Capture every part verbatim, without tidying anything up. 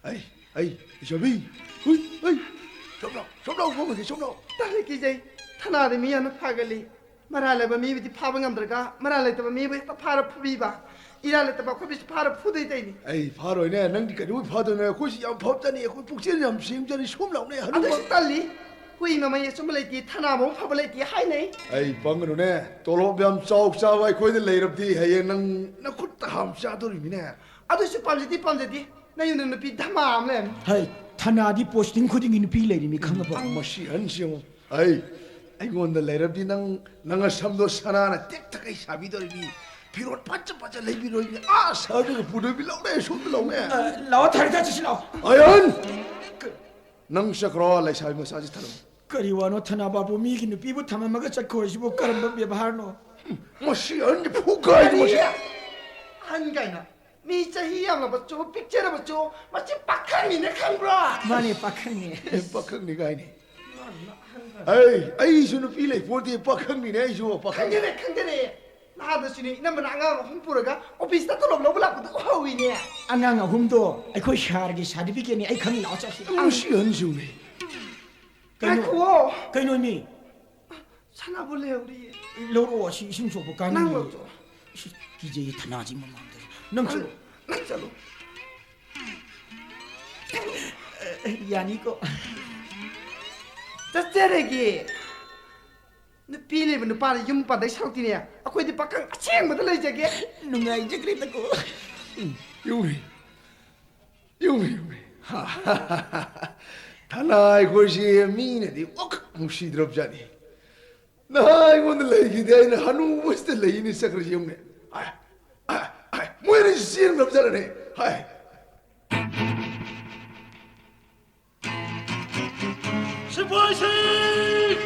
ꯑꯩ, ꯑꯩ, ꯏꯆꯥꯕꯤ, ꯍꯨꯏ, ꯑꯩ, ꯁꯣꯝ ꯂꯥꯎ, ꯁꯣꯝ ꯂꯥꯎ, ꯐꯝꯃꯒꯦ, ꯁꯣꯝ ꯂꯥꯎ꯫ ꯇꯜꯂꯤ, ꯀꯤꯖꯩ꯫ ꯊꯅꯥꯗꯤ ꯃꯤ ꯌꯥꯝꯅ ꯐꯒꯜꯂꯤ꯫ ꯃꯔꯥꯜ ꯂꯩꯕ ꯃꯤꯕꯨꯗꯤ ꯐꯥꯕ ꯉꯝꯗ꯭ꯔꯒ, ꯃꯔꯥꯜ ꯂꯩꯇꯕ ꯃꯤꯕꯨ ꯍꯦꯛꯇ ꯐꯥꯔ ꯐꯨꯕꯤꯕ꯫ ꯏꯔꯥꯜ ꯂꯩꯇꯕ ꯑꯩꯈꯣꯏꯕꯨꯁꯨ ꯐꯥꯔ ꯐꯨꯗꯣꯏ ꯇꯧꯔꯤꯅꯤ꯫ ꯑꯩ ꯐꯥꯔꯣꯏꯅꯦ, ꯅꯪꯗꯤ ꯀꯩꯗꯧꯕꯩ ꯐꯥꯗꯣꯏꯅꯣ? ꯑꯩꯈꯣꯏꯁꯤ ꯌꯥꯝ ꯐꯕꯖꯥꯠꯅꯤ, ꯑꯩꯈꯣꯏ ꯄꯨꯛꯆꯦꯜ ꯌꯥꯝ ꯁꯦꯡꯕꯖꯥꯠꯅꯤ, ꯁꯣꯝ ꯂꯥꯎꯅꯦ, ꯍꯅꯨꯕ꯫ ꯑꯗꯨꯁꯨ ꯇꯜꯂꯤ꯫ ꯍꯨꯏ ꯃꯃꯩ ꯑꯆꯨꯝꯕ ꯂꯩꯇꯦ, ꯊꯅꯥ ꯃꯕꯨꯛ ꯐꯕ ꯂꯩꯇꯦ ꯍꯥꯏꯅꯩ꯫ ꯑꯩ ꯄꯪꯒꯅꯨꯅꯦ, ꯇꯣꯂꯣꯞ ꯌꯥꯝ ꯆꯥꯎ ꯆꯥꯕ ꯑꯩꯈꯣꯏꯗ ꯂꯩꯔꯕꯗꯤ ꯍꯌꯦꯡ ꯅꯪ ꯅꯈꯨꯠꯇ ꯍꯥꯝ ꯆꯥꯗꯣꯔꯤꯃꯤꯅꯦ꯫ ꯑꯗꯨꯁꯨ ꯄꯥꯝꯖꯗꯦ, ꯄꯥꯝꯖꯗꯦ꯫ ꯅꯌꯨꯝꯗ ꯅꯨꯄꯤ ꯙꯃꯥ ꯑꯃ ꯂꯩꯔꯝꯃꯤ꯫ ꯍꯩ, ꯊꯅꯥꯗꯤ posting ꯈꯨꯗꯤꯡꯒꯤ ꯅꯨꯄꯤ ꯂꯩꯔꯤꯃꯤ, ꯈꯪꯉꯕꯣ? ꯃꯁꯤ ꯑꯍꯟꯁꯤ ꯌꯦꯡꯉꯨ꯫ ꯑꯩ, ꯑꯩꯉꯣꯟꯗ ꯂꯩꯔꯕꯗꯤ ꯅꯪ, ꯅꯪ ꯑꯁꯝꯗꯣ ꯁꯅꯥꯅ ꯇꯦꯛ ꯊꯒꯩ ꯁꯥꯕꯤꯗꯧꯔꯤꯃꯤ꯫ ꯐꯤꯔꯣꯜ ꯐꯖ ꯐꯖ ꯂꯩꯕꯤꯔꯣꯏꯃꯤ꯫ ꯑꯥ, ꯁꯍꯔꯗꯒ ꯄꯨꯗꯣꯏꯃꯤ꯫ ꯂꯥꯎꯅꯦ, ꯁꯣꯝꯗ ꯂꯥꯎꯅꯦ꯫ ꯑ, ꯂꯥꯛꯑꯣ, ꯊꯥꯔꯤ ꯆꯠꯁꯤ ꯂꯥꯛꯑꯣ꯫ ꯑꯍꯟ! ꯀ- ꯅꯪ ꯆꯠꯈ꯭ꯔꯣ, ꯂꯩꯁꯥꯕꯤ ꯃꯆꯥꯁꯤ ꯊꯅꯝꯃꯨ꯫ ꯀꯔꯤ ꯋꯥꯅꯣ, ꯊꯅꯥ ꯕꯥꯕꯨ ꯃꯤꯒꯤ ꯅꯨꯄꯤꯕꯨ ꯊꯝꯃꯝꯃꯒ ꯆꯠꯈꯣ ꯍꯥꯏꯁꯤꯕꯨ ꯀꯔꯝꯕ ꯕꯦꯕꯥꯔꯅꯣ? ꯃꯁꯤ ꯑꯍꯟꯗꯤ ꯐꯨ ꯀꯥꯏꯅꯤ, ꯃꯁꯤ꯫ ꯀꯔꯤ? ꯑꯍꯟ ꯀꯥꯏꯅ? ꯃꯤ ꯆꯍꯤ ꯌꯥꯝꯂꯕꯁꯨ, ꯄꯤꯛꯆꯔꯕꯁꯨ, ꯃꯁꯤ ꯄꯥꯈꯪꯅꯤꯅ ꯈꯪꯕ꯭ꯔꯥ? ꯃꯥꯅꯦ, ꯄꯥꯈꯪꯅꯦ꯫ ꯄꯥꯈꯪꯅꯤ ꯀꯥꯏꯅꯦ꯫ ꯃꯥꯅ ꯑꯍꯟ ꯀꯥꯏꯅ꯫ ꯑꯩ, ꯑꯩꯁꯨ ꯅꯨꯄꯤ ꯂꯩꯄꯣꯟꯇꯦ, ꯄꯥꯈꯪꯅꯤꯅꯦ ꯑꯩꯁꯨ, ꯄꯥꯈꯪ꯫ ꯈꯪꯗꯦꯅꯦ, ꯈꯪꯗꯦꯅꯦ꯫ ꯅꯍꯥꯟꯗꯁꯨꯅꯦ, ꯏꯅꯝꯃꯅ ꯑꯉꯥꯡ ꯑꯍꯨꯝ ꯄꯨꯔꯒ office ꯇ ꯇꯣꯂꯣꯞ ꯂꯧꯕ ꯂꯥꯛꯄꯗꯣ ꯎꯍꯧꯋꯤꯅꯦ꯫ ꯑꯉꯥꯡ ꯑꯍꯨꯝꯗꯣ ꯑꯩꯈꯣꯏ ꯁꯥꯔꯒꯤ certificate ꯅꯤ, ꯑꯩ ꯈꯪꯉꯤ, ꯂꯥꯛꯑꯣ ꯆꯠꯁꯤ꯫ ꯃꯁꯤ ꯑꯍꯟꯁꯤꯡꯅꯤ꯫ ꯀꯩꯅꯣ? ꯉꯥꯏꯈꯨꯋꯣ꯫ ꯀꯩꯅꯣ ꯃꯤ? ꯁꯅꯥꯕꯨ ꯂꯩꯍꯧꯔꯤꯌꯦ꯫ ꯂꯧꯔꯛꯑꯣ, ꯑꯁꯤ ꯏꯁꯤꯡ ꯁꯣꯛꯄ ꯀꯥꯟꯅꯕ꯫ ꯅꯪ ꯂꯧꯊꯣꯛꯑꯣ꯫ ꯏꯁ, ꯀꯤꯖꯩ ꯊꯅꯥꯁꯤ ꯃꯃꯥꯡꯗ꯫ ꯅꯪ ꯆꯠꯂꯣ꯫ ꯅꯪ ꯆꯠꯂꯣ꯫ ꯌꯥꯅꯤꯀꯣ? ꯆꯠꯆꯔꯒꯦ꯫ ꯅꯨꯄꯤ ꯂꯩꯕ ꯅꯨꯄꯥꯅ ꯌꯨꯝ ꯄꯥꯟꯗꯩ ꯁꯔꯨꯛꯇꯤꯅꯦ, ꯑꯩꯈꯣꯏꯗꯤ ꯄꯥꯈꯪ ꯑꯁꯦꯡꯕꯗ ꯂꯩꯖꯒꯦ꯫ ꯅꯨꯡꯉꯥꯏꯖꯈ꯭ꯔꯦꯗꯀꯣ꯫ ꯌꯨꯝꯍꯩ, ꯌꯨꯝꯍꯩ, ꯌꯨꯝꯍꯩ꯫ ꯊꯅꯥ ꯑꯩꯈꯣꯏꯁꯤ ꯃꯤꯅꯗꯤ ꯑꯣꯛ ꯅꯨꯡꯁꯤꯗ꯭ꯔꯕꯖꯥꯠꯅꯤ꯫ ꯅꯍꯥ ꯑꯩꯉꯣꯟꯗ ꯂꯩꯈꯤꯗꯦ, ꯑꯩꯅ ꯍꯅꯨꯕꯁꯤꯗ ꯂꯩꯅꯤ ꯆꯠꯈ꯭ꯔꯁꯤ ꯌꯦꯡꯉꯨꯅꯦ꯫ ꯑꯥꯏ, ꯑꯥꯏ, ꯑꯥꯏ, ꯃꯣꯏ ꯑꯅꯤꯁꯤ ꯆꯦꯟꯈ꯭ꯔꯕꯖꯥꯠꯂꯅꯦ? ꯍꯥꯏ꯫ ꯁꯤꯐꯥꯏꯁꯤꯡ!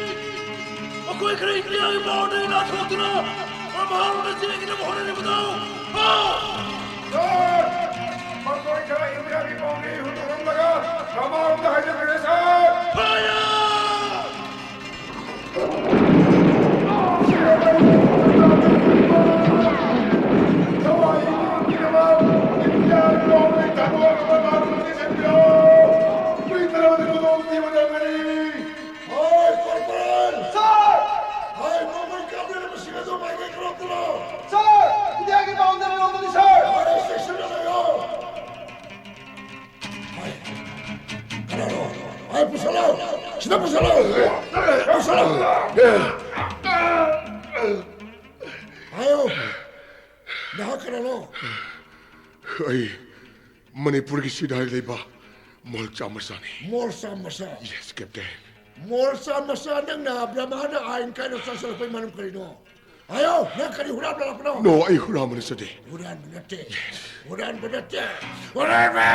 ꯃꯈꯣꯏ ꯈꯔ ꯏꯟꯗꯤꯌꯥꯒꯤ ꯕꯣꯔꯗꯔꯗꯒꯤ ꯂꯥꯟꯊꯣꯛꯇꯨꯅ ꯄ꯭ꯔꯚꯥꯔꯣꯝꯗ ꯆꯦꯟꯈꯤꯅꯕ ꯍꯣꯠꯅꯔꯤꯕꯗꯨ ꯐꯥꯎ! ꯁꯥꯔ! ꯃꯈꯣꯏ ꯈꯔ ꯏꯟꯗꯤꯌꯥꯒꯤ ꯕꯥꯎꯟꯗꯔꯤ ꯍꯨꯟꯗꯣꯛꯂꯝꯂꯒ ꯄ꯭ꯔꯚꯥꯔꯣꯝꯗ ꯍꯥꯏꯖꯈ꯭ꯔꯦ, ꯁꯥꯔ! ꯐꯥꯌꯔ! ꯊꯋꯥꯏ ꯏꯃꯨꯡꯒꯤꯗꯃꯛ ꯏꯟꯗꯤꯌꯥꯒꯤ ꯕꯥꯎꯟꯗꯔꯤ ꯊꯥꯗꯣꯛꯂꯒ ꯄ꯭ꯔꯚꯥꯔꯣꯝꯗ ꯄꯨꯁꯜꯂꯣ! ꯁꯤꯗ ꯄꯨꯁꯜꯂꯣ! ꯄꯨꯁꯜꯂꯣ! ꯍꯥꯏꯌꯣ! ꯅꯍꯥꯛ ꯀꯅꯥꯅꯣ? ꯑꯩ ꯃꯅꯤꯄꯨꯔꯒꯤ ꯁꯤꯗꯥꯏ ꯂꯩꯕ ꯃꯣꯜꯆꯥ ꯃꯆꯥꯅꯤ꯫ ꯃꯣꯜꯆꯥ ꯃꯆꯥ? Yes, Captain. ꯃꯣꯜꯆꯥ ꯃꯆꯥ, ꯅꯪꯅ ꯕ꯭ꯔꯍꯃꯥꯗ ꯑꯥꯏꯟ ꯀꯥꯏꯅ ꯆꯪꯁꯜꯂꯛꯄꯩ ꯃꯔꯝ ꯀꯔꯤꯅꯣ? ꯍꯥꯏꯌꯣ, ꯅꯪ ꯀꯔꯤ ꯍꯨꯔꯥꯟꯕ ꯂꯥꯛꯄꯅꯣ? No, ꯑꯩ ꯍꯨꯔꯥꯟꯕ ꯅꯠꯆꯗꯦ꯫ ꯍꯨꯔꯥꯟꯕ ꯅꯠꯇꯦ꯫ Yes. ꯍꯨꯔꯥꯟꯕ ꯅꯠꯇꯦ꯫ ꯍꯨꯔꯥꯟꯕ!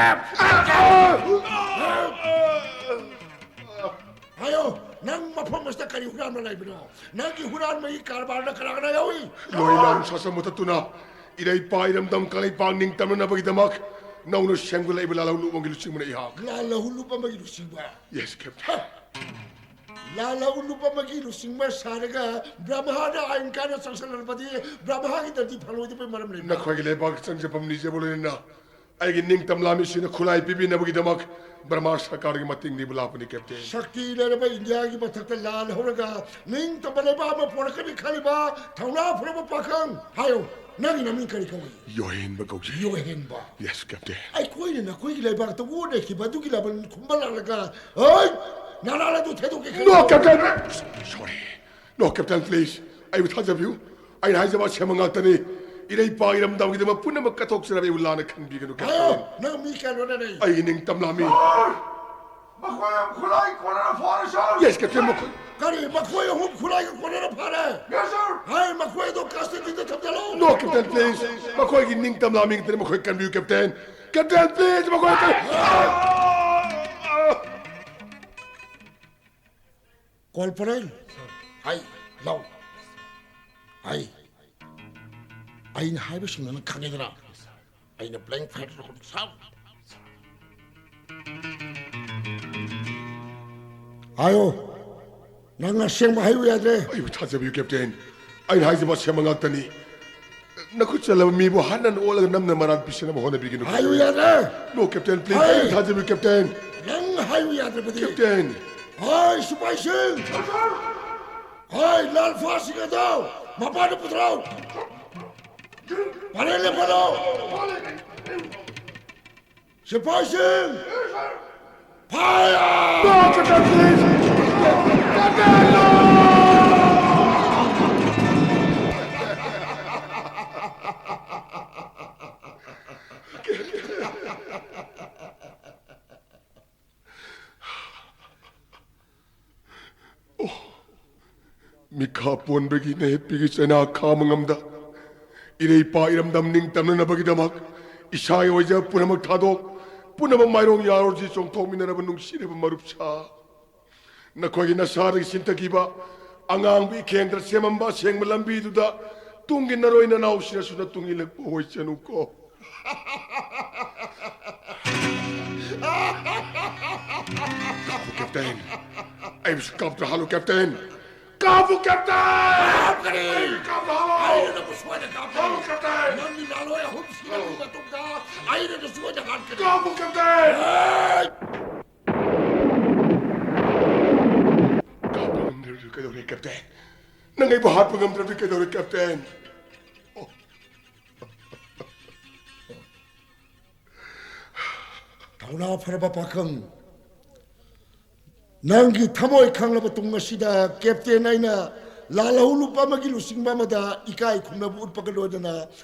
ꯍꯥꯏꯌꯣ, ꯅꯪ ꯃꯐꯝ ꯑꯁꯤꯗ ꯀꯔꯤ ꯍꯨꯔꯥꯟꯕ ꯂꯩꯕꯅꯣ? ꯅꯪꯒꯤ ꯍꯨꯔꯥꯟꯕꯒꯤ ꯀꯔꯕꯥꯔꯗ ꯀꯅꯥ ꯀꯅꯥ ꯌꯥꯎꯏ? ꯂꯣꯏ ꯂꯥꯟ ꯁꯥꯁꯟ ꯃꯨꯊꯠꯇꯨꯅ ꯏꯔꯩꯄꯥꯛ ꯏꯔꯝꯗꯝ ꯀꯪꯂꯩꯄꯥꯛ ꯅꯤꯡꯇꯝꯅꯅꯕꯒꯤꯗꯃꯛ ꯅꯧꯅ ꯁꯦꯝꯒꯠꯂꯛꯏꯕ ꯂꯥꯜꯍꯧ ꯂꯨꯞ ꯑꯃꯒꯤ ꯂꯨꯆꯤꯡꯕꯅ ꯑꯩꯍꯥꯛ꯫ ꯂꯥꯜꯍꯧ ꯂꯨꯞ ꯑꯃꯒꯤ ꯂꯨꯆꯤꯡꯕ? Yes, Captain. ꯍ! ꯂꯥꯜꯍꯧ ꯂꯨꯞ ꯑꯃꯒꯤ ꯂꯨꯆꯤꯡꯕ ꯁꯥꯔꯒ ꯕ꯭ꯔꯍꯃꯥꯗ ꯑꯥꯏꯟ ꯀꯥꯏꯅ ꯆꯪꯁꯜꯂꯕꯗꯤ ꯕ꯭ꯔꯍꯃꯥꯒꯤꯗꯗꯤ ꯐꯪꯂꯣꯏꯗꯕ ꯃꯔꯝ ꯂꯩꯕ꯭ꯔꯥ? ꯅꯈꯣꯏꯒꯤ ꯂꯩꯕꯥꯛꯀꯤ ꯆꯪꯖꯐꯝ ꯅꯤꯖꯕ ꯂꯣꯏꯅꯅ ꯑꯩꯒꯤ ꯅꯤꯡꯇꯝ ꯂꯥꯟꯃꯤꯁꯤꯡꯅ ꯈꯨꯠꯂꯥꯏ ꯄꯤꯕꯤꯅꯕꯒꯤꯗꯃꯛ ꯕ꯭ꯔꯍꯃꯥ ꯁꯔꯀꯥꯔꯒꯤ ꯃꯇꯦꯡ ꯅꯤꯕ ꯂꯥꯛꯄꯅꯤ, Captain꯫ ꯁꯛꯇꯤ ꯂꯩꯔꯕ ꯏꯟꯗꯤꯌꯥꯒꯤ ꯃꯊꯛꯇ ꯂꯥꯜꯍꯧꯔꯒ ꯅꯤꯡꯇꯝꯕ ꯂꯩꯕꯥꯛ ꯑꯃ ꯄꯣꯔꯛꯀꯅꯤ ꯈꯜꯂꯤꯕ ꯊꯧꯅꯥ ꯐꯔꯕ ꯄꯥꯈꯪ, ꯍꯥꯏꯌꯨ, ꯅꯪꯒꯤ ꯅꯃꯤꯡ ꯀꯔꯤ ꯀꯧꯏ? ꯌꯣꯍꯦꯟꯕ ꯀꯧꯖꯩ꯫ ꯌꯣꯍꯦꯟꯕ? Yes, Captain꯫ ꯑꯩꯈꯣꯏꯅ ꯅꯈꯣꯏꯒꯤ ꯂꯩꯕꯥꯛꯇ ꯑꯣꯠꯅꯈꯤꯕ ꯑꯗꯨꯒꯤ ꯂꯃꯟ ꯈꯨꯝꯕ ꯂꯥꯛꯂꯒ, ꯍꯣꯏ, ꯅꯅꯥꯜ ꯑꯗꯨ ꯊꯦꯡꯗꯣꯛꯀꯦ ꯈꯜꯂꯤ꯫ No, Captain! Sorry. No, Captain, please. ꯑꯩꯕꯨ ꯊꯥꯖꯕꯤꯌꯨ꯫ ꯑꯩꯅ ꯍꯥꯏꯖꯕ ꯑꯁꯦꯡꯕ ꯉꯥꯛꯇꯅꯤ꯫ ꯏꯔꯩꯄꯥꯛ ꯏꯔꯝꯗꯝꯒꯤꯗꯃꯛ ꯄꯨꯝꯅꯃꯛ ꯀꯠꯊꯣꯛꯆꯔꯕ ꯑꯩꯕꯨ ꯂꯥꯟꯅ ꯈꯟꯕꯤꯒꯅꯨ, ꯍꯥꯏꯌꯣ, Captain꯫ ꯅꯪ ꯃꯤ ꯀꯌꯥ ꯂꯣꯟꯅꯔꯤ? ꯑꯩꯒꯤ ꯅꯤꯡꯇꯝ ꯂꯥꯟꯃꯤ꯫ ꯁꯥꯔ! ꯃꯈꯣꯏ ꯑꯍꯨꯝ ꯈꯨꯠꯂꯥꯏ ꯀꯣꯟꯅꯅ ꯐꯥꯔꯦ, ꯁꯥꯔ! Yes, Captain, ꯃꯈꯣꯏ꯫ ꯀꯔꯤ? ꯃꯈꯣꯏ ꯑꯍꯨꯝ ꯈꯨꯠꯂꯥꯏꯒ ꯀꯣꯟꯅꯅ ꯐꯥꯔꯦ? Yes, sir! ꯍꯥꯏ, ꯃꯈꯣꯏ ꯑꯗꯨ custody-ꯗ ꯊꯝꯖꯤꯜꯂꯨ! No, Captain, please. ꯃꯈꯣꯏꯒꯤ ꯅꯤꯡꯇꯝ ꯂꯥꯟꯃꯤ ꯉꯥꯛꯇꯅꯤ, ꯃꯈꯣꯏ ꯀꯟꯕꯤꯌꯨ, Captain꯫ Captain, please, ꯃꯈꯣꯏ ꯀꯟ- Corporal, ꯍꯥꯏ, ꯂꯥꯎ꯫ ꯍꯥꯏ, ꯑꯩꯅ ꯍꯥꯏꯕꯁꯤꯡꯗꯣ ꯅꯪ ꯈꯪꯉꯦꯗꯅ? ꯑꯩꯅ blank fire ꯇꯧꯔꯛꯄꯗꯣ ꯁꯥꯎ꯫ ꯍꯥꯏꯌꯣ, ꯅꯪ ꯑꯁꯦꯡꯕ ꯍꯥꯏꯌꯨ ꯌꯥꯗ꯭ꯔꯦ꯫ ꯑꯩꯕꯨ ꯊꯥꯖꯕꯤꯌꯨ, Captain꯫ ꯑꯩꯅ ꯍꯥꯏꯖꯕ ꯑꯁꯦꯡꯕ ꯉꯥꯛꯇꯅꯤ꯫ ꯅꯈꯨꯠ ꯆꯜꯂꯕ ꯃꯤꯕꯨ ꯍꯟꯅ ꯑꯣꯜꯂꯒ ꯅꯝꯅ ꯃꯔꯥꯜ ꯄꯤꯁꯤꯟꯅꯕ ꯍꯣꯠꯅꯕꯤꯒꯅꯨ, ꯍꯥꯏꯌꯨ Captain꯫ ꯌꯥꯗ꯭ꯔꯦ꯫ No, Captain, please, ꯍꯥꯏ꯫ ꯑꯩꯕꯨ ꯊꯥꯖꯕꯤꯌꯨ, Captain꯫ ꯅꯪ ꯍꯥꯏꯌꯨ ꯌꯥꯗ꯭ꯔꯕꯗꯤ? Captain꯫ ꯍꯥꯏ, ꯁꯤꯄꯥꯏꯁꯤꯡ! ꯍꯥꯏ, ꯂꯥꯜꯐꯥꯁꯤꯡ ꯑꯗꯣ ꯃꯄꯥꯟꯗ ꯄꯨꯊꯔꯛꯎ! ꯄꯔꯦꯡ ꯂꯦꯞꯍꯜꯂꯣ! ꯁꯤꯐꯥꯏꯁꯤꯡ! Fire! No, Captain, please! Captain, no! ꯃꯤꯈꯥ ꯄꯣꯟꯕꯒꯤ ꯅꯥꯍꯦꯠꯄꯤꯒꯤ ꯆꯩꯅꯥ ꯈꯥꯡꯕ ꯉꯝꯗ, ꯏꯔꯩ ꯏꯄꯥ ꯏꯔꯝꯗꯝ ꯅꯤꯡꯇꯝꯅꯅꯕꯒꯤꯗꯃꯛ ꯏꯁꯥꯒꯤ ꯑꯣꯏꯖꯕ ꯄꯨꯝꯅꯃꯛ ꯊꯥꯗꯣꯛ, ꯄꯨꯝꯅꯃꯛ ꯃꯥꯏꯔꯣꯡ ꯌꯥꯔꯣꯔꯁꯤ ꯆꯣꯡꯊꯣꯛꯃꯤꯟꯅꯔꯕ ꯅꯨꯡꯁꯤꯔꯕ ꯃꯔꯨꯞ ꯁꯥ, ꯅꯈꯣꯏꯒꯤ ꯅꯁꯥꯗꯒꯤ ꯆꯤꯟꯊꯈꯤꯕ ꯑꯉꯥꯡꯕ ꯏꯈꯦꯟꯗ ꯁꯦꯝꯃꯝꯕ ꯑꯁꯦꯡꯕ ꯂꯝꯕꯤꯗꯨꯗ ꯇꯨꯡꯒꯤ ꯅꯔꯣꯏ ꯅꯅꯥꯎꯁꯤꯡꯅꯁꯨ ꯅꯇꯨꯡ ꯏꯜꯂꯛꯄ ꯑꯣꯏꯁꯅꯨꯀꯣ꯫ ꯀꯥꯞꯄꯨ, ꯀꯦꯞꯇꯦꯟ꯫ ꯑꯩꯕꯨꯁꯨ ꯀꯥꯞꯇ꯭ꯔꯍꯜꯂꯨ, ꯀꯦꯞꯇꯦꯟ꯫ ꯀꯥꯞꯄꯨ, ꯀꯦꯞꯇꯦꯟ! ꯀꯥꯞꯀꯅꯤ! ꯑꯩꯕꯨ ꯀꯥꯞꯇ꯭ꯔꯍꯜꯂꯨ! ꯑꯩꯅ ꯅꯪꯕꯨ ꯁꯣꯏꯗꯅ ꯀꯥꯞꯀꯅꯤ! ꯍꯜꯂꯨ, ꯀꯦꯞꯇꯦꯟ! ꯅꯪꯒꯤ ꯂꯥꯂꯣꯏ ꯑꯍꯨꯝ ꯁꯤꯔꯕ ꯃꯇꯨꯡꯗ ꯑꯩꯅ ꯅꯪ ꯁꯣꯏꯗꯅ ꯀꯥꯞꯀꯅꯤ! ꯀꯥꯞꯄꯨ, ꯀꯦꯞꯇꯦꯟ! ꯑꯩ! ꯀꯥꯞꯄ ꯉꯝꯗ꯭ꯔꯕꯗꯤ ꯀꯩꯗꯧꯔꯦ, ꯀꯦꯞꯇꯦꯟ? ꯅꯪ ꯑꯩꯕꯨ ꯍꯥꯠꯄ ꯉꯝꯗ꯭ꯔꯕꯗꯤ ꯀꯩꯗꯧꯔꯦ, ꯀꯦꯞꯇꯦꯟ? ꯊꯧꯅꯥ ꯐꯔꯕ ꯄꯥꯈꯪ, ꯅꯪꯒꯤ ꯊꯃꯣꯏ ꯈꯪꯂꯕ ꯇꯨꯡ ꯑꯁꯤꯗ ꯀꯦꯞꯇꯦꯟ ꯑꯩꯅ ꯂꯥꯜꯍꯧ ꯂꯨꯞ ꯑꯃꯒꯤ ꯂꯨꯆꯤꯡꯕ ꯑꯃꯗ ꯏꯀꯥꯏ ꯈꯨꯝꯅꯕ ꯎꯠꯄꯒ ꯂꯣꯏꯅꯅ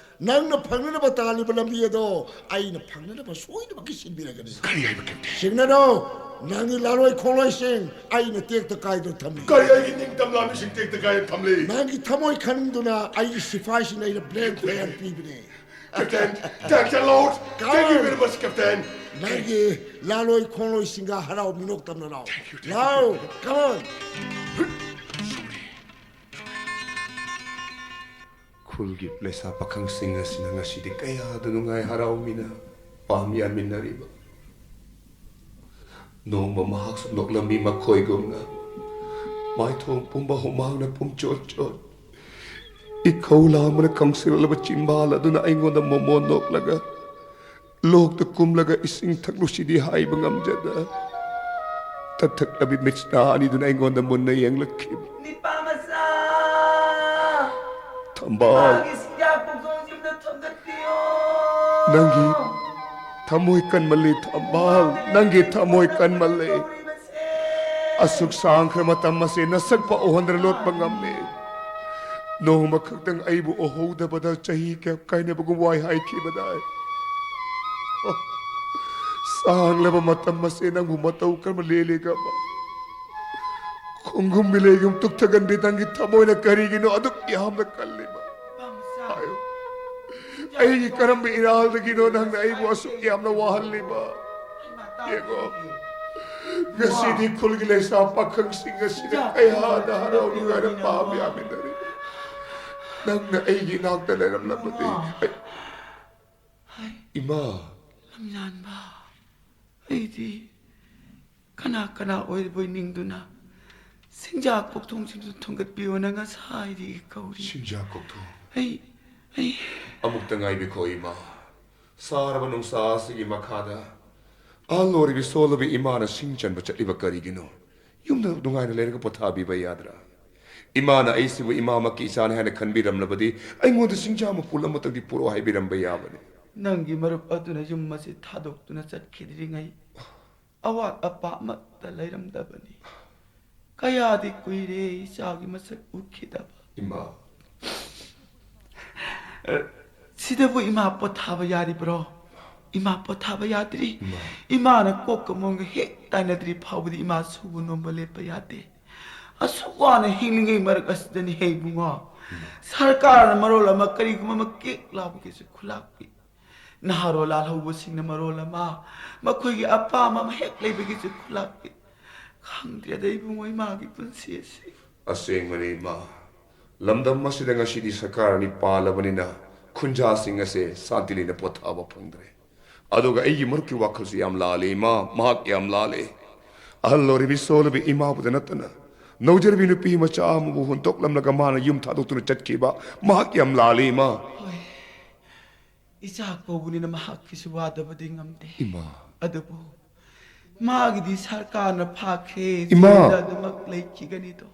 ꯅꯪꯅ ꯐꯪꯅꯅꯕ ꯇꯥꯜꯂꯤꯕ ꯂꯝꯕꯤ ꯑꯗꯣ ꯑꯩꯅ ꯐꯪꯅꯅꯕ ꯁꯣꯏꯗꯅꯃꯛꯀꯤ ꯁꯤꯟꯕꯤꯔꯒꯅꯤ꯫ ꯀꯔꯤ ꯍꯥꯏꯕ, ꯀꯦꯞꯇꯦꯟ? ꯁꯤꯡꯅꯔꯣ, ꯅꯪꯒꯤ ꯂꯥꯂꯣꯏ ꯈꯣꯡꯂꯣꯏꯁꯤꯡ ꯑꯩꯅ ꯇꯦꯛꯇ ꯀꯥꯏꯗꯨꯅ ꯊꯝꯂꯤ꯫ ꯀꯔꯤ ꯑꯩꯒꯤ ꯅꯤꯡꯇꯝ ꯂꯥꯟꯕꯁꯤꯡ ꯇꯦꯛꯇ ꯀꯥꯏꯗꯨꯅ ꯊꯝꯂꯤ? ꯅꯪꯒꯤ ꯊꯃꯣꯏ ꯈꯪꯗꯨꯅ ꯑꯩꯒꯤ ꯁꯤꯐꯥꯏꯁꯤꯡꯅ ꯑꯩꯅ ꯕ꯭ꯂꯦꯡ ꯐꯌꯥꯔ ꯄꯤꯕꯅꯤ꯫ Captain, thank you, Lord. Thank you very much, Captain. ꯅꯪꯒꯤ ꯂꯥꯂꯣꯏ ꯈꯣꯡꯂꯣꯏꯁꯤꯡꯒ ꯍꯔꯥꯎ ꯃꯤꯅꯣꯛ ꯇꯝꯅ ꯂꯥꯎ꯫ Thank you, thank you, ꯂꯥꯎ, Captain. Come on. ꯈꯨꯜꯒꯤ ꯂꯩꯁꯥ ꯄꯥꯈꯪꯁꯤꯡ ꯑꯁꯤꯅ ꯉꯁꯤꯗꯤ ꯀꯌꯥꯗ ꯅꯨꯡꯉꯥꯏ ꯍꯔꯥꯎꯃꯤꯟꯅ ꯄꯥꯝ ꯌꯥꯃꯤꯟꯅꯔꯤꯕ꯫ ꯅꯣꯡꯃ ꯃꯍꯥꯛꯁꯨ ꯅꯣꯛꯂꯝꯃꯤ ꯃꯈꯣꯏꯒꯨꯝꯅ꯫ ꯃꯥꯏꯊꯣꯡ ꯄꯨꯝꯕ ꯍꯨꯃꯥꯡꯅ ꯄꯨꯝꯆꯣꯠ ꯆꯣꯠ꯫ ꯏꯈꯧ ꯂꯥꯡꯕꯅ ꯀꯪꯁꯤꯜꯂꯕ ꯆꯤꯝꯕꯥꯜ ꯑꯗꯨꯅ ꯑꯩꯉꯣꯟꯗ ꯃꯣꯃꯣꯟ ꯅꯣꯛꯂꯒ, ꯂꯣꯛꯇ ꯀꯨꯝꯂꯒ ꯏꯁꯤꯡ ꯊꯛꯂꯨꯁꯤꯗꯤ ꯍꯥꯏꯕ ꯉꯝꯖꯗ, ꯇꯠꯊꯛꯂꯕꯤ ꯃꯤꯠꯁꯅꯥ ꯑꯅꯤꯗꯨꯅ ꯑꯩꯉꯣꯟꯗ ꯃꯨꯟꯅ ꯌꯦꯡꯂꯛꯈꯤꯕ꯫ ꯅꯤꯄꯥ ꯃꯆꯥ! ꯊꯝꯕꯥꯜ꯫ ꯏꯃꯥꯒꯤ ꯆꯤꯟꯖꯥꯛ ꯄꯨꯈꯝꯁꯤꯗ ꯊꯣꯡꯒꯠꯄꯤꯌꯣ꯫ ꯅꯪꯒꯤ ꯊꯃꯣꯏ ꯀꯟꯃꯜꯂꯤ ꯊꯝꯕꯥꯜ, ꯅꯪꯒꯤ ꯊꯃꯣꯏ ꯀꯟꯃꯜꯂꯤ꯫ ꯑꯁꯨꯛ ꯁꯥꯡꯈ꯭ꯔ ꯃꯇꯝ ꯑꯁꯤ ꯅꯁꯛ ꯐꯥꯎ ꯎꯍꯟꯗꯅ ꯂꯣꯠꯄ ꯉꯝꯃꯤ꯫ ꯅꯣꯡꯃ ꯈꯛꯇꯪ ꯑꯩꯕꯨ ꯎꯍꯧꯗꯕꯗ ꯆꯍꯤ ꯀꯌꯥ ꯀꯥꯏꯅꯕꯒꯨꯝ ꯋꯥꯏ ꯍꯥꯏꯈꯤꯕꯗꯥꯏ? ꯁꯥꯡꯂꯕ ꯃꯇꯝ ꯑꯁꯤ ꯅꯪꯕꯨ ꯃꯇꯧ ꯀꯔꯝꯅ ꯂꯦꯜꯂꯤꯒꯕ? ꯈꯣꯡꯒꯨꯝ ꯃꯤꯂꯩꯒꯨꯝ ꯇꯨꯛꯊꯒꯟꯕꯤ ꯅꯪꯒꯤ ꯊꯃꯣꯏꯅ ꯀꯔꯤꯒꯤꯅꯣ ꯑꯗꯨꯛ ꯌꯥꯝꯅ ꯀꯜꯂꯤꯕ? ꯍꯥꯏꯌꯨ꯫ ꯑꯩꯒꯤ ꯀꯔꯝꯕ ꯏꯔꯥꯜꯗꯒꯤꯅꯣ ꯅꯪꯅ ꯑꯩꯕꯨ ꯑꯁꯨꯛ ꯌꯥꯝꯅ ꯋꯥꯍꯜꯂꯤꯕ? ꯌꯦꯡꯉꯣ, ꯉꯁꯤꯗꯤ ꯈꯨꯜꯒꯤ ꯂꯩꯁꯥ ꯄꯥꯈꯪꯁꯤꯡ ꯑꯁꯤꯅ ꯀꯌꯥꯗ ꯍꯔꯥꯎ ꯅꯨꯡꯉꯥꯏꯅ ꯄꯥꯝ ꯌꯥꯃꯤꯟꯅꯔꯤ꯫ ꯅꯪꯅ ꯑꯩꯒꯤ ꯏꯅꯥꯛꯇ ꯂꯩꯔꯝꯂꯕꯗꯤ ꯑꯩ, ꯏꯃꯥ꯫ ꯂꯝꯖꯥꯟꯕ, ꯑꯩꯗꯤ ꯀꯅꯥ ꯀꯅꯥ ꯑꯣꯏꯔꯕꯣꯏ ꯅꯤꯡꯗꯨꯅ ꯁꯤꯡꯖꯥ ꯀꯣꯛꯊꯣꯡꯁꯤꯡꯗꯨ ꯊꯣꯡꯒꯠꯄꯤꯌꯣꯅ ꯉꯁꯥꯏꯗꯒꯤ ꯀꯧꯔꯤ꯫ ꯁꯤꯡꯖꯥ ꯀꯣꯛꯊꯣꯡ? ꯑꯩ, ꯑꯩ ꯑꯃꯨꯛꯇ ꯉꯥꯏꯕꯤꯈꯣ ꯏꯃꯥ꯫ ꯁꯥꯔꯕ ꯅꯨꯡꯁꯥ ꯑꯁꯤꯒꯤ ꯃꯈꯥꯗ ꯑꯍꯜ ꯑꯣꯏꯔꯤꯕꯤ ꯁꯣꯜꯂꯕꯤ ꯏꯃꯥꯅ ꯁꯤꯡ ꯆꯟꯕ ꯆꯠꯂꯤꯕ ꯀꯔꯤꯒꯤꯅꯣ? ꯌꯨꯝꯗ ꯅꯨꯡꯉꯥꯏꯅ ꯂꯩꯔꯒ ꯄꯣꯊꯥꯕꯤꯕ ꯌꯥꯗ꯭ꯔꯥ? ꯏꯃꯥꯅ ꯑꯩꯁꯤꯕꯨ ꯏꯃꯥꯃꯛꯀꯤ ꯏꯆꯥꯅꯤ ꯍꯥꯏꯅ ꯈꯟꯕꯤꯔꯝꯂꯕꯗꯤ ꯑꯩꯉꯣꯟꯗ ꯁꯤꯡꯖꯥ ꯃꯄꯨꯜ ꯑꯃꯇꯪꯗꯤ ꯄꯨꯔꯛꯑꯣ ꯍꯥꯏꯕꯤꯔꯝꯕ ꯌꯥꯕꯅꯤ꯫ ꯅꯪꯒꯤ ꯃꯔꯨꯞ ꯑꯗꯨꯅ ꯌꯨꯝ ꯑꯁꯤ ꯊꯥꯗꯣꯛꯇꯨꯅ ꯆꯠꯈꯤꯗ꯭ꯔꯤꯉꯩ ꯑꯋꯥꯠ ꯑꯄꯥ ꯑꯃꯠꯇ ꯂꯩꯔꯝꯗꯕꯅꯤ꯫ ꯀꯌꯥꯗꯤ ꯀꯨꯏꯔꯦ ꯏꯆꯥꯒꯤ ꯃꯁꯛ ꯎꯈꯤꯗꯕ꯫ ꯏꯃꯥ꯫ ꯁꯤꯗꯕꯨ ꯏꯃꯥ ꯄꯣꯊꯥꯕ ꯌꯥꯔꯤꯕ꯭ꯔꯣ? ꯏꯃꯥ ꯄꯣꯊꯥꯕ ꯌꯥꯗ꯭ꯔꯤ꯫ ꯏꯃꯥ꯫ ꯏꯃꯥꯅ ꯀꯣꯛꯀ ꯃꯣꯟꯒ ꯍꯦꯛ ꯇꯥꯏꯅꯗ꯭ꯔꯤ ꯐꯥꯎꯕꯗꯤ ꯏꯃꯥ ꯁꯨꯕ ꯅꯣꯝꯕ ꯂꯦꯞꯄ ꯌꯥꯗꯦ꯫ ꯑꯁꯨꯛ ꯋꯥꯅ ꯍꯤꯡꯂꯤꯉꯩ ꯃꯔꯛ ꯑꯁꯤꯗꯅꯤ ꯍꯦ ꯏꯕꯨꯡꯉꯣ, ꯏꯃꯥ꯫ ꯁꯔꯀꯥꯔꯅ ꯃꯔꯣꯜ ꯑꯃ ꯀꯔꯤꯒꯨꯝꯕ ꯑꯃ ꯀꯦꯛ ꯂꯥꯎꯕꯒꯤꯁꯨ ꯈꯨꯂꯥꯛꯄꯤ꯫ ꯅꯍꯥꯔꯣꯜ ꯂꯥꯜꯍꯧꯕꯁꯤꯡꯅ ꯃꯔꯣꯜ ꯑꯃ ꯃꯈꯣꯏꯒꯤ ꯑꯄꯥꯝꯕ ꯑꯃ ꯍꯦꯛ ꯂꯩꯕꯒꯤꯁꯨ ꯈꯨꯂꯥꯛꯄꯤ꯫ ꯈꯪꯗ꯭ꯔꯦꯗ ꯏꯕꯨꯡꯉꯣ, ꯏꯃꯥꯒꯤ ꯄꯨꯟꯁꯤ ꯑꯁꯤ꯫ ꯑꯁꯦꯡꯕꯅꯤ ꯏꯃꯥ, ꯂꯝꯗꯝ ꯑꯁꯤꯗ ꯉꯁꯤꯗꯤ ꯁꯔꯀꯥꯔ ꯑꯅꯤ ꯄꯥꯜꯂꯕꯅꯤꯅ ꯈꯨꯟꯖꯥꯁꯤꯡ ꯑꯁꯦ ꯁꯥꯟꯇꯤ ꯂꯩꯅ ꯄꯣꯊꯥꯕ ꯐꯪꯗ꯭ꯔꯦ꯫ ꯑꯗꯨꯒ ꯑꯩꯒꯤ ꯃꯔꯨꯞꯀꯤ ꯋꯥꯈꯜꯁꯤ ꯌꯥꯝ ꯂꯥꯜꯂꯤ ꯏꯃꯥ, ꯃꯍꯥꯛ ꯌꯥꯝ ꯂꯥꯜꯂꯤ꯫ ꯑꯍꯜ ꯑꯣꯏꯔꯕꯤ ꯁꯣꯜꯂꯕꯤ ꯏꯃꯥꯕꯨꯗ ꯅꯠꯇꯅ ꯅꯧꯖꯔꯕꯤ ꯅꯨꯄꯤ ꯃꯆꯥ ꯑꯃꯕꯨ ꯍꯨꯟꯗꯣꯛꯂꯝꯂꯒ ꯃꯥꯅ ꯌꯨꯝ ꯊꯥꯗꯣꯛꯇꯨꯅ ꯆꯠꯈꯤꯕ ꯃꯍꯥꯛ ꯌꯥꯝ ꯂꯥꯜꯂꯤ ꯏꯃꯥ꯫ ꯍꯣꯏ, ꯏꯆꯥ ꯀꯧꯕꯅꯤꯅ ꯃꯍꯥꯛꯀꯤꯁꯨ ꯋꯥꯗꯕꯗꯤ ꯉꯝꯗꯦ꯫ ꯏꯃꯥ꯫ ꯑꯗꯨꯕꯨ ꯃꯥꯒꯤꯗꯤ ꯁꯔꯀꯥꯔꯅ ꯐꯥꯈ꯭ꯔꯦ, ꯏꯃꯥ꯫ ꯖꯦꯜꯗ ꯑꯗꯨꯃꯛ ꯂꯩꯈꯤꯒꯅꯤꯗꯣ꯫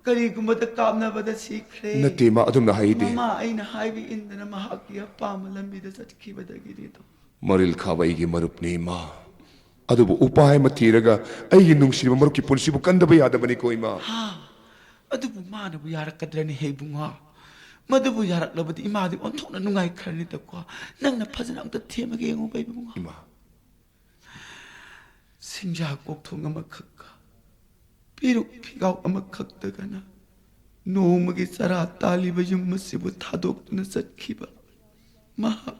ꯀꯔꯤꯒꯨꯝꯕꯗ ꯀꯥꯞꯅꯕꯗ ꯁꯤꯈ꯭ꯔꯦ꯫ ꯅꯠꯇꯦ, ꯏꯃꯥ, ꯑꯗꯨꯝꯅ ꯍꯥꯏꯗꯦ꯫ ꯃꯃꯥ ꯑꯩꯅ ꯍꯥꯏꯕ ꯏꯟꯗꯅ ꯃꯍꯥꯛꯀꯤ ꯑꯄꯥꯝꯕ ꯂꯝꯕꯤꯗ ꯆꯠꯈꯤꯕꯗꯒꯤꯅꯤꯗꯣ꯫ ꯃꯔꯤꯜ ꯈꯥꯕ ꯑꯩꯒꯤ ꯃꯔꯨꯞꯅꯤ, ꯏꯃꯥ꯫ ꯑꯗꯨꯕꯨ ꯎꯄꯥꯏ ꯑꯃ ꯊꯤꯔꯒ ꯑꯩꯒꯤ ꯅꯨꯡꯁꯤꯕ ꯃꯔꯨꯞꯀꯤ ꯄꯨꯟꯁꯤꯕꯨ ꯀꯟꯗꯕ ꯌꯥꯗꯕꯅꯤꯀꯣ, ꯏꯃꯥ꯫ ꯍꯥ? ꯑꯗꯨꯕꯨ ꯃꯥꯅꯕꯨ ꯌꯥꯔꯛꯀꯗ꯭ꯔꯅꯦ, ꯍꯦ ꯏꯕꯨꯡꯉꯣ? ꯃꯗꯨꯕꯨ ꯌꯥꯔꯛꯂꯕꯗꯤ ꯏꯃꯥꯗꯤ ꯑꯣꯟꯊꯣꯛꯅ ꯅꯨꯡꯉꯥꯏꯈ꯭ꯔꯅꯤꯗꯀꯣ꯫ ꯅꯪꯅ ꯐꯖꯅ ꯑꯝꯇ ꯊꯦꯝꯃꯒ ꯌꯦꯡꯉꯨꯕ, ꯏꯕꯨꯡꯉꯣ꯫ ꯏꯃꯥ꯫ ꯁꯤꯡꯖꯥ ꯀꯣꯛꯊꯣꯡ ꯑꯃꯈꯛꯀ, ꯄꯤꯔꯨꯛ ꯐꯤꯒꯥꯎ ꯑꯃꯈꯛꯇꯒꯅ ꯅꯣꯡꯃꯒꯤ ꯆꯔꯥ ꯇꯥꯜꯂꯤꯕ ꯌꯨꯝ ꯑꯁꯤꯕꯨ ꯊꯥꯗꯣꯛꯇꯨꯅ ꯆꯠꯈꯤꯕ ꯃꯍꯥꯛ,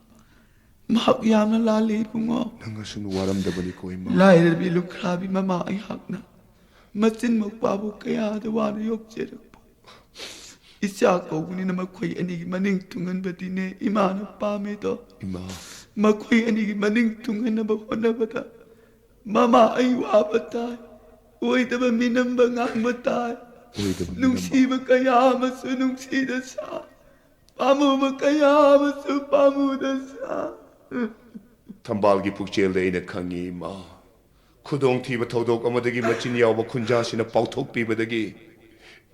ꯃꯍꯥꯛ ꯌꯥꯝꯅ ꯂꯥꯜꯂꯤ, ꯏꯕꯨꯡꯉꯣ꯫ ꯅꯪ ꯑꯁꯨꯝꯅ ꯋꯥꯔꯝꯗꯕꯅꯤꯀꯣ, ꯏꯃꯥ꯫ ꯂꯥꯏꯔꯕꯤ ꯂꯨꯈ꯭ꯔꯥꯕꯤ ꯃꯃꯥ ꯑꯩꯍꯥꯛꯅ ꯃꯆꯤꯟ ꯃꯧꯄ꯭ꯋꯥꯕꯨ ꯀꯌꯥꯗ ꯋꯥꯅ ꯌꯣꯛꯆꯔꯛꯄ꯫ ꯏꯆꯥ ꯀꯧꯕꯅꯤꯅ ꯃꯈꯣꯏ ꯑꯅꯤꯒꯤ ꯃꯅꯤꯡ ꯊꯨꯡꯍꯟꯕꯗꯤꯅꯦ ꯏꯃꯥꯅ ꯄꯥꯝꯃꯤꯗꯣ꯫ ꯏꯃꯥ꯫ ꯃꯈꯣꯏ ꯑꯅꯤꯒꯤ ꯃꯅꯤꯡ ꯊꯨꯡꯍꯟꯅꯕ ꯍꯣꯠꯅꯕꯗ ꯃꯃꯥ ꯑꯩ ꯋꯥꯕ ꯇꯥꯏ꯫ ꯑꯣꯏꯗꯕ ꯃꯤꯅꯝꯕ ꯉꯥꯡꯕ ꯇꯥꯏ꯫ ꯑꯣꯏꯗꯕ ꯃꯤꯅꯝꯕ꯫ ꯅꯨꯡꯁꯤꯕ ꯀꯌꯥ ꯑꯃꯁꯨ ꯅꯨꯡꯁꯤꯗ ꯁꯥ, ꯄꯥꯝꯃꯨꯕ ꯀꯌꯥ ꯑꯃꯁꯨ ꯄꯥꯝꯃꯨꯗ ꯁꯥ꯫ ꯊꯝꯕꯥꯜꯒꯤ ꯄꯨꯛꯆꯦꯜꯗ ꯑꯩꯅ ꯈꯪꯉꯤ, ꯏꯃꯥ꯫ ꯈꯨꯗꯣꯡꯊꯤꯕ ꯊꯧꯗꯣꯛ ꯑꯃꯗꯒꯤ ꯃꯆꯤꯟ ꯌꯥꯎꯕ ꯈꯨꯟꯖꯥꯁꯤꯅ ꯄꯥꯎꯊꯣꯛꯄꯤꯕꯗꯒꯤ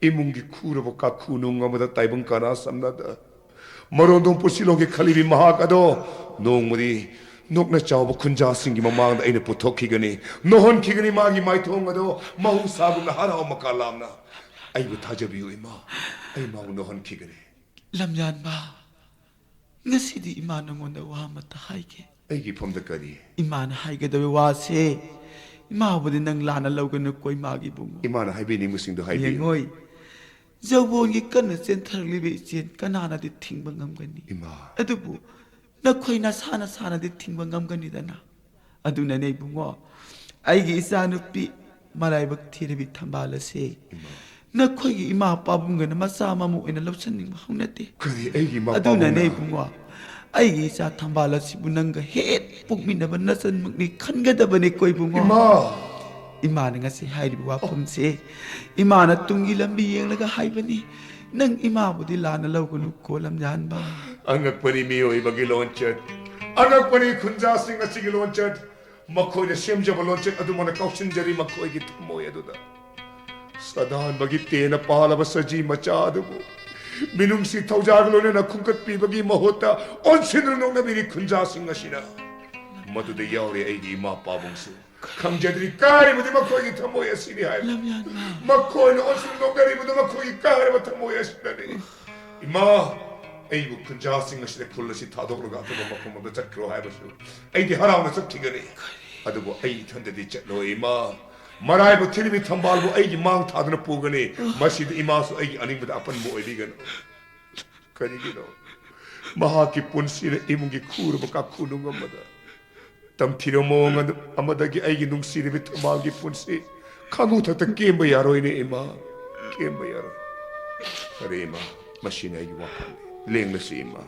ꯏꯃꯨꯡꯒꯤ ꯈꯨꯔꯕ ꯀꯥꯈꯨ ꯅꯨꯡ ꯑꯃꯗ ꯇꯥꯏꯕꯪ ꯀꯅꯥ ꯁꯝꯅꯗ ꯃꯔꯣꯟꯗꯣꯝ ꯄꯨꯟꯁꯤꯂꯣꯡꯒꯤ ꯈꯜꯂꯤꯕꯤ ꯃꯍꯥꯛ ꯑꯗꯣ ꯅꯣꯡꯃꯗꯤ ꯅꯣꯛꯅ ꯆꯥꯎꯕ ꯈꯨꯟꯖꯥꯁꯤꯡꯒꯤ ꯃꯃꯥꯡꯗ ꯑꯩꯅ ꯄꯨꯊꯣꯛꯈꯤꯒꯅꯤ, ꯅꯣꯛꯍꯟꯈꯤꯒꯅꯤ꯫ ꯃꯥꯒꯤ ꯃꯥꯏꯊꯣꯡ ꯑꯗꯣ ꯃꯍꯧꯁꯥꯒꯨꯝꯅ ꯍꯔꯥꯎ ꯃꯀꯥ ꯂꯥꯝꯅ꯫ ꯑꯩꯕꯨ ꯊꯥꯖꯕꯤꯌꯨ, ꯏꯃꯥ, ꯑꯩ ꯃꯥꯕꯨ ꯅꯣꯛꯍꯟꯈꯤꯒꯅꯤ꯫ ꯂꯝꯌꯥꯟꯕ, ꯉꯁꯤꯗꯤ ꯏꯃꯥ ꯅꯉꯣꯟꯗ ꯋꯥ ꯑꯃꯇ ꯍꯥꯏꯒꯦ꯫ ꯑꯩꯒꯤ ꯏꯐꯝꯗ ꯀꯔꯤ? ꯏꯃꯥꯅ ꯍꯥꯏꯒꯗꯕ ꯋꯥꯁꯦ, ꯏꯃꯥꯕꯨꯗꯤ ꯅꯪ ꯂꯥꯟꯅ ꯂꯧꯒꯅꯨꯀꯣ, ꯏꯃꯥꯒꯤ ꯏꯕꯨꯡꯉꯣ꯫ ꯏꯃꯥꯅ ꯍꯥꯏꯕꯤꯅꯤꯡꯕꯁꯤꯡꯗꯣ ꯍꯥꯏꯕꯤꯌꯨ꯫ ꯌꯦꯡꯉꯣꯏ, ꯖꯧꯕꯣꯟꯒꯤ ꯀꯟꯅ ꯆꯦꯟꯊꯔꯛꯂꯤꯕ ꯏꯆꯦꯜ ꯀꯅꯥꯅꯗꯤ ꯊꯤꯡꯕ ꯉꯝꯒꯅꯤ? ꯏꯃꯥ꯫ ꯑꯗꯨꯕꯨ ꯅꯈꯣꯏ ꯅꯁꯥ ꯅꯁꯥꯅꯗꯤ ꯊꯤꯡꯕ ꯉꯝꯒꯅꯤꯗꯅ꯫ ꯑꯗꯨꯅꯅꯦ ꯏꯕꯨꯡꯉꯣ, ꯑꯩꯒꯤ ꯏꯆꯥꯅꯨꯄꯤ ꯃꯔꯥꯏꯕꯛ ꯊꯤꯔꯕꯤ ꯊꯝꯕꯥꯜ ꯑꯁꯦ ꯏꯃꯥ꯫ ꯅꯈꯣꯏꯒꯤ ꯏꯃꯥ ꯄꯥꯕꯨꯡꯒꯅ ꯃꯆꯥ ꯃꯃꯧ ꯑꯣꯏꯅ ꯂꯧꯁꯟꯅꯤꯡꯕ ꯍꯧꯅꯗꯦ꯫ ꯀꯔꯤ, ꯑꯩꯒꯤ ꯏꯃꯥ ꯑꯗꯨꯅꯅꯦ ꯄꯥꯕꯨꯡꯅ? ꯏꯕꯨꯡꯉꯣ, ꯑꯩꯒꯤ ꯏꯆꯥ ꯊꯝꯕꯥꯜ ꯑꯁꯤꯕꯨ ꯅꯪꯒ ꯍꯦꯛ ꯄꯣꯛꯃꯤꯟꯅꯕ ꯅꯆꯟꯃꯛꯅꯤ ꯈꯟꯒꯗꯕꯅꯦꯀꯣ ꯏꯕꯨꯡꯉꯣ꯫ ꯏꯃꯥ! ꯏꯃꯥꯅ ꯉꯁꯤ ꯍꯥꯏꯔꯤꯕ ꯋꯥꯐꯝꯁꯦ ꯏꯃꯥꯅ ꯇꯨꯡꯒꯤ ꯂꯝꯕꯤ ꯌꯦꯡꯂꯒ ꯍꯥꯏꯕꯅꯤ꯫ ꯅꯪ ꯏꯃꯥꯕꯨꯗꯤ ꯂꯥꯟꯅ ꯂꯧꯒꯅꯨꯀꯣ, ꯂꯝꯌꯥꯟꯕ꯫ ꯑꯉꯛꯄꯅꯤ ꯃꯤꯑꯣꯏꯕꯒꯤ ꯂꯣꯟꯆꯠ, ꯑꯉꯛꯄꯅꯤ ꯈꯨꯟꯖꯥꯁꯤꯡ ꯑꯁꯤꯒꯤ ꯂꯣꯟꯆꯠ꯫ ꯃꯈꯣꯏꯅ ꯁꯦꯝꯖꯕ ꯂꯣꯟꯆꯠ ꯑꯗꯨꯃꯛꯅ ꯀꯥꯎꯁꯤꯟꯖꯔꯤ ꯃꯈꯣꯏꯒꯤ ꯊꯃꯣꯏ ꯑꯗꯨꯗ꯫ ꯁꯥꯗꯥꯟꯕꯒꯤ ꯇꯦꯟꯅ ꯄꯥꯜꯂꯕ ꯁꯖꯤ ꯃꯆꯥ ꯑꯗꯨꯕꯨ ꯃꯤꯅꯨꯡꯁꯤ ꯊꯧꯖꯥꯜꯒ ꯂꯣꯏꯅꯅ ꯈꯨꯝꯒꯠꯄꯤꯕꯒꯤ ꯃꯍꯨꯠꯇ ꯑꯣꯟꯁꯤꯟꯗꯨꯅ ꯅꯣꯛꯅꯕꯤꯔꯤ ꯈꯨꯟꯖꯥꯁꯤꯡ ꯑꯁꯤꯅ꯫ ꯃꯗꯨꯗ ꯌꯥꯎꯔꯤ ꯑꯩꯒꯤ ꯏꯃꯥ ꯄꯥꯕꯨꯡꯁꯨ꯫ ꯈꯪꯖꯗ꯭ꯔꯤ ꯀꯥꯏꯔꯤꯕꯗꯤ ꯃꯈꯣꯏꯒꯤ ꯊꯃꯣꯏ ꯑꯁꯤꯅꯤ ꯍꯥꯏꯕ꯫ ꯂꯝꯌꯥꯟꯕ꯫ ꯃꯈꯣꯏꯅ ꯑꯣꯟꯁꯤꯟ ꯅꯣꯛꯅꯔꯤꯕꯗꯨ ꯃꯈꯣꯏꯒꯤ ꯀꯥꯏꯔꯕ ꯊꯃꯣꯏ ꯑꯁꯤꯅꯅꯤ꯫ ꯏꯃꯥ, ꯑꯩꯕꯨ ꯈꯨꯟꯖꯥꯁꯤꯡ ꯑꯁꯤꯗ ꯈꯨꯜ ꯑꯁꯤ ꯊꯥꯗꯣꯛꯂꯒ ꯑꯇꯣꯞꯄ ꯃꯐꯝ ꯑꯃꯗ ꯆꯠꯈ꯭ꯔꯣ ꯍꯥꯏꯕꯁꯨ ꯑꯩꯗꯤ ꯍꯔꯥꯎꯅ ꯆꯠꯈꯤꯒꯅꯤ꯫ ꯑꯗꯨꯕꯨ ꯑꯩ ꯏꯊꯟꯗꯗꯤ ꯆꯠꯂꯣꯏ ꯏꯃꯥ꯫ ꯃꯔꯥꯏꯕꯛ ꯊꯤꯔꯤꯕꯤ ꯊꯝꯕꯥꯜꯕꯨ ꯑꯩꯒꯤ ꯃꯥꯡ ꯊꯥꯗꯨꯅ ꯄꯨꯒꯅꯤ꯫ ꯃꯁꯤꯗ ꯏꯃꯥꯁꯨ ꯑꯩꯒꯤ ꯑꯅꯤꯡꯕꯗ ꯑꯄꯟꯕ ꯑꯣꯏꯕꯤꯒꯅꯨ꯫ ꯀꯔꯤꯒꯤꯅꯣ? ꯃꯍꯥꯛꯀꯤ ꯄꯨꯟꯁꯤꯅ ꯏꯃꯨꯡꯒꯤ ꯈꯨꯔꯕ ꯀꯥꯈꯨꯅꯨꯡ ꯑꯃꯗ ꯇꯝꯊꯤꯔꯕ ꯃꯑꯣꯡ ꯑꯗꯨ ꯑꯃꯗꯒꯤ ꯑꯩꯒꯤ ꯅꯨꯡꯁꯤꯔꯕꯤ ꯊꯝꯕꯥꯜꯒꯤ ꯄꯨꯟꯁꯤ ꯈꯥꯉꯨ ꯊꯛꯇ ꯀꯦꯝꯕ ꯌꯥꯔꯣꯏꯅꯦ ꯏꯃꯥ, ꯀꯦꯝꯕ ꯌꯥꯔꯣꯏ꯫ ꯐꯔꯦ ꯏꯃꯥ, ꯃꯁꯤꯅꯤ ꯑꯩꯒꯤ ꯋꯥꯐꯝ꯫ ꯂꯦꯡꯂꯁꯤ ꯏꯃꯥ꯫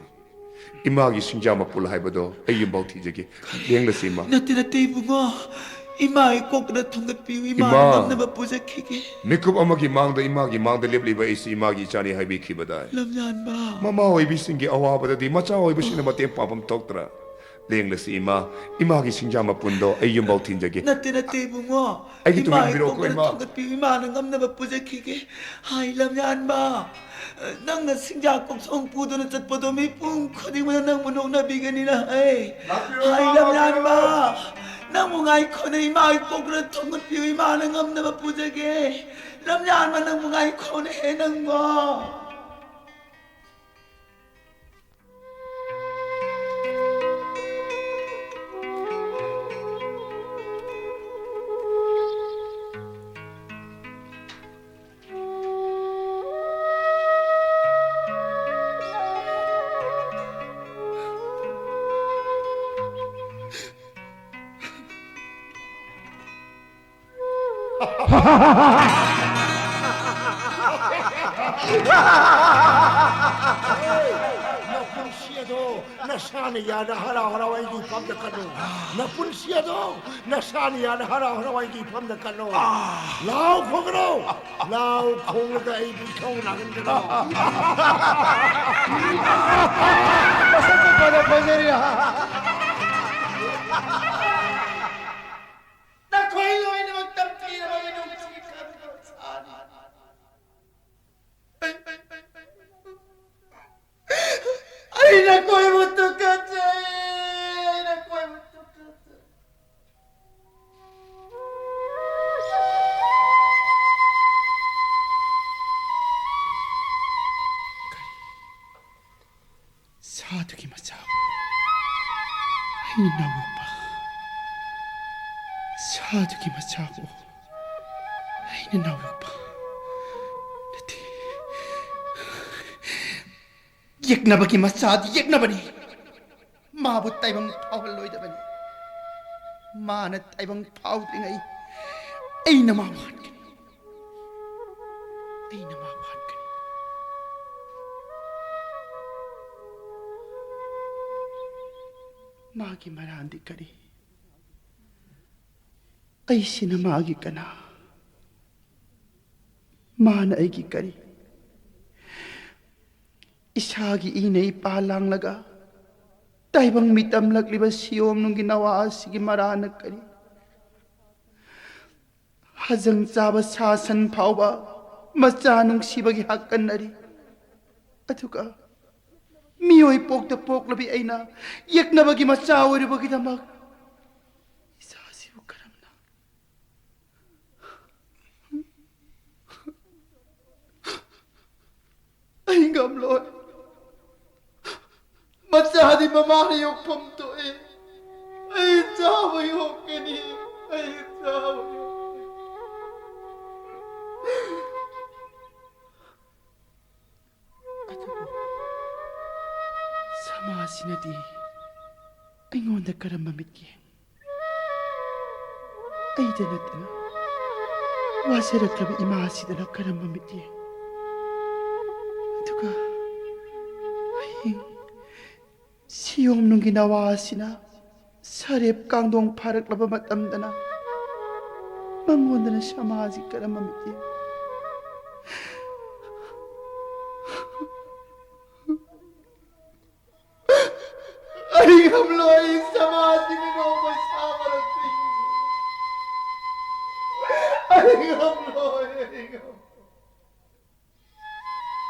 ꯏꯃꯥꯒꯤ ꯁꯤꯡꯖꯥ ꯃꯄꯨꯜ ꯍꯥꯏꯕꯗꯣ ꯑꯩ ꯌꯨꯝꯐꯥꯎ ꯊꯤꯖꯒꯦ꯫ ꯂꯦꯡꯂꯁꯤ ꯏꯃꯥ꯫ ꯅꯠꯇꯦ, ꯅꯠꯇꯦ ꯏꯕꯨꯡꯉꯣ, ꯏꯃꯥꯒꯤ ꯀꯣꯛꯇ ꯊꯣꯡꯒꯠꯄꯤꯌꯨ, ꯏꯃꯥꯅ ꯏꯃꯥ꯫ ꯉꯝꯅꯕ ꯄꯨꯖꯈꯤꯒꯦ꯫ ꯃꯤꯀꯨꯞ ꯑꯃꯒꯤ ꯃꯥꯡꯗ ꯏꯃꯥꯒꯤ ꯃꯥꯡꯗ ꯂꯦꯞꯂꯤꯕ ꯑꯩꯁꯤ ꯏꯃꯥꯒꯤ ꯏꯆꯥꯅꯤ ꯍꯥꯏꯕꯤꯈꯤꯕꯗꯥꯏ꯫ ꯂꯝꯌꯥꯟꯕ꯫ ꯃꯃꯥ ꯑꯣꯏꯕꯤꯁꯤꯡꯒꯤ ꯑꯋꯥꯕꯗꯗꯤ ꯃꯆꯥ ꯑꯣꯏꯕꯁꯤꯡꯅ ꯃꯇꯦꯡ ꯄꯥꯡꯐꯝ ꯊꯣꯛꯇ꯭ꯔꯥ? ꯂꯦꯡꯂꯁꯤ ꯏꯃꯥ, ꯏꯃꯥꯒꯤ ꯁꯤꯡꯖꯥ ꯃꯄꯨꯟꯗꯣ ꯑꯩ ꯌꯨꯝꯐꯥꯎ ꯊꯤꯟꯖꯒꯦ꯫ ꯅꯠꯇꯦ, ꯅꯠꯇꯦ ꯏꯕꯨꯡꯉꯣ꯫ ꯑꯩꯒꯤ ꯇꯨꯡ ꯏꯃꯥꯒꯤ ꯏꯟꯕꯤꯔꯛꯎꯀꯣ, ꯀꯣꯛꯇ ꯏꯃꯥ꯫ ꯊꯣꯡꯒꯠꯄꯤꯌꯨ, ꯏꯃꯥꯅ ꯉꯝꯅꯕ ꯄꯨꯖꯈꯤꯒꯦ꯫ ꯍꯥꯏ ꯂꯝꯌꯥꯟꯕ, ꯅꯪꯅ ꯁꯤꯡꯖꯥ ꯀꯣꯛꯁꯣꯡ ꯄꯨꯗꯨꯅ ꯆꯠꯄꯗꯣ ꯃꯤꯄꯨꯝ ꯈꯨꯗꯤꯡꯃꯛꯅ ꯅꯪꯕꯨ ꯅꯣꯛꯅꯕꯤꯒꯅꯤꯅ ꯍꯥꯏ꯫ ꯂꯥꯛꯄꯤꯌꯨ, ꯍꯥꯏ ꯏꯃꯥ, ꯂꯝꯌꯥꯟꯕ, ꯂꯥꯛꯄꯤꯌꯨ꯫ ꯅꯪꯕꯨ ꯉꯥꯏꯈꯣꯅ ꯏꯃꯥꯒꯤ ꯀꯣꯛꯇ ꯊꯣꯡꯒꯠꯄꯤꯌꯨ, ꯏꯃꯥꯅ ꯉꯝꯅꯕ ꯄꯨꯖꯒꯦ꯫ ꯂꯝꯌꯥꯟꯕ, ꯅꯪꯕꯨ ꯉꯥꯏꯈꯣꯅꯦ ꯅꯪꯕꯣ꯫ ꯅꯄꯨꯟꯁꯤ ꯑꯗꯣ ꯅꯁꯥꯅ ꯌꯥꯅ ꯍꯔꯥꯎ ꯍꯔꯥꯎ ꯑꯩꯒꯤ ꯏꯐꯝꯗ ꯀꯠꯂꯨ꯫ ꯅꯄꯨꯟꯁꯤ ꯑꯗꯣ ꯅꯁꯥꯅ ꯌꯥꯅ ꯍꯔꯥꯎ ꯍꯔꯥꯎ ꯑꯩꯒꯤ ꯏꯐꯝꯗ ꯀꯠꯂꯨ꯫ ꯂꯥꯎ ꯈꯣꯡꯒꯅꯨ꯫ ꯂꯥꯎ ꯈꯣꯡꯂꯒ ꯑꯩꯕꯨ ꯏꯊꯧ ꯂꯥꯡꯍꯟꯒꯅꯨ꯫ ꯃꯁꯛꯇ ꯐꯅ ꯐꯖꯔꯤ꯫ ꯅꯈꯣꯏ ꯂꯣꯏꯅꯃꯛ ꯇꯝꯊꯤꯔꯕ ꯃꯤꯅꯣꯛꯁꯤꯡ ꯈꯟꯕ ꯁꯥꯅꯤ꯫ ꯑꯩ ꯅꯈꯣꯏꯕꯨ ꯇꯨꯀꯠꯆꯩ, ꯑꯩ ꯅꯈꯣꯏꯕꯨ ꯇꯨꯀꯠꯆꯩ꯫ ꯑꯩꯅ ꯅꯥꯎꯌꯣꯛꯄ ꯁꯥꯗꯨꯒꯤ ꯃꯆꯥꯕꯨ ꯑꯩꯅ ꯅꯥꯎꯌꯣꯛꯄ ꯅꯠꯇꯦ꯫ ꯌꯦꯛꯅꯕꯒꯤ ꯃꯆꯥꯗꯤ ꯌꯦꯛꯅꯕꯅꯤ꯫ ꯃꯥꯕꯨ ꯇꯥꯏꯕꯪ ꯐꯥꯎꯍꯜꯂꯣꯏꯗꯕꯅꯤ꯫ ꯃꯥꯅ ꯇꯥꯏꯕꯪ ꯐꯥꯎꯗ꯭ꯔꯤꯉꯩ ꯑꯩꯅ ꯃꯥꯕꯨ ꯍꯥꯠꯀꯅꯤ꯫ ꯑꯩꯅ ꯃꯥꯕꯨ ꯍꯥꯠꯀꯅꯤ꯫ ꯃꯥꯒꯤ ꯃꯔꯥꯟꯗꯤ ꯀꯔꯤ? ꯑꯩꯁꯤꯅ ꯃꯥꯒꯤ ꯀꯅꯥ? ꯃꯥꯅ ꯑꯩꯒꯤ ꯀꯔꯤ? ꯏꯁꯥꯒꯤ ꯏꯅ ꯏꯄꯥ ꯂꯥꯡꯂꯒ ꯇꯥꯏꯕꯪ ꯃꯤꯇꯝꯂꯛꯂꯤꯕ ꯁꯤꯌꯣꯝꯅꯨꯡꯒꯤ ꯅꯋꯥ ꯑꯁꯤꯒꯤ ꯃꯔꯥꯅ ꯀꯔꯤ? ꯍꯖꯪ ꯆꯥꯕ ꯁꯥ ꯁꯟ ꯐꯥꯎꯕ ꯃꯆꯥ ꯅꯨꯡꯁꯤꯕꯒꯤ ꯍꯥꯛꯀꯟꯅꯔꯤ꯫ ꯑꯗꯨꯒ ꯃꯤꯑꯣꯏ ꯄꯣꯛꯇ ꯄꯣꯛꯂꯕꯤ ꯑꯩꯅ ꯌꯦꯛꯅꯕꯒꯤ ꯃꯆꯥ ꯑꯣꯏꯔꯨꯕꯒꯤꯗꯃꯛ ꯏꯆꯥꯁꯤꯕꯨ ꯀꯔꯝꯅ? ꯑꯩ ꯉꯝꯂꯣꯏ꯫ ꯃꯆꯥꯗꯤ ꯃꯃꯥꯅ ꯌꯣꯛꯐꯝ ꯊꯣꯛꯏ꯫ ꯑꯩ ꯆꯥꯕ ꯌꯣꯛꯀꯅꯤ꯫ ꯑꯩ ꯆꯥꯕ ꯌꯣꯛꯀꯅꯤ꯫ ꯑꯗꯨꯕꯨ ꯁꯃꯥꯖꯁꯤꯅꯗꯤ ꯑꯩꯉꯣꯟꯗ ꯀꯔꯝꯕ ꯃꯤꯠꯌꯦꯡ? ꯑꯩꯗ ꯅꯠꯇꯅ ꯋꯥꯖꯔꯛꯂꯕ ꯏꯃꯥꯁꯤꯗꯅ ꯀꯔꯝꯕ ꯃꯤꯠꯌꯦꯡ? ꯑꯗꯨꯒ ꯍꯌꯦꯡ ꯁꯤꯌꯣꯝꯅꯨꯡꯒꯤ ꯅꯋꯥ ꯑꯁꯤꯅ ꯁꯔꯦꯞ ꯀꯥꯡꯗꯣꯡ ꯐꯥꯔꯛꯂꯕ ꯃꯇꯝꯗꯅ ꯃꯉꯣꯟꯗꯅ ꯁꯃꯥꯖꯒꯤ ꯀꯔꯝꯕ ꯃꯤꯠꯌꯦꯡ? ꯑꯩ ꯉꯝꯂꯣꯏ, ꯑꯩ ꯁꯃꯥꯖꯒꯤ ꯃꯤꯅꯣꯛ ꯃꯩꯁꯥ ꯃꯔꯛꯇ ꯍꯤꯡꯕ꯫ ꯑꯩ ꯉꯝꯂꯣꯏ, ꯑꯩ ꯉꯝꯂꯣꯏ꯫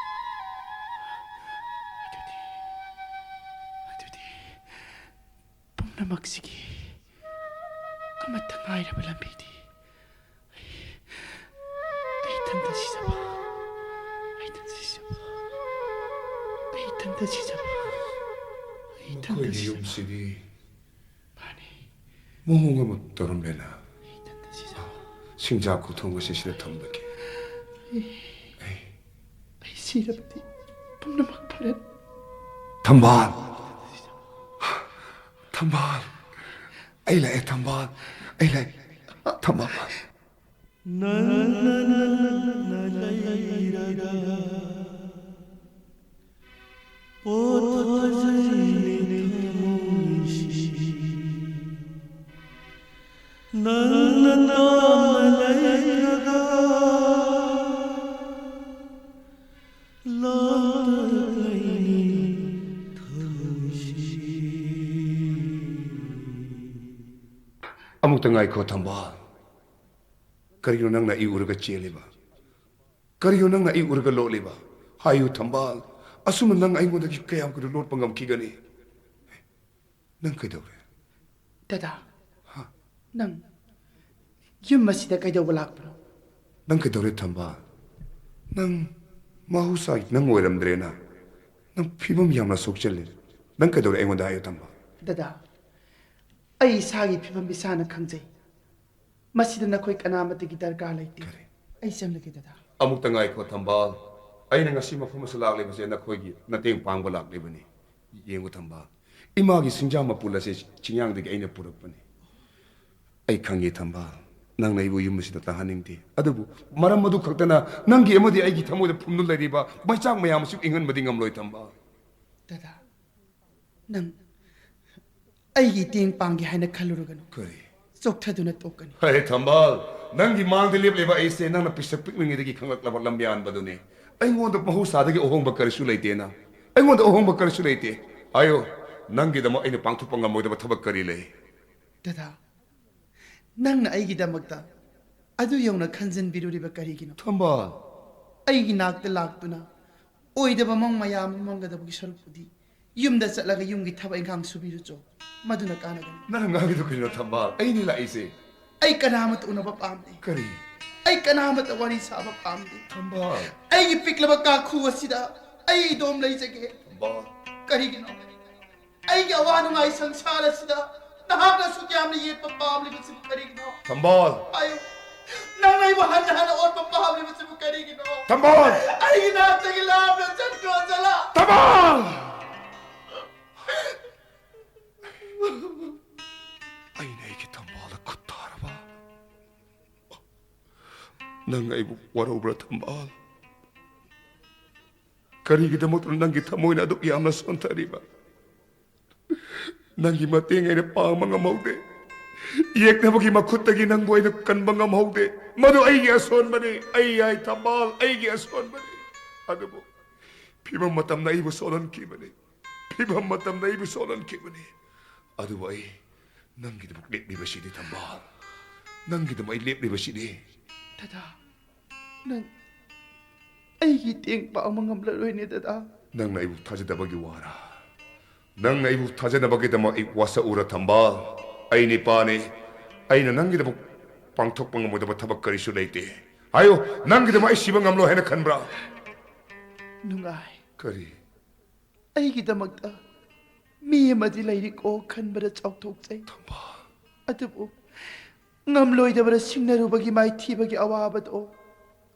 ꯑꯗꯨꯗꯤ, ꯑꯗꯨꯗꯤ ꯄꯨꯝꯅꯃꯛꯁꯤꯒꯤ ꯑꯃꯠꯇ ꯉꯥꯏꯔꯕ ꯂꯝꯕꯤꯗꯤ ꯑꯩ, ꯑꯩ ꯏꯊꯟꯇ ꯁꯤꯖꯕ, ꯑꯩ ꯏꯊꯟꯇ ꯁꯤꯖꯕ, ꯑꯩ ꯏꯊꯟꯇ ꯁꯤꯖꯕ, ꯑꯩ ꯏꯊꯟꯇ ꯃꯈꯣꯏꯒꯤ ꯁꯤꯖꯕ꯫ ꯌꯨꯝꯁꯤꯗꯤ ꯃꯑꯣꯡ ꯑꯃ ꯇꯧꯔꯝꯃꯦꯅ꯫ ꯁꯤꯡꯖꯥ ꯈꯨꯊꯣꯡ ꯑꯁꯤ ꯁꯤꯗ ꯊꯝꯂꯒꯦ꯫ ꯑꯩ, ꯑꯩ ꯁꯤꯔꯕꯗꯤ ꯄꯨꯝꯅꯃꯛ ꯐꯔꯦ꯫ ꯊꯝꯕꯥꯜ! ꯊꯝꯕꯥꯜ! ꯑꯩ ꯂꯥꯛꯑꯦ, ꯊꯝꯕꯥꯜ! ꯑꯩ ꯂꯥꯛꯑꯦ, ꯊꯝꯕꯥꯜ! ꯅꯪꯅ ꯅꯪꯅ ꯂꯩꯔꯒ ꯄꯣꯊꯖꯩꯅꯦ ꯊꯃꯣꯏꯁꯤ꯫ ꯅꯪꯅ ꯇꯥꯝꯅ ꯂꯩꯔꯒ ꯂꯥꯡꯇꯛꯅꯩꯅꯦ ꯊꯃꯣꯏꯁꯤ꯫ ꯑꯃꯨꯛꯇ ꯉꯥꯏꯈꯣ, ꯊꯝꯕꯥꯜ꯫ ꯀꯔꯤꯒꯤꯅꯣ ꯅꯪꯅ ꯑꯩ ꯎꯔꯒ ꯆꯦꯜꯂꯤꯕ? ꯀꯔꯤꯒꯤꯅꯣ ꯅꯪꯅ ꯑꯩ ꯎꯔꯒ ꯂꯣꯠꯂꯤꯕ? ꯍꯥꯏꯌꯨ, ꯊꯝꯕꯥꯜ꯫ ꯑꯁꯨꯝꯅ ꯅꯪ ꯑꯩꯉꯣꯟꯗꯒꯤ ꯀꯌꯥꯝ ꯀꯨꯏꯅ ꯂꯣꯠꯄ ꯉꯝꯈꯤꯒꯅꯤ? ꯅꯪ ꯀꯩꯗꯧꯔꯦ? ꯗꯗꯥ, ꯍꯥ? ꯅꯪ ꯌꯨꯝ ꯑꯁꯤꯗ ꯀꯩꯗꯧꯕ ꯂꯥꯛꯄꯅꯣ? ꯅꯪ ꯀꯩꯗꯧꯔꯦ, ꯊꯝꯕꯥꯜ? ꯅꯪ ꯃꯍꯧꯁꯥꯒꯤ ꯅꯪ ꯑꯣꯏꯔꯝꯗ꯭ꯔꯦꯅ꯫ ꯅꯪ ꯐꯤꯕꯝ ꯌꯥꯝꯅ ꯁꯣꯛꯆꯜꯂꯦ꯫ ꯅꯪ ꯀꯩꯗꯧꯔꯦ, ꯑꯩꯉꯣꯟꯗ ꯍꯥꯏꯌꯨ, ꯊꯝꯕꯥꯜ꯫ ꯗꯗꯥ, ꯑꯩ ꯏꯁꯥꯒꯤ ꯐꯤꯕꯝ ꯏꯁꯥꯅ ꯈꯪꯖꯩ꯫ ꯃꯁꯤꯗ ꯅꯈꯣꯏ ꯀꯅꯥꯃꯠꯇꯒꯤ ꯗꯔꯀꯥꯔ ꯂꯩꯇꯦ꯫ ꯀꯔꯤ? ꯑꯩ ꯆꯪꯂꯒꯦ, ꯗꯗꯥ꯫ ꯑꯃꯨꯛꯇ ꯉꯥꯏꯈꯣ, ꯊꯝꯕꯥꯜ꯫ ꯑꯩꯅ ꯉꯁꯤ ꯃꯐꯝ ꯑꯁꯤꯗ ꯂꯥꯛꯂꯤꯕꯁꯦ ꯅꯈꯣꯏꯒꯤ ꯃꯇꯦꯡ ꯄꯥꯡꯕ ꯂꯥꯛꯂꯤꯕꯅꯤ꯫ ꯌꯦꯡꯉꯨ, ꯊꯝꯕꯥꯜ, ꯏꯃꯥꯒꯤ ꯁꯤꯡꯖꯥ ꯃꯄꯨꯜ ꯑꯁꯤ ꯆꯤꯡꯌꯥꯡꯗꯒꯤ ꯑꯩꯅ ꯄꯨꯔꯛꯄꯅꯤ꯫ ꯑꯩ ꯈꯪꯉꯤ, ꯊꯝꯕꯥꯜ, ꯅꯪꯅ ꯑꯩꯕꯨ ꯌꯨꯝ ꯑꯁꯤꯗ ꯇꯥꯍꯟꯅꯤꯡꯗꯦ꯫ ꯑꯗꯨꯕꯨ ꯃꯔꯝ ꯑꯗꯨ ꯈꯛꯇꯅ ꯅꯪꯒꯤ ꯑꯃꯗꯤ ꯑꯩꯒꯤ ꯊꯃꯣꯏꯗ ꯐꯨꯝꯗꯨꯅ ꯂꯩꯔꯤꯕ ꯃꯩꯆꯥꯛ ꯃꯌꯥꯝ ꯑꯁꯤ ꯏꯪꯍꯟꯕꯗꯤ ꯉꯝꯂꯣꯏ, ꯊꯝꯕꯥꯜ꯫ ꯗꯗꯥ, ꯅꯪ ꯑꯩꯒꯤ ꯃꯇꯦꯡ ꯄꯥꯡꯒꯦ ꯍꯥꯏꯅ ꯈꯜꯂꯨꯔꯒꯅꯨ꯫ ꯀꯔꯤ? ꯆꯣꯛꯊꯗꯨꯅ ꯇꯣꯛꯀꯅꯤ꯫ ꯍꯦ, ꯊꯝꯕꯥꯜ, ꯅꯪꯒꯤ ꯃꯥꯡꯗ ꯂꯦꯞꯂꯤꯕ ꯑꯩꯁꯦ ꯅꯪꯅ ꯄꯤꯁꯛ ꯄꯤꯛꯂꯤꯉꯩꯗꯒꯤ ꯈꯪꯂꯛꯂꯕ ꯂꯝꯌꯥꯟꯕꯗꯨꯅꯤ꯫ ꯑꯩꯉꯣꯟꯗ ꯃꯍꯧꯁꯥꯗꯒꯤ ꯑꯍꯣꯡꯕ ꯀꯔꯤꯁꯨ ꯂꯩꯇꯦꯅ꯫ ꯑꯩꯉꯣꯟꯗ ꯑꯍꯣꯡꯕ ꯀꯔꯤꯁꯨ ꯂꯩꯇꯦ꯫ ꯍꯥꯏꯌꯣ, ꯅꯪꯒꯤꯗꯃꯛ ꯑꯩꯅ ꯄꯥꯡꯊꯣꯛꯄ ꯉꯝꯃꯣꯏꯗꯕ ꯊꯕꯛ ꯀꯔꯤ ꯂꯩ? ꯗꯗꯥ, ꯅꯪꯅ ꯑꯩꯒꯤꯗꯃꯛꯇ ꯑꯗꯨ ꯌꯧꯅ ꯈꯟꯖꯤꯟꯕꯤꯔꯨꯔꯤꯕ ꯀꯔꯤꯒꯤꯅꯣ? ꯊꯝꯕꯥꯜ꯫ ꯑꯩꯒꯤ ꯅꯥꯛꯇ ꯂꯥꯛꯇꯨꯅ ꯑꯣꯏꯗꯕ ꯃꯪ ꯃꯌꯥꯝ ꯑꯃ ꯃꯪꯒꯗꯕꯒꯤ ꯁꯔꯨꯛꯄꯨꯗꯤ ꯌꯨꯝꯗ ꯆꯠꯂꯒ ꯌꯨꯝꯒꯤ ꯊꯕꯛ ꯏꯪꯈꯥꯡ ꯁꯨꯕꯤꯔꯨꯆꯣ, ꯃꯗꯨꯅ ꯀꯥꯟꯅꯒꯅꯤ꯫ ꯅꯪ ꯉꯥꯡꯉꯤꯗꯣ ꯀꯔꯤꯅꯣ, ꯊꯝꯕꯥꯜ? ꯑꯩꯅꯤ ꯂꯥꯛꯏꯁꯦ꯫ ꯑꯩ ꯀꯅꯥ ꯑꯃꯠꯇ ꯎꯅꯕ ꯄꯥꯝꯗꯦ꯫ ꯀꯔꯤ? ꯑꯩ ꯀꯅꯥ ꯑꯃꯠꯇ ꯋꯥꯔꯤ ꯁꯥꯕ ꯄꯥꯝꯗꯦ꯫ ꯊꯝꯕꯥꯜ꯫ ꯑꯩꯒꯤ ꯄꯤꯛꯂꯕ ꯀꯥꯈꯨ ꯑꯁꯤꯗ ꯑꯩ ꯏꯗꯣꯝ ꯂꯩꯖꯒꯦ꯫ ꯊꯝꯕꯥꯜ꯫ ꯀꯔꯤꯒꯤꯅꯣ? ꯑꯩꯒꯤ ꯑꯋꯥ ꯅꯨꯡꯉꯥꯏ ꯁꯪꯁꯥꯔ ꯑꯁꯤꯗ ꯅꯍꯥꯛꯅ ꯑꯁꯨꯛ ꯌꯥꯝꯅ ꯌꯦꯠꯄ ꯄꯥꯝꯂꯤꯕꯁꯤꯕꯨ ꯀꯔꯤꯒꯤꯅꯣ? ꯊꯝꯕꯥꯜ! ꯍꯥꯏꯌꯨ꯫ ꯅꯪꯅ ꯑꯩꯕꯨ ꯍꯟꯅ ꯍꯟꯅ ꯑꯣꯠꯄ ꯄꯥꯝꯂꯤꯕꯁꯤꯕꯨ ꯀꯔꯤꯒꯤꯅꯣ? ꯊꯝꯕꯥꯜ! ꯑꯩꯒꯤ ꯅꯥꯛꯇꯒꯤ ꯂꯥꯞꯅ ꯆꯠꯈ꯭ꯔꯣ, ꯆꯠꯂꯣ꯫ ꯊꯝꯕꯥꯜ! ꯑꯩꯅ ꯑꯩꯒꯤ ꯊꯝꯕꯥꯜꯗ ꯈꯨꯠ ꯊꯥꯔꯕ? ꯅꯪ ꯑꯩꯕꯨ ꯋꯥꯔꯧꯕ꯭ꯔꯥ, ꯊꯝꯕꯥꯜ? ꯀꯔꯤꯒꯤꯗꯃꯛꯇꯅꯣ ꯅꯪꯒꯤ ꯊꯃꯣꯏꯅ ꯑꯗꯨꯛ ꯌꯥꯝꯅ ꯁꯣꯟꯊꯔꯤꯕ? ꯅꯪꯒꯤ ꯃꯇꯦꯡ ꯑꯩꯅ ꯄꯥꯡꯕ ꯉꯝꯍꯧꯗꯦ꯫ ꯌꯦꯛꯅꯕꯒꯤ ꯃꯈꯨꯠꯇꯒꯤ ꯅꯪꯕꯨ ꯑꯩꯅ ꯀꯟꯕ ꯉꯝꯍꯧꯗꯦ꯫ ꯃꯗꯨ ꯑꯩꯒꯤ ꯑꯁꯣꯟꯕꯅꯤ꯫ ꯑꯩ ꯌꯥꯏ, ꯊꯝꯕꯥꯜ, ꯑꯩꯒꯤ ꯑꯁꯣꯟꯕꯅꯤ꯫ ꯑꯗꯨꯕꯨ ꯐꯤꯕꯝ ꯃꯇꯝꯅ ꯑꯩꯕꯨ ꯁꯣꯜꯍꯟꯈꯤꯕꯅꯤ꯫ ꯐꯤꯕꯝ ꯃꯇꯝꯅ ꯑꯩꯕꯨ ꯁꯣꯜꯍꯟꯈꯤꯕꯅꯤ꯫ ꯑꯗꯨꯕꯨ ꯑꯩ ꯅꯪꯒꯤꯗꯃꯛ ꯂꯦꯞꯂꯤꯕꯁꯤꯗꯤ, ꯊꯝꯕꯥꯜ꯫ ꯅꯪꯒꯤꯗꯃꯛ ꯑꯩ ꯂꯦꯞꯂꯤꯕꯁꯤꯗꯤ꯫ ꯗꯗꯥ, ꯅꯪ ꯑꯩꯒꯤ ꯇꯦꯡ ꯄꯥꯡꯕ ꯉꯝꯂꯔꯣꯏꯅꯦ, ꯗꯗꯥ꯫ ꯅꯪꯅ ꯑꯩꯕꯨ ꯊꯥꯖꯗꯕꯒꯤ ꯋꯥꯔꯥ? ꯅꯪꯅ ꯑꯩꯕꯨ ꯊꯥꯖꯅꯕꯒꯤꯗꯃꯛ ꯑꯩ ꯋꯥꯁꯛꯎꯔ, ꯊꯝꯕꯥꯜ? ꯑꯩ ꯅꯤꯄꯥꯅꯤ꯫ ꯑꯩꯅ ꯅꯪꯒꯤꯗꯃꯛ ꯄꯥꯡꯊꯣꯛꯄ ꯉꯝꯃꯣꯏꯗꯕ ꯊꯕꯛ ꯀꯔꯤꯁꯨ ꯂꯩꯇꯦ꯫ ꯍꯥꯏꯌꯨ, ꯅꯪꯒꯤꯗꯃꯛ ꯑꯩ ꯁꯤꯕ ꯉꯝꯂꯣꯏ ꯍꯥꯏꯅ ꯈꯟꯕ꯭ꯔꯥ? ꯅꯨꯡꯉꯥꯏ꯫ ꯀꯔꯤ? ꯑꯩꯒꯤꯗꯃꯛꯇ ꯃꯤ ꯑꯃꯗꯤ ꯂꯩꯔꯤꯀꯣ ꯈꯟꯕꯗ ꯆꯥꯎꯊꯣꯛꯆꯩ꯫ ꯊꯝꯕꯥꯜ꯫ ꯑꯗꯨꯕꯨ ꯉꯝꯂꯣꯏꯗꯕꯗ ꯁꯤꯡꯅꯔꯨꯕꯒꯤ ꯃꯥꯏꯊꯤꯕꯒꯤ ꯑꯋꯥꯕꯗꯣ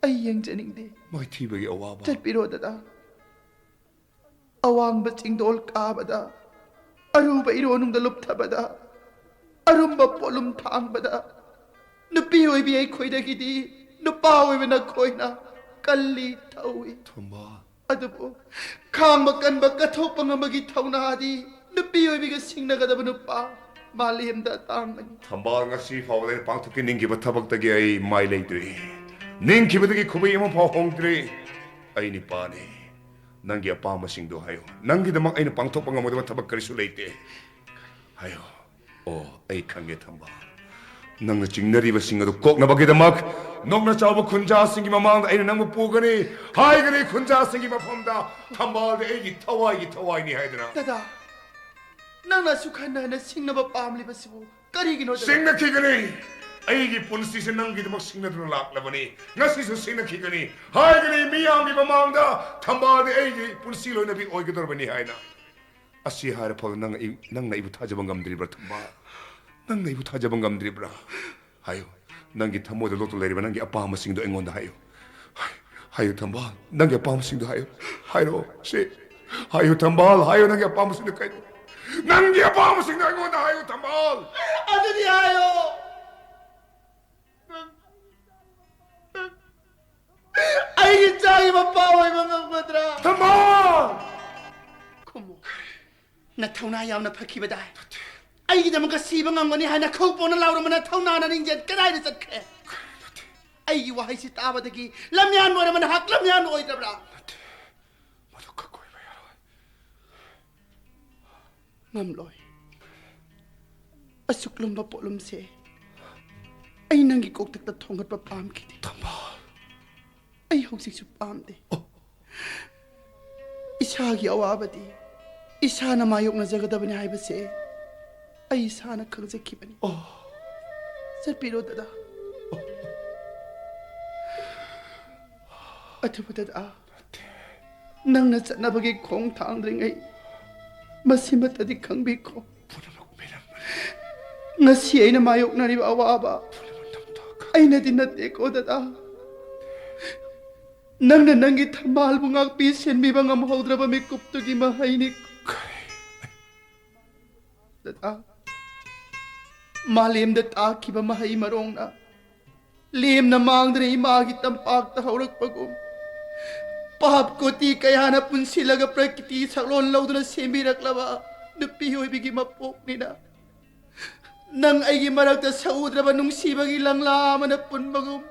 ꯑꯩ ꯌꯦꯡꯖꯅꯤꯡꯗꯦ꯫ ꯃꯥꯏꯊꯤꯕꯒꯤ ꯑꯋꯥꯕ? ꯆꯠꯄꯤꯔꯣ, ꯗꯗꯥ꯫ ꯑꯋꯥꯡꯕ ꯆꯤꯡꯗꯣꯜ ꯀꯥꯕꯗ, ꯑꯔꯨꯕ ꯏꯔꯣꯟꯅꯨꯡꯗ ꯂꯨꯞꯊꯕꯗ, ꯑꯔꯨꯝꯕ ꯄꯣꯠꯂꯨꯝ ꯊꯥꯡꯕꯗ ꯅꯨꯄꯤ ꯑꯣꯏꯕꯤ ꯑꯩꯈꯣꯏꯗꯒꯤꯗꯤ ꯅꯨꯄꯥ ꯑꯣꯏꯕ ꯅꯈꯣꯏꯅ ꯀꯜꯂꯤ, ꯊꯧꯏ꯫ ꯊꯝꯕꯥꯜ꯫ ꯑꯗꯨꯕꯨ ꯈꯥꯡꯕ ꯀꯟꯕ, ꯀꯠꯊꯣꯛꯄ ꯉꯝꯕꯒꯤ ꯊꯧꯅꯥꯗꯤ ꯅꯨꯄꯤ ꯑꯣꯏꯕꯤꯒ ꯁꯤꯡꯅꯒꯗꯕ ꯅꯨꯄꯥ ꯃꯥꯂꯦꯝꯗ ꯑꯇꯥꯡꯕꯅꯤ꯫ ꯊꯝꯕꯥꯜ, ꯉꯁꯤ ꯐꯥꯎꯕꯗ ꯑꯩꯅ ꯄꯥꯡꯊꯣꯛꯀꯦ ꯅꯤꯡꯈꯤꯕ ꯊꯕꯛꯇꯒꯤ ꯑꯩ ꯃꯥꯏ ꯂꯩꯇ꯭ꯔꯤ꯫ ꯅꯤꯡꯈꯤꯕꯗꯒꯤ ꯈꯨꯕꯩ ꯑꯃ ꯐꯥꯎ ꯍꯣꯡꯗ꯭ꯔꯤ꯫ ꯑꯩ ꯅꯤꯄꯥꯅꯤ꯫ ꯅꯪꯒꯤ ꯑꯄꯥꯝꯕꯁꯤꯡꯗꯣ ꯍꯥꯏꯌꯨ꯫ ꯅꯪꯒꯤꯗꯃꯛ ꯑꯩꯅ ꯄꯥꯡꯊꯣꯛꯄ ꯉꯝꯃꯣꯏꯗꯕ ꯊꯕꯛ ꯀꯔꯤꯁꯨ ꯂꯩꯇꯦ꯫ ꯍꯥꯏꯌꯨ꯫ ꯑꯣ, ꯑꯩ ꯈꯪꯉꯦ, ꯊꯝꯕꯥꯜ꯫ ꯅꯪꯅ ꯆꯤꯡꯅꯔꯤꯕꯁꯤꯡ ꯑꯗꯨ ꯀꯣꯛꯅꯕꯒꯤꯗꯃꯛ ꯅꯣꯛꯅ ꯆꯥꯎꯕ ꯈꯨꯟꯖꯥꯁꯤꯡꯒꯤ ꯃꯃꯥꯡꯗ ꯑꯩꯅ ꯅꯪꯕꯨ ꯄꯨꯒꯅꯤ꯫ ꯍꯥꯏꯒꯅꯤ ꯈꯨꯟꯖꯥꯁꯤꯡꯒꯤ ꯃꯐꯝꯗ, "ꯊꯝꯕꯥꯜꯗꯤ ꯑꯩꯒꯤ ꯊꯋꯥꯏꯒꯤ ꯊꯋꯥꯏꯅꯤ" ꯍꯥꯏꯗꯅ꯫ ꯗꯗꯥ, ꯅꯪꯅ ꯑꯁꯨꯛ ꯍꯟꯅ ꯍꯟꯅ ꯁꯤꯡꯅꯕ ꯄꯥꯝꯂꯤꯕꯁꯤꯕꯨ ꯀꯔꯤꯒꯤꯅꯣ, ꯗꯗꯥ? ꯁꯤꯡꯅꯈꯤꯒꯅꯤ꯫ ꯑꯩꯒꯤ ꯄꯨꯟꯁꯤꯁꯦ ꯅꯪꯒꯤꯗꯃꯛ ꯁꯤꯡꯅꯗꯨꯅ ꯂꯥꯛꯂꯕꯅꯤ꯫ ꯉꯁꯤꯁꯨ ꯁꯤꯡꯅꯈꯤꯒꯅꯤ꯫ ꯍꯥꯏꯒꯅꯤ ꯃꯤꯌꯥꯝꯒꯤ ꯃꯃꯥꯡꯗ, "ꯊꯝꯕꯥꯜꯗꯤ ꯑꯩꯒꯤ ꯄꯨꯟꯁꯤ ꯂꯣꯏꯅꯕꯤ ꯑꯣꯏꯒꯗꯧꯔꯕꯅꯤ" ꯍꯥꯏꯅ꯫ ꯑꯁꯤ ꯍꯥꯏꯔ ꯐꯥꯎꯕ ꯅꯪ ꯑꯩ-, ꯅꯪꯅ ꯑꯩꯕꯨ ꯊꯥꯖꯕ ꯉꯝꯗ꯭ꯔꯤꯕ꯭ꯔꯥ, ꯊꯝꯕꯥꯜ? ꯅꯪ ꯑꯩꯕꯨ ꯊꯥꯖꯕ ꯉꯝꯗ꯭ꯔꯤꯕ꯭ꯔꯥ? ꯍꯥꯏꯌꯨ, ꯅꯪꯒꯤ ꯊꯃꯣꯏꯗ ꯂꯣꯠꯇꯨ ꯂꯩꯔꯤꯕ ꯅꯪꯒꯤ ꯑꯄꯥꯝꯕꯁꯤꯡꯗꯣ ꯑꯩꯉꯣꯟꯗ ꯍꯥꯏꯌꯨ꯫ ꯍꯥꯏ-, ꯍꯥꯏꯌꯨ ꯊꯝꯕꯥꯜ, ꯅꯪꯒꯤ ꯑꯄꯥꯝꯕꯁꯤꯡꯗꯣ ꯍꯥꯏꯌꯨ꯫ ꯍꯥꯏꯔꯛꯑꯣ ꯁꯤ꯫ ꯍꯥꯏꯌꯨ ꯊꯝꯕꯥꯜ, ꯍꯥꯏꯌꯨ, ꯅꯪꯒꯤ ꯑꯄꯥꯝꯕꯁꯤꯡꯗꯣ ꯀꯩꯅꯣ? ꯅꯪꯒꯤ ꯑꯄꯥꯝꯕꯁꯤꯡꯗꯣ ꯑꯩꯉꯣꯟꯗ ꯍꯥꯏꯌꯨ ꯊꯝꯕꯥꯜ꯫ ꯑꯗꯨꯗꯤ ꯍꯥꯏꯌꯣ꯫ ꯑꯩꯒꯤ ꯏꯆꯥꯒꯤ ꯃꯄꯥ ꯑꯣꯏꯕ ꯉꯝꯒꯗ꯭ꯔꯥ? ꯊꯝꯕꯥꯜ! ꯈꯨꯝꯃꯨ꯫ ꯅꯊꯧꯅꯥ ꯌꯥꯝꯅ ꯐꯈꯤꯕꯗꯥꯏ꯫ ꯑꯩꯒꯤꯗꯃꯛꯇ ꯁꯤꯕ ꯉꯝꯒꯅꯤ ꯍꯥꯏꯅ ꯈꯧ ꯄꯣꯟꯅ ꯂꯥꯎꯔꯝꯕ ꯅꯊꯧꯅꯥꯅ ꯅꯤꯡꯖꯦꯜ ꯀꯗꯥꯏꯗ ꯆꯠꯈ꯭ꯔꯦ? ꯑꯩꯒꯤ ꯋꯥꯍꯩꯁꯤ ꯇꯥꯕꯗꯒꯤ ꯂꯝꯌꯥꯟꯕ ꯑꯣꯏꯔꯝꯕ ꯅꯍꯥꯛ ꯂꯝꯌꯥꯟꯕ ꯑꯣꯏꯗ꯭ꯔꯕ꯭ꯔꯥ? ꯅꯠꯇꯦ, ꯃꯗꯨ ꯈꯛ ꯑꯣꯏꯕ ꯌꯥꯔꯣꯏ꯫ ꯉꯝꯂꯣꯏ꯫ ꯑꯁꯨꯛ ꯂꯨꯝꯕ ꯄꯣꯠꯂꯨꯝꯁꯦ ꯑꯩ ꯅꯪꯒꯤ ꯀꯣꯛꯊꯛꯇ ꯊꯣꯡꯒꯠꯄ ꯄꯥꯝꯈꯤꯗꯦ꯫ ꯊꯝꯕꯥꯜ꯫ ꯑꯩ ꯍꯧꯖꯤꯛꯁꯨ ꯄꯥꯝꯗꯦ꯫ ꯑꯣ꯫ ꯏꯁꯥꯒꯤ ꯑꯋꯥꯕꯗꯤ ꯏꯁꯥꯅ ꯃꯥꯌꯣꯛꯅꯖꯒꯗꯕꯅꯤ ꯍꯥꯏꯕꯁꯦ ꯑꯩ ꯏꯁꯥꯅ ꯈꯪꯖꯈꯤꯕꯅꯤ꯫ ꯑꯣ꯫ ꯆꯠꯄꯤꯔꯣ ꯗꯗꯥ꯫ ꯑꯣ꯫ ꯑꯗꯨꯕꯨ ꯗꯗꯥ, ꯅꯪꯅ ꯆꯠꯅꯕꯒꯤ ꯈꯣꯡ ꯊꯥꯡꯗ꯭ꯔꯤꯉꯩ ꯃꯁꯤꯃꯇꯗꯤ ꯈꯪꯕꯤꯈꯣ꯫ ꯄꯨꯝꯅꯃꯛ ꯃꯤꯔꯝ ꯉꯁꯤ ꯑꯩꯅ ꯃꯥꯌꯣꯛꯅꯔꯤꯕ ꯑꯋꯥꯕ ꯄꯨꯝꯅꯃꯛ ꯅꯝꯊꯣꯛꯈ꯭ꯔꯦ꯫ ꯑꯩꯅꯗꯤ ꯅꯠꯇꯦꯀꯣ ꯗꯗꯥ꯫ ꯅꯪꯅ ꯅꯪꯒꯤ ꯊꯝꯕꯥꯜꯕꯨ ꯉꯥꯛꯄꯤ ꯁꯦꯟꯕꯤꯕ ꯉꯝꯍꯧꯗ꯭ꯔꯕ ꯃꯤꯀꯨꯞꯇꯨꯒꯤ ꯃꯍꯩꯅꯤ꯫ ꯗꯗꯥ, ꯃꯥꯂꯦꯝꯗ ꯇꯥꯈꯤꯕ ꯃꯍꯩ ꯃꯔꯣꯡꯅ ꯂꯦꯝꯅ ꯃꯥꯡꯗꯅ ꯏꯃꯥꯒꯤ ꯇꯝꯄꯥꯛꯇ ꯍꯧꯔꯛꯄꯒꯨꯝ, ꯄꯥꯞ ꯀꯣꯇꯤ ꯀꯌꯥꯅ ꯄꯨꯟꯁꯤꯜꯂꯒ ꯄ꯭ꯔꯀꯤꯇꯤ ꯁꯛꯂꯣꯟ ꯂꯧꯗꯨꯅ ꯁꯦꯝꯕꯤꯔꯛꯂꯕ ꯅꯨꯄꯤ ꯑꯣꯏꯕꯤꯒꯤ ꯃꯄꯣꯛꯅꯤꯅ, ꯅꯪ ꯑꯩꯒꯤ ꯃꯔꯛꯇ ꯁꯛꯎꯗ꯭ꯔꯕ ꯅꯨꯡꯁꯤꯕꯒꯤ ꯂꯪꯂꯥ ꯑꯃꯅ ꯄꯨꯟꯕꯒꯨꯝ,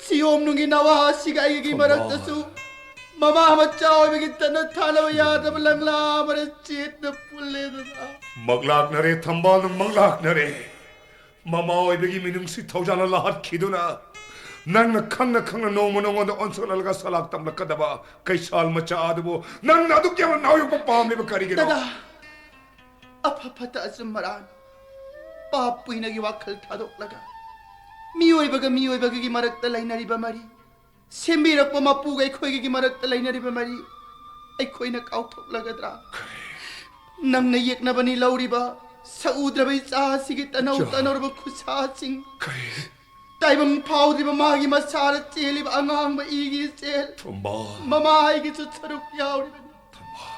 ꯁꯤꯌꯣꯝ ꯅꯨꯡꯒꯤ ꯅꯋꯥ ꯑꯁꯤꯒ ꯑꯩꯒꯤ ꯊꯝꯕꯥꯜ꯫ ꯃꯔꯛꯇꯁꯨ ꯃꯃꯥ ꯃꯆꯥ ꯑꯣꯏꯕꯒꯤ ꯇꯠꯅ ꯊꯥꯅꯕ ꯌꯥꯗ꯭ꯔꯕ ꯂꯪꯂꯥ ꯑꯃꯅ ꯆꯦꯠꯅ ꯄꯨꯜꯂꯦꯗꯅ꯫ ꯃꯪꯂꯥꯛꯅꯔꯦ ꯊꯝꯕꯥꯜ, ꯅꯪ ꯃꯪꯂꯥꯛꯅꯔꯦ꯫ ꯃꯃꯥ ꯑꯣꯏꯕꯒꯤ ꯃꯤꯅꯨꯡꯁꯤ ꯊꯧꯖꯥꯜꯅ ꯂꯥꯍꯠꯈꯤꯗꯨꯅ, ꯅꯪꯅ ꯈꯪꯅ ꯈꯪꯅ ꯅꯣꯡꯃ ꯅꯣꯡꯃꯗ ꯑꯣꯟꯁꯛꯅꯂꯒ ꯁꯂꯥꯛ ꯇꯝꯂꯛꯀꯗꯕ ꯀꯩꯁꯥꯜ ꯃꯆꯥ ꯑꯗꯨꯕꯨ ꯅꯪꯅ ꯑꯗꯨꯛ ꯌꯥꯝꯅ ꯅꯥꯎ ꯌꯣꯛꯄ ꯄꯥꯝꯂꯤꯕ ꯀꯔꯤꯒꯤꯅꯣ? ꯗꯗꯥ, ꯑꯐ ꯐꯠꯇ ꯑꯆꯨꯝ ꯑꯔꯥꯟ, ꯄꯥꯞ ꯄꯨꯏꯅꯒꯤ ꯋꯥꯈꯜ ꯊꯥꯗꯣꯛꯂꯒ ꯃꯤꯑꯣꯏꯕꯒ ꯃꯤꯑꯣꯏꯕꯒꯒꯤ ꯃꯔꯛꯇ ꯂꯩꯅꯔꯤꯕ ꯃꯔꯤ, ꯁꯦꯝꯕꯤꯔꯛꯄ ꯃꯄꯨꯒ ꯑꯩꯈꯣꯏꯒꯤ ꯃꯔꯛꯇ ꯂꯩꯅꯔꯤꯕ ꯃꯔꯤ ꯑꯩꯈꯣꯏꯅ ꯀꯥꯎꯊꯣꯛꯂꯒꯗ꯭ꯔꯥ? ꯅꯪꯅ ꯌꯦꯛꯅꯕꯅꯤ ꯂꯧꯔꯤꯕ ꯁꯛꯎꯗ꯭ꯔꯕ ꯏꯆꯥ ꯑꯁꯤꯒꯤ ꯇꯅꯧ ꯏꯆꯥ꯫ ꯇꯅꯧꯔꯕ ꯈꯨꯠꯁꯥꯁꯤꯡ, ꯀꯔꯤ? ꯇꯥꯏꯕꯪ ꯐꯥꯎꯗ꯭ꯔꯤꯕ ꯃꯥꯒꯤ ꯃꯁꯥꯗ ꯆꯦꯜꯂꯤꯕ ꯑꯉꯥꯡꯕ ꯏꯒꯤ ꯏꯆꯦꯜ, ꯊꯝꯕꯥꯜ꯫ ꯃꯃꯥ ꯑꯩꯒꯤꯁꯨ ꯁꯔꯨꯛ ꯌꯥꯎꯔꯤꯕꯅꯤ꯫ ꯊꯝꯕꯥꯜ꯫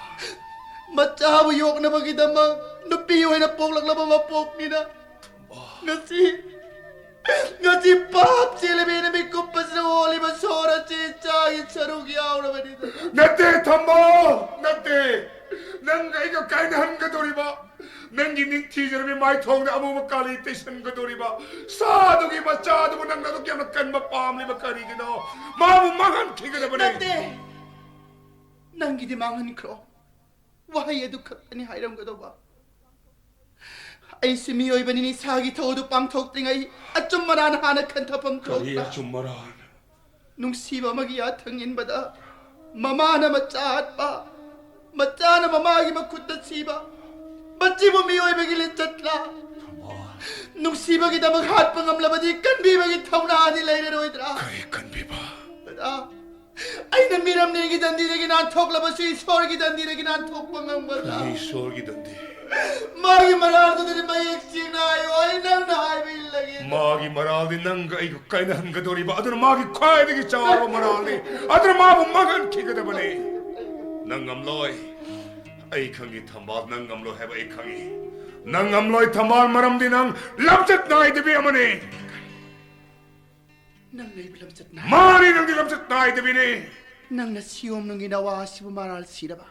ꯃꯆꯥꯕꯨ ꯌꯣꯛꯅꯕꯒꯤꯗꯃꯛ ꯅꯨꯄꯤ ꯑꯣꯏꯅ ꯄꯣꯛꯂꯛꯂꯕ ꯃꯄꯣꯛꯅꯤꯅ, ꯊꯝꯕꯥꯜ꯫ ꯉꯁꯤ, ꯉꯁꯤ ꯄꯥꯞ ꯆꯦꯜꯂꯕꯤ ꯅꯨꯃꯤꯠ ꯀꯨꯞꯄꯁꯤꯗ ꯑꯣꯜꯂꯤꯕ ꯁꯣꯔ ꯑꯁꯤ ꯏꯆꯥꯒꯤ ꯁꯔꯨꯛ ꯌꯥꯎꯔꯕꯅꯤꯗ꯫ ꯅꯠꯇꯦ, ꯊꯝꯕꯥꯜ, ꯅꯠꯇꯦ꯫ ꯅꯪ ꯑꯩꯒ ꯀꯥꯏꯅꯍꯟꯒꯗꯧꯔꯤꯕ, ꯅꯪꯒꯤ ꯅꯤꯡꯊꯤꯖꯔꯕꯤ ꯃꯥꯏꯊꯣꯡꯗ ꯑꯃꯨꯕ ꯀꯥꯂꯤ ꯇꯩꯁꯟꯒꯗꯧꯔꯤꯕ ꯁꯥꯗꯨꯒꯤ ꯃꯆꯥꯗꯨꯕꯨ ꯅꯪꯅ ꯑꯗꯨꯛ ꯌꯥꯝꯅ ꯀꯟꯕ ꯄꯥꯝꯂꯤꯕ ꯀꯔꯤꯒꯤꯅꯣ? ꯃꯥꯕꯨ ꯃꯥꯡꯍꯟꯈꯤꯒꯗꯕꯅꯤ꯫ ꯅꯠꯇꯦ, ꯅꯪꯒꯤꯗꯤ ꯃꯥꯡꯍꯟꯈ꯭ꯔꯣ, ꯋꯥꯍꯩ ꯑꯗꯨ ꯈꯛꯇꯅꯤ ꯍꯥꯏꯔꯝꯒꯗꯧꯕ꯫ ꯑꯩꯁꯨ ꯃꯤꯑꯣꯏꯕꯅꯤꯅ ꯏꯁꯥꯒꯤ ꯊꯧ ꯑꯗꯨ ꯄꯥꯡꯊꯣꯛꯇ꯭ꯔꯤꯉꯩ ꯑꯆꯨꯝ ꯑꯔꯥꯟ ꯍꯥꯟꯅ ꯈꯟꯊꯐꯝ ꯀꯔꯤ ꯊꯣꯛꯄ꯫ ꯑꯆꯨꯝ ꯑꯔꯥꯟ? ꯅꯨꯡꯁꯤꯕ ꯑꯃꯒꯤ ꯌꯥꯊꯪ ꯏꯟꯕꯗ ꯃꯃꯥꯅ ꯃꯆꯥ ꯍꯥꯠꯄ, ꯃꯆꯥꯅ ꯃꯃꯥꯒꯤ ꯃꯈꯨꯠꯇ ꯁꯤꯕ, ꯃꯁꯤꯕꯨ ꯃꯤꯑꯣꯏꯕꯒꯤ ꯂꯤꯆꯠꯂꯥ? ꯊꯝꯕꯥꯜ꯫ ꯅꯨꯡꯁꯤꯕꯒꯤꯗꯃꯛ ꯍꯥꯠꯄ ꯉꯝꯂꯕꯗꯤ ꯀꯟꯕꯤꯕꯒꯤ ꯊꯧꯅꯥꯗꯤ ꯂꯩꯔꯔꯣꯏꯗ꯭ꯔꯥ? ꯀꯔꯤ ꯀꯟꯕꯤꯕ? ꯗꯗꯥ, ꯑꯩꯅ ꯃꯤꯔꯝꯅꯦꯒꯤ ꯗꯟꯗꯤꯗꯒꯤ ꯅꯥꯟꯊꯣꯛꯂꯕꯁꯨ ꯏꯁꯣꯔꯒꯤ ꯗꯟꯗꯤꯗꯒꯤ ꯅꯥꯟꯊꯣꯛꯄ ꯉꯝꯒꯗ꯭ꯔꯥ? ꯀꯔꯤ ꯏꯁꯣꯔꯒꯤ ꯗꯟꯗꯤ? ꯃꯥꯒꯤ ꯃꯔꯥꯜꯗꯨꯗꯤ ꯃꯌꯦꯛ ꯁꯦꯡꯅ ꯍꯥꯏꯌꯣ, ꯑꯩ ꯅꯪꯅ ꯍꯥꯏꯕ ꯏꯜꯂꯒꯦ꯫ ꯃꯥꯒꯤ ꯃꯔꯥꯜꯗꯤ ꯅꯪꯒ ꯑꯩꯒ ꯀꯥꯏꯅꯍꯟꯒꯗꯧꯔꯤꯕ, ꯑꯗꯨꯅ ꯃꯥꯒꯤ ꯈ꯭ꯋꯥꯏꯗꯒꯤ ꯆꯥꯎꯔꯕ ꯃꯔꯥꯜꯅꯤ꯫ ꯑꯗꯨꯅ ꯃꯥꯕꯨ ꯃꯥꯡꯍꯟꯈꯤꯒꯗꯕꯅꯤ꯫ ꯅꯪ ꯉꯝꯂꯣꯏ꯫ ꯑꯩ ꯈꯪꯉꯤ, ꯊꯝꯕꯥꯜ, ꯅꯪ ꯉꯝꯂꯣꯏ ꯍꯥꯏꯕ ꯑꯩ ꯈꯪꯉꯤ꯫ ꯅꯪ ꯉꯝꯂꯣꯏ, ꯊꯝꯕꯥꯜ, ꯃꯔꯝꯗꯤ ꯅꯪ ꯂꯝꯆꯠ ꯅꯥꯏꯗꯕꯤ ꯑꯃꯅꯤ꯫ ꯅꯪꯅ ꯑꯩꯕꯨ ꯂꯝꯆꯠ ꯅꯥꯏ꯫ ꯃꯥꯅꯤ, ꯅꯪꯗꯤ ꯂꯝꯆꯠ ꯅꯥꯏꯗꯕꯤꯅꯤ꯫ ꯅꯪꯅ ꯁꯤꯌꯣꯝ ꯅꯨꯡꯒꯤ ꯅꯋꯥ ꯑꯁꯤꯕꯨ ꯃꯔꯥꯜ ꯁꯤꯔꯕ?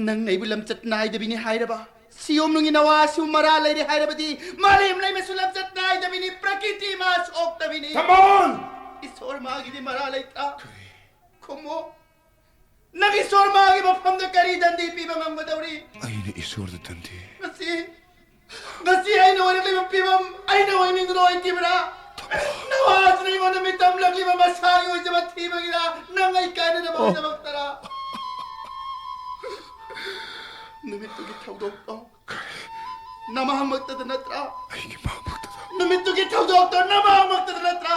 ꯅꯪꯅ ꯑꯩꯕꯨ ꯂꯝꯆꯠ ꯅꯥꯏꯗꯕꯤꯅꯤ ꯍꯥꯏꯔꯕ? ꯁꯤꯌꯣꯝ ꯅꯨꯡꯒꯤ ꯅꯋꯥ ꯑꯁꯤꯕꯨ ꯃꯔꯥꯜ ꯂꯩꯔꯦ ꯍꯥꯏꯔꯕꯗꯤ ꯃꯥꯂꯦꯝ ꯂꯩꯃꯁꯨ ꯂꯝꯆꯠ ꯅꯥꯏꯗꯕꯤꯅꯤ, ꯄ꯭ꯔꯀꯤꯇꯤ ꯃꯥ ꯁꯣꯛꯇꯕꯤꯅꯤ꯫ ꯊꯝꯕꯥꯜ! ꯏꯁꯣꯔ ꯃꯥꯒꯤꯗꯤ ꯃꯔꯥꯜ ꯂꯩꯇ꯭ꯔꯥ? ꯀꯔꯤ? ꯈꯨꯝꯃꯣ꯫ ꯅꯪ ꯏꯁꯣꯔ ꯃꯥꯒꯤ ꯃꯐꯝꯗ ꯀꯔꯤ ꯗꯟꯗꯤ ꯄꯤꯕ ꯉꯝꯒꯗꯧꯔꯤ? ꯑꯩꯅ ꯏꯁꯣꯔꯗ ꯗꯟꯗꯤ? ꯉꯁꯤ, ꯉꯁꯤ ꯑꯩꯅ ꯑꯣꯏꯔꯛꯂꯤꯕ ꯐꯤꯕꯝ ꯑꯩꯅ ꯑꯣꯏꯅꯤꯡꯗꯨꯅ ꯑꯣꯏꯈꯤꯕ꯭ꯔꯥ? ꯅꯋꯥꯁꯤꯅ ꯑꯩꯉꯣꯟꯗ ꯃꯤꯇꯝꯂꯛꯂꯤꯕ ꯃꯁꯥꯒꯤ ꯑꯣꯏꯖꯕ ꯊꯤꯕꯒꯤꯔꯥ? ꯅꯪ ꯑꯩ ꯀꯥꯏꯅꯅꯕ ꯑꯣ꯫ ꯑꯣꯏꯗꯃꯛꯇꯔꯥ? ꯅꯨꯃꯤꯠꯇꯨꯒꯤ ꯊꯧꯗꯣꯛꯇꯣ ꯅꯃꯥꯡꯃꯛꯇꯗ ꯅꯠꯇ꯭ꯔꯥ? ꯑꯩꯒꯤ ꯃꯥꯡꯃꯛꯇꯗ꯫ ꯅꯨꯃꯤꯠꯇꯨꯒꯤ ꯊꯧꯗꯣꯛꯇꯣ ꯅꯃꯥꯡꯃꯛꯇꯗ ꯅꯠꯇ꯭ꯔꯥ?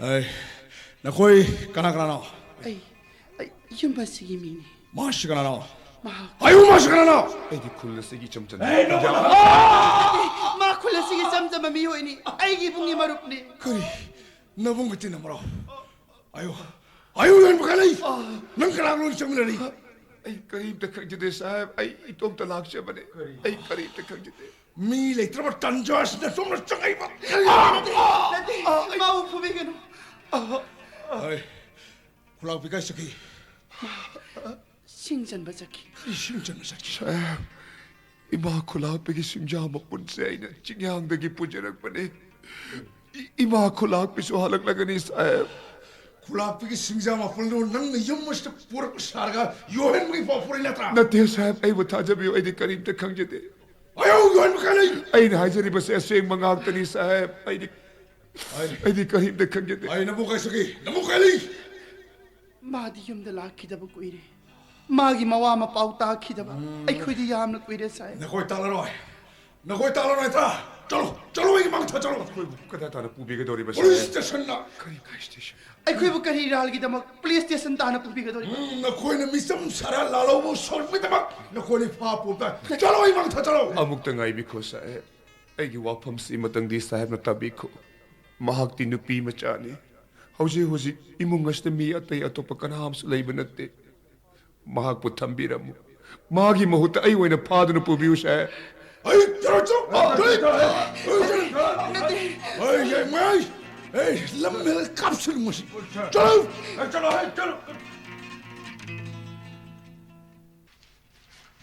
ꯑꯩ, ꯅꯈꯣꯏ ꯀꯅꯥ ꯀꯅꯥꯅꯣ? ꯑꯩ, ꯑꯩ ꯌꯨꯝ ꯑꯁꯤꯒꯤ ꯃꯤꯅꯤ꯫ ꯃꯥꯁꯤ ꯀꯅꯥꯅꯣ? ꯃꯍꯥꯛ, ꯑꯌꯨ, ꯃꯥꯁꯤ ꯀꯅꯥꯅꯣ? ꯑꯩꯗꯤ ꯈꯨꯜ ꯑꯁꯤꯒꯤ ꯏꯆꯝ ꯆꯝꯕ ꯑꯦ, ꯅꯪ ꯃꯤꯑꯣꯏ꯫ ꯅꯠꯇꯦ, ꯃꯥ ꯈꯨꯜ ꯑꯁꯤꯒꯤ ꯏꯆꯝ ꯆꯝꯕ ꯃꯤꯑꯣꯏꯅꯤ꯫ ꯑꯩꯒꯤ ꯏꯕꯨꯡꯒꯤ ꯃꯔꯨꯞꯅꯤ꯫ ꯀꯔꯤ? ꯅꯕꯨꯡꯒ ꯇꯤꯟꯅꯕ꯭ꯔꯣ? ꯑꯌꯨ, ꯑꯌꯨ, ꯌꯣꯟꯕ ꯀꯥꯏ ꯂꯩ? ꯅꯪ ꯀꯅꯥꯒ ꯂꯣꯏ ꯆꯪꯃꯤꯟꯅꯔꯤ? ꯑꯩ ꯀꯔꯤꯝꯇ ꯈꯪꯖꯗꯦ ꯁꯥꯍꯦꯕ, ꯑꯩ ꯏꯇꯣꯝꯇ ꯂꯥꯛꯆꯕꯅꯦ꯫ ꯑꯩ ꯀꯔꯤꯝꯇ ꯈꯪꯖꯗꯦ꯫ ꯃꯤ ꯂꯩꯇ꯭ꯔꯕ ꯇꯟꯖꯥ ꯑꯁꯤꯗ ꯁꯣꯝꯅ ꯆꯪꯉꯛꯏꯕ ꯀꯔꯤ? ꯅꯠꯇꯦ, ꯏꯃꯥꯕꯨ ꯐꯨꯕꯤꯒꯅꯨ꯫ ꯍꯣꯏ, ꯈꯨꯂꯥꯛꯄꯤ ꯀꯥꯏ ꯆꯠꯈꯤ? ꯁꯤꯡ ꯆꯟꯕ ꯆꯠꯈꯤ꯫ ꯀꯔꯤ ꯁꯤꯡ ꯆꯟꯕ ꯆꯠꯈꯤ? ꯁꯥꯍꯦꯕ, ꯏꯃꯥ ꯈꯨꯂꯥꯛꯄꯤꯒꯤ ꯁꯤꯡꯖꯥ ꯃꯄꯨꯟꯁꯦ ꯑꯩꯅ ꯆꯤꯡꯌꯥꯡꯗꯒꯤ ꯄꯨꯖꯔꯛꯄꯅꯦ꯫ ꯏ-, ꯏꯃꯥ ꯈꯨꯂꯥꯛꯄꯤꯁꯨ ꯍꯜꯂꯛꯂꯒꯅꯤ ꯁꯥꯍꯦꯕ꯫ ꯈꯨꯂꯥꯛꯄꯤꯒꯤ ꯁꯤꯡꯖꯥ ꯃꯄꯨꯟꯗꯨ ꯅꯪꯅ ꯌꯨꯝ ꯑꯁꯤꯗ ꯄꯨꯔꯛꯄ ꯁꯥꯔꯒ ꯌꯣꯍꯟꯕꯒꯤ ꯄꯥꯎ ꯄꯨꯔꯛꯏ ꯅꯠꯇ꯭ꯔꯥ? ꯅꯠꯇꯦ ꯁꯥꯍꯦꯕ, ꯑꯩꯕꯨ ꯊꯥꯖꯕꯤꯌꯨ, ꯑꯩꯗꯤ ꯀꯔꯤꯝꯇ ꯈꯪꯖꯗꯦ꯫ ꯑꯌꯧ, ꯌꯣꯍꯟꯕ ꯀꯥꯏ ꯂꯩ? ꯑꯩꯅ ꯍꯥꯏꯖꯔꯤꯕꯁꯦ ꯑꯁꯦꯡꯕ ꯉꯥꯛꯇꯅꯤ ꯁꯥꯍꯦꯕ꯫ ꯑꯩꯗꯤ, ꯑꯩ, ꯑꯩꯗꯤ ꯀꯔꯤꯝꯇ ꯈꯪꯖꯗꯦ꯫ ꯑꯩ ꯅꯕꯨ ꯀꯥꯏ ꯆꯠꯈꯤ? ꯅꯕꯨ ꯀꯥꯏ ꯂꯩ? ꯃꯥꯗꯤ ꯌꯨꯝꯗ ꯂꯥꯛꯈꯤꯗꯕ ꯀꯨꯏꯔꯦ꯫ ꯃꯥꯒꯤ ꯃꯋꯥ ꯃꯄꯥꯎ ꯇꯥꯈꯤꯗꯕ ꯑꯩꯈꯣꯏꯗꯤ ꯌꯥꯝꯅ ꯀꯨꯏꯔꯦ ꯁꯥꯍꯦꯕ꯫ ꯅꯈꯣꯏ ꯇꯥꯛꯂꯔꯣꯏ꯫ ꯅꯈꯣꯏ ꯇꯥꯛꯂꯔꯣꯏ ꯅꯠꯇ꯭ꯔꯥ? ꯆꯠꯂꯣ, ꯆꯠꯂꯣ, ꯑꯩꯒꯤ ꯃꯥꯡ ꯊꯥ ꯆꯠꯂꯣ꯫ ꯑꯩꯈꯣꯏꯕꯨ ꯀꯗꯥꯏ ꯇꯥꯅ ꯄꯨꯕꯤꯒꯗꯧꯔꯤꯕ ꯄꯨꯂꯤꯁ ꯁꯥꯍꯦꯕ? ꯁ꯭ꯇꯦꯁꯟꯗ꯫ ꯀꯔꯤ ꯄꯨꯂꯤꯁ ꯁ꯭ꯇꯦꯁꯟ? ꯑꯩꯈꯣꯏꯕꯨ ꯀꯔꯤ ꯏꯔꯥꯜꯒꯤꯗꯃꯛ ꯄꯨꯂꯤꯁ ꯁ꯭ꯇꯦꯁꯟ ꯇꯥꯅ ꯄꯨꯕꯤꯒꯗꯧꯔꯤꯕ? ꯎꯝ, ꯅꯈꯣꯏꯅ ꯃꯤꯆꯝ ꯁꯥꯔꯥ ꯂꯥꯜꯍꯧꯕ ꯁꯣꯛꯄꯒꯤꯗꯃꯛ ꯅꯈꯣꯏꯅ ꯐꯥ ꯄꯨꯕꯗ ꯆꯠꯂꯣ, ꯑꯩ ꯃꯥꯡ ꯊꯥ ꯆꯠꯂꯣ꯫ ꯑꯃꯨꯛꯇ ꯉꯥꯏꯕꯤꯈꯣ ꯁꯥꯍꯦꯕ꯫ ꯑꯩꯒꯤ ꯋꯥꯐꯝꯁꯤ ꯑꯃꯇꯪꯗꯤ ꯁꯥꯍꯦꯕꯅ ꯇꯥꯕꯤꯈꯣ꯫ ꯃꯍꯥꯛꯇꯤ ꯅꯨꯄꯤ ꯃꯆꯥꯅꯤ꯫ ꯍꯧꯖꯤꯛ ꯍꯧꯖꯤꯛ ꯏꯃꯨꯡ ꯑꯁꯤꯗ ꯃꯤ ꯑꯇꯩ ꯑꯇꯣꯞꯄ ꯀꯅꯥ ꯑꯃꯁꯨ ꯂꯩꯕ ꯅꯠꯇꯦ꯫ ꯃꯍꯥꯛꯄꯨ ꯊꯝꯕꯤꯔꯝꯃꯨ꯫ ꯃꯥꯒꯤ ꯃꯍꯨꯠꯇ ꯑꯩ ꯑꯣꯏꯅ ꯐꯥꯗꯨꯅ ꯄꯨꯕꯤꯌꯨ, ꯁꯥꯔ꯫ ꯑꯩ ꯆꯠꯂꯣ, ꯆꯠꯂꯣ, ꯆꯠꯂꯣ, ꯆꯠꯂꯣ, ꯆꯠꯂꯣ꯫ ꯑꯩ, ꯑꯩ, ꯑꯩ, ꯑꯩ, ꯂꯝ ꯍꯦꯜ ꯀꯥꯞꯁꯤꯜꯂꯨ ꯃꯁꯤ꯫ ꯆꯠꯂꯣ꯫ ꯆꯠꯂꯣ, ꯆꯠꯂꯣ꯫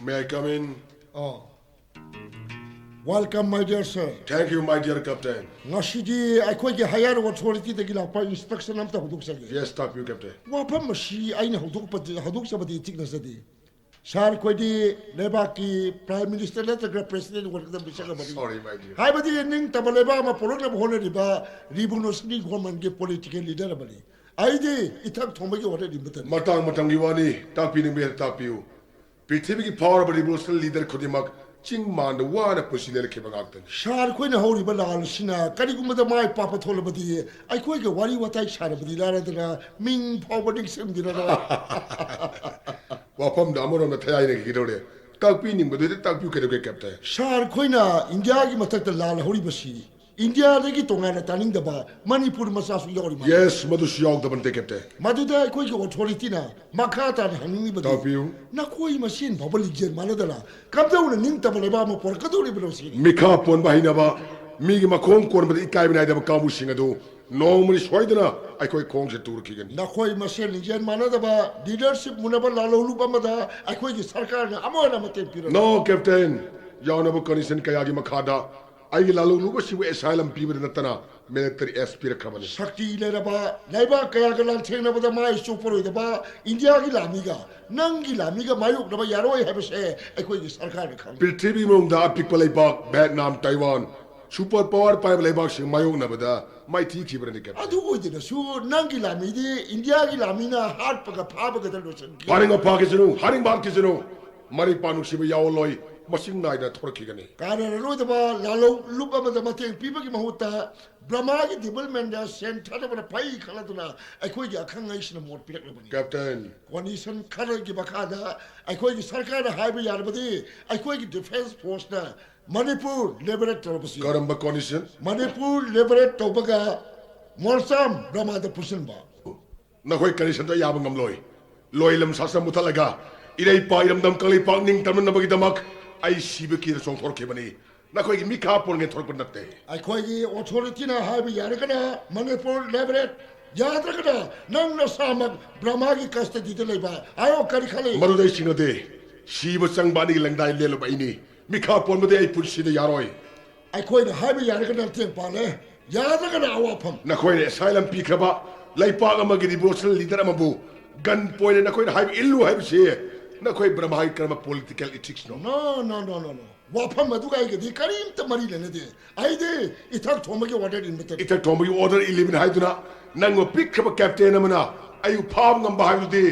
May I come in? ꯑꯣ꯫ Welcome, my dear sir. Thank you, my dear captain. ꯉꯁꯤꯗꯤ ꯑꯩꯈꯣꯏꯒꯤ higher authority ꯗꯒꯤ ꯂꯥꯛꯄ instruction ꯑꯝꯇ ꯍꯧꯗꯣꯛꯆꯒꯦ꯫ Yes, ꯇꯥꯛꯄꯤꯌꯨ, captain. ꯋꯥꯐꯝ ꯑꯁꯤ ꯑꯩꯅ ꯍꯧꯗꯣꯛꯄꯗꯤ, ꯍꯧꯗꯣꯛꯆꯕꯗꯤ ꯏꯆꯤꯛꯅꯖꯗꯦ꯫ ꯁꯥꯔ, ꯑꯩꯈꯣꯏꯗꯤ ꯂꯩꯕꯥꯛꯀꯤ Prime Minister ꯅꯠꯇ꯭ꯔꯒ President ꯑꯣꯏꯔꯛꯀꯗꯕ ꯃꯤꯁꯛ ꯑꯃꯅꯤ꯫ Sorry, my dear. ꯍꯥꯏꯕꯗꯤ ꯅꯤꯡꯇꯝꯕ ꯂꯩꯕꯥꯛ ꯑꯃ ꯄꯨꯔꯛꯅꯕ ꯍꯣꯠꯅꯔꯤꯕ revolutionary government ꯀꯤ political leader ꯑꯃꯅꯤ꯫ ꯑꯩꯗꯤ ꯏꯊꯛ ꯊꯣꯡꯕꯒꯤ ꯍꯣꯠꯅꯔꯤꯕꯇꯅꯤ꯫ ꯃꯇꯥꯡ ꯃꯇꯝꯒꯤ ꯋꯥꯅꯤ, ꯇꯥꯛꯄꯤꯅꯤꯡꯕ ꯍꯦꯟꯅ ꯇꯥꯛꯄꯤꯌꯨ꯫ ꯄ꯭ꯔꯤꯊꯤꯕꯤꯒꯤ ꯐꯥꯎꯔꯕ revolutionary leader ꯈꯨꯗꯤꯡꯃꯛ ꯆꯤꯡ ꯃꯥꯟꯗ ꯋꯥꯅ ꯄꯨꯟꯁꯤ ꯂꯦꯜꯂꯛꯈꯤꯕ ꯉꯥꯛꯇꯅꯤ꯫ ꯁꯥꯔ, ꯑꯩꯈꯣꯏꯅ ꯍꯧꯔꯤꯕ ꯂꯥꯟ ꯑꯁꯤꯅ ꯀꯔꯤꯒꯨꯝꯕꯗ ꯃꯥꯏ ꯄꯥꯛꯄ ꯊꯣꯛꯂꯕꯗꯤ ꯑꯩꯈꯣꯏꯒ ꯋꯥꯔꯤ ꯋꯥꯇꯥꯏ ꯁꯥꯟꯅꯕꯗꯤ ꯂꯥꯏꯔꯗꯅ ꯃꯤꯡ ꯐꯥꯎꯕ ꯅꯤꯡꯁꯤꯡꯕꯤꯔꯔꯣꯏ꯫ ꯋꯥꯐꯝꯗ ꯑꯃꯔꯣꯝꯗ ꯊꯌꯥꯏꯅꯈꯤꯗꯧꯔꯦ꯫ ꯇꯥꯛꯄꯤꯅꯤꯡꯕꯗꯨꯗꯤ ꯇꯥꯛꯄꯤꯌꯨ, ꯀꯩꯗꯧꯒꯦ, ꯀꯦꯞꯇꯦꯟ? ꯁꯥꯔ, ꯑꯩꯈꯣꯏꯅ ꯏꯟꯗꯤꯌꯥꯒꯤ ꯃꯊꯛꯇ ꯂꯥꯟ ꯍꯧꯔꯤꯕꯁꯤ ꯏꯟꯗꯤꯌꯥꯗꯒꯤ ꯇꯣꯉꯥꯟꯅ ꯇꯥꯅꯤꯡꯗꯕ ꯃꯅꯤꯄꯨꯔ ꯃꯆꯥꯁꯨ ꯌꯥꯎꯔꯤ ꯃꯥꯜꯂꯤ꯫ Yes, ꯃꯗꯨꯁꯨ ꯌꯥꯎꯗꯕ ꯅꯠꯇꯦ, ꯀꯦꯞꯇꯦꯟ꯫ ꯃꯗꯨꯗ ꯑꯩꯈꯣꯏꯒꯤ authority ꯅ ꯃꯈꯥ ꯇꯥꯅ ꯍꯪꯅꯤꯡꯂꯤꯕꯗꯤ, ꯇꯥꯛꯄꯤꯌꯨ꯫ ꯅꯈꯣꯏ ꯃꯁꯦꯟ ꯐꯥꯎꯕ ꯂꯤꯡꯖꯦꯜ ꯃꯥꯟꯅꯗꯅ ꯀꯝꯗꯧꯅ ꯅꯤꯡꯇꯝꯕ ꯂꯩꯕꯥꯛ ꯑꯃ ꯄꯨꯔꯛꯀꯗꯧꯔꯤꯕꯅꯣ ꯁꯤꯅꯤ꯫ ꯃꯤꯈꯥ ꯄꯣꯟꯕ ꯍꯩꯅꯕ, ꯃꯤꯒꯤ ꯃꯈꯣꯡ ꯀꯣꯟꯕꯗ ꯏꯀꯥꯏꯕ ꯅꯥꯏꯗꯕ ꯀꯥꯡꯕꯨꯁꯤꯡ ꯑꯗꯨ ꯅꯣꯡꯃꯗꯤ ꯁꯣꯏꯗꯅ ꯑꯩꯈꯣꯏ ꯈꯣꯡꯁꯦ ꯇꯨꯔꯛꯈꯤꯒꯅꯤ꯫ ꯅꯈꯣꯏ ꯃꯁꯦꯟ ꯂꯤꯡꯖꯦꯜ ꯃꯥꯟꯅꯗꯕ, leadership ꯃꯨꯟꯅꯕ ꯂꯥꯜꯍꯧꯂꯨꯞ ꯑꯃꯗ ꯑꯩꯈꯣꯏꯒꯤ ꯁꯔꯀꯥꯔꯅ ꯑꯃ ꯑꯣꯏꯅ ꯃꯇꯦꯡ ꯄꯤꯔꯣꯏ꯫ No, captain. ꯌꯥꯎꯅꯕ condition ꯀꯌꯥꯒꯤ ꯃꯈꯥꯗ ꯑꯩꯒꯤ ꯂꯥꯜꯍꯧꯂꯨꯞ ꯑꯁꯤꯕꯨ asylum ꯄꯤꯕꯗ ꯅꯠꯇꯅ military S ꯄꯤꯔꯛꯈ꯭ꯔꯕꯅꯤ꯫ ꯁꯛꯇꯤ ꯂꯩꯔꯕ, ꯂꯩꯕꯥꯛ ꯀꯌꯥꯒ ꯂꯥꯟꯊꯦꯡꯅꯕꯗ ꯃꯥꯏ ꯆꯣꯞꯄꯔꯣꯏꯗꯕ ꯏꯟꯗꯤꯌꯥꯒꯤ ꯂꯥꯟꯃꯤꯒ ꯅꯪꯒꯤ ꯂꯥꯟꯃꯤꯒ ꯃꯥꯌꯣꯛꯅꯕ ꯌꯥꯔꯣꯏ ꯍꯥꯏꯕꯁꯦ ꯑꯩꯈꯣꯏꯒꯤ ꯁꯔꯀꯥꯔꯅ ꯈꯪꯏ꯫ ꯄ꯭ꯔꯤꯊꯤꯕꯤ ꯃꯅꯨꯡꯗ ꯑꯄꯤꯛꯄ ꯂꯩꯕꯥꯛ ꯚꯦꯠꯅꯥꯝ, ꯇꯥꯏꯋꯥꯟ, super power ꯄꯥꯏꯕ ꯂꯩꯕꯥꯛꯁꯤꯡ ꯃꯥꯌꯣꯛꯅꯕꯗ ꯃꯥꯏꯊꯤꯈꯤꯕꯅꯤ, ꯀꯦꯞꯇꯦꯟ꯫ ꯑꯗꯨ ꯑꯣꯏꯗꯅꯁꯨ ꯅꯪꯒꯤ ꯂꯥꯟꯃꯤꯗꯤ ꯏꯟꯗꯤꯌꯥꯒꯤ ꯂꯥꯟꯃꯤꯅ ꯍꯥꯠꯄꯒ ꯐꯥꯕꯒꯗ ꯂꯣꯏꯁꯤꯟꯈꯤ꯫ ꯍꯥꯠꯅꯤꯡꯕ ꯐꯥꯈꯤꯁꯅꯨ, ꯍꯥꯠꯅꯤꯡꯕ ꯍꯥꯠꯈꯤꯁꯅꯨ꯫ ꯃꯔꯩ ꯄꯥꯛ ꯅꯨꯡꯁꯤꯕ ꯌꯥꯎꯍꯜꯂꯣꯏ, ꯃꯁꯤꯡ ꯅꯥꯏꯗꯅ ꯊꯣꯔꯛꯈꯤꯒꯅꯤ꯫ ꯀꯥꯟꯅꯔꯔꯣꯏꯗꯕ ꯂꯥꯜꯍꯧ ꯂꯨꯞ ꯑꯃꯗ ꯃꯇꯦꯡ ꯄꯤꯕꯒꯤ ꯃꯍꯨꯠꯇ ꯕ꯭ꯔꯍꯃꯥꯒꯤ development ꯗ ꯁꯦꯟ ꯊꯥꯗꯕꯅ ꯐꯩ ꯈꯜꯂꯗꯨꯅ ꯑꯩꯈꯣꯏꯒꯤ ꯑꯈꯪ ꯑꯍꯩꯁꯤꯡꯅ ꯃꯣꯠ ꯄꯤꯔꯛꯂꯕꯅꯤ꯫ ꯀꯦꯞꯇꯦꯟ꯫ Condition ꯈꯔꯒꯤ ꯃꯈꯥꯗ ꯑꯩꯈꯣꯏꯒꯤ ꯁꯔꯀꯥꯔꯅ ꯍꯥꯏꯕ ꯌꯥꯔꯕꯗꯤ ꯑꯩꯈꯣꯏꯒꯤ defence force ꯅ ꯃꯅꯤꯄꯨꯔ liberate ꯇꯧꯔꯛꯄꯁꯨ ꯌꯥꯏ꯫ ꯀꯔꯝꯕ condition? ꯃꯅꯤꯄꯨꯔ liberate ꯇꯧꯕꯒ ꯃꯣꯔꯆꯥꯝ ꯕ꯭ꯔꯍꯃꯥꯗ ꯄꯨꯁꯤꯟꯕ꯫ ꯅꯈꯣꯏ condition ꯗꯣ ꯌꯥꯕ ꯉꯝꯂꯣꯏ꯫ ꯂꯣꯏꯂꯝ ꯁꯥꯁꯟ ꯃꯨꯊꯠꯂꯒ ꯏꯔꯩꯄꯥꯛ ꯏꯔꯝꯗꯝ ꯀꯪꯂꯩꯄꯥꯛ ꯅꯤꯡꯇꯝꯅꯅꯕꯒꯤꯗꯃꯛ ꯑꯩ ꯁꯤꯕ ꯀꯤꯗ ꯆꯣꯡꯊꯣꯔꯛꯈꯤꯕꯅꯤ꯫ ꯅꯈꯣꯏꯒꯤ ꯃꯤꯈꯥ ꯄꯣꯟꯒꯦ ꯊꯣꯔꯛꯄ ꯅꯠꯇꯦ꯫ ꯑꯩꯈꯣꯏꯒꯤ ꯑꯣꯊꯣꯔꯤꯇꯤꯅ ꯍꯥꯏꯕ ꯌꯥꯔꯒꯅ ꯃꯅꯤꯄꯨꯔ ꯂꯦꯕꯔꯦꯠ, ꯌꯥꯗ꯭ꯔꯒꯅ ꯅꯪ ꯅꯁꯥꯃꯛ ꯕ꯭ꯔꯍꯃꯥꯒꯤ ꯀꯁꯇꯗꯤꯗ ꯂꯩꯕ꯫ ꯍꯥꯏꯌꯣ, ꯀꯔꯤ ꯈꯜꯂꯤ? ꯃꯗꯨꯗ ꯑꯩ ꯆꯤꯡꯅꯗꯦ꯫ ꯁꯤꯕ ꯆꯪꯕ ꯑꯅꯤꯒꯤ ꯂꯪꯗꯥꯏ ꯂꯦꯜꯂꯨꯕ ꯑꯩꯅꯤ꯫ ꯃꯤꯈꯥ ꯄꯣꯟꯕꯗꯤ ꯑꯩ ꯄꯨꯟꯁꯤꯗ ꯌꯥꯔꯣꯏ꯫ ꯑꯩꯈꯣꯏꯅ ꯍꯥꯏꯕ ꯌꯥꯔꯒꯅ ꯇꯦꯡ ꯄꯥꯜꯂꯦ, ꯌꯥꯗ꯭ꯔꯒꯅ ꯑꯋꯥꯐꯝ꯫ ꯅꯈꯣꯏꯅ ꯑꯦꯁꯥꯏꯂꯝ ꯄꯤꯈ꯭ꯔꯕ ꯂꯩꯄꯥꯛ ꯑꯃꯒꯤ ꯔꯤꯚꯣꯂꯨꯁꯅꯔꯤ ꯂꯤꯗꯔ ꯑꯃꯕꯨ ꯒꯟ ꯄꯣꯏꯟꯅ ꯅꯈꯣꯏꯅ ꯍꯥꯏꯕ ꯏꯜꯂꯨ ꯍꯥꯏꯕꯁꯤ ꯅꯈꯣꯏ ꯕ꯭ꯔꯍꯃꯥꯒꯤ ꯀꯔꯝꯕ political ꯏꯊꯤꯛꯁꯅꯣ? No, no, no, no, no. ꯋꯥꯐꯝ ꯑꯗꯨꯒ ꯑꯩꯒꯗꯤ ꯀꯔꯤꯝꯇ ꯃꯔꯤ ꯂꯩꯅꯗꯦ꯫ ꯑꯩꯗꯤ ꯏꯊꯛ ꯊꯣꯡꯕꯒꯤ ꯑꯣꯔꯗꯔ ꯏꯟꯕꯇꯅꯤ꯫ ꯏꯊꯛ ꯊꯣꯡꯕꯒꯤ ꯑꯣꯔꯗꯔ ꯏꯜꯂꯤꯕꯅꯤ ꯍꯥꯏꯗꯨꯅ ꯅꯪꯕꯨ ꯄꯤꯛꯈ꯭ꯔꯕ ꯀꯦꯞꯇꯦꯟ ꯑꯃꯅ ꯑꯩꯕꯨ ꯐꯥꯕ ꯉꯝꯕ ꯍꯥꯏꯕꯗꯨꯗꯤ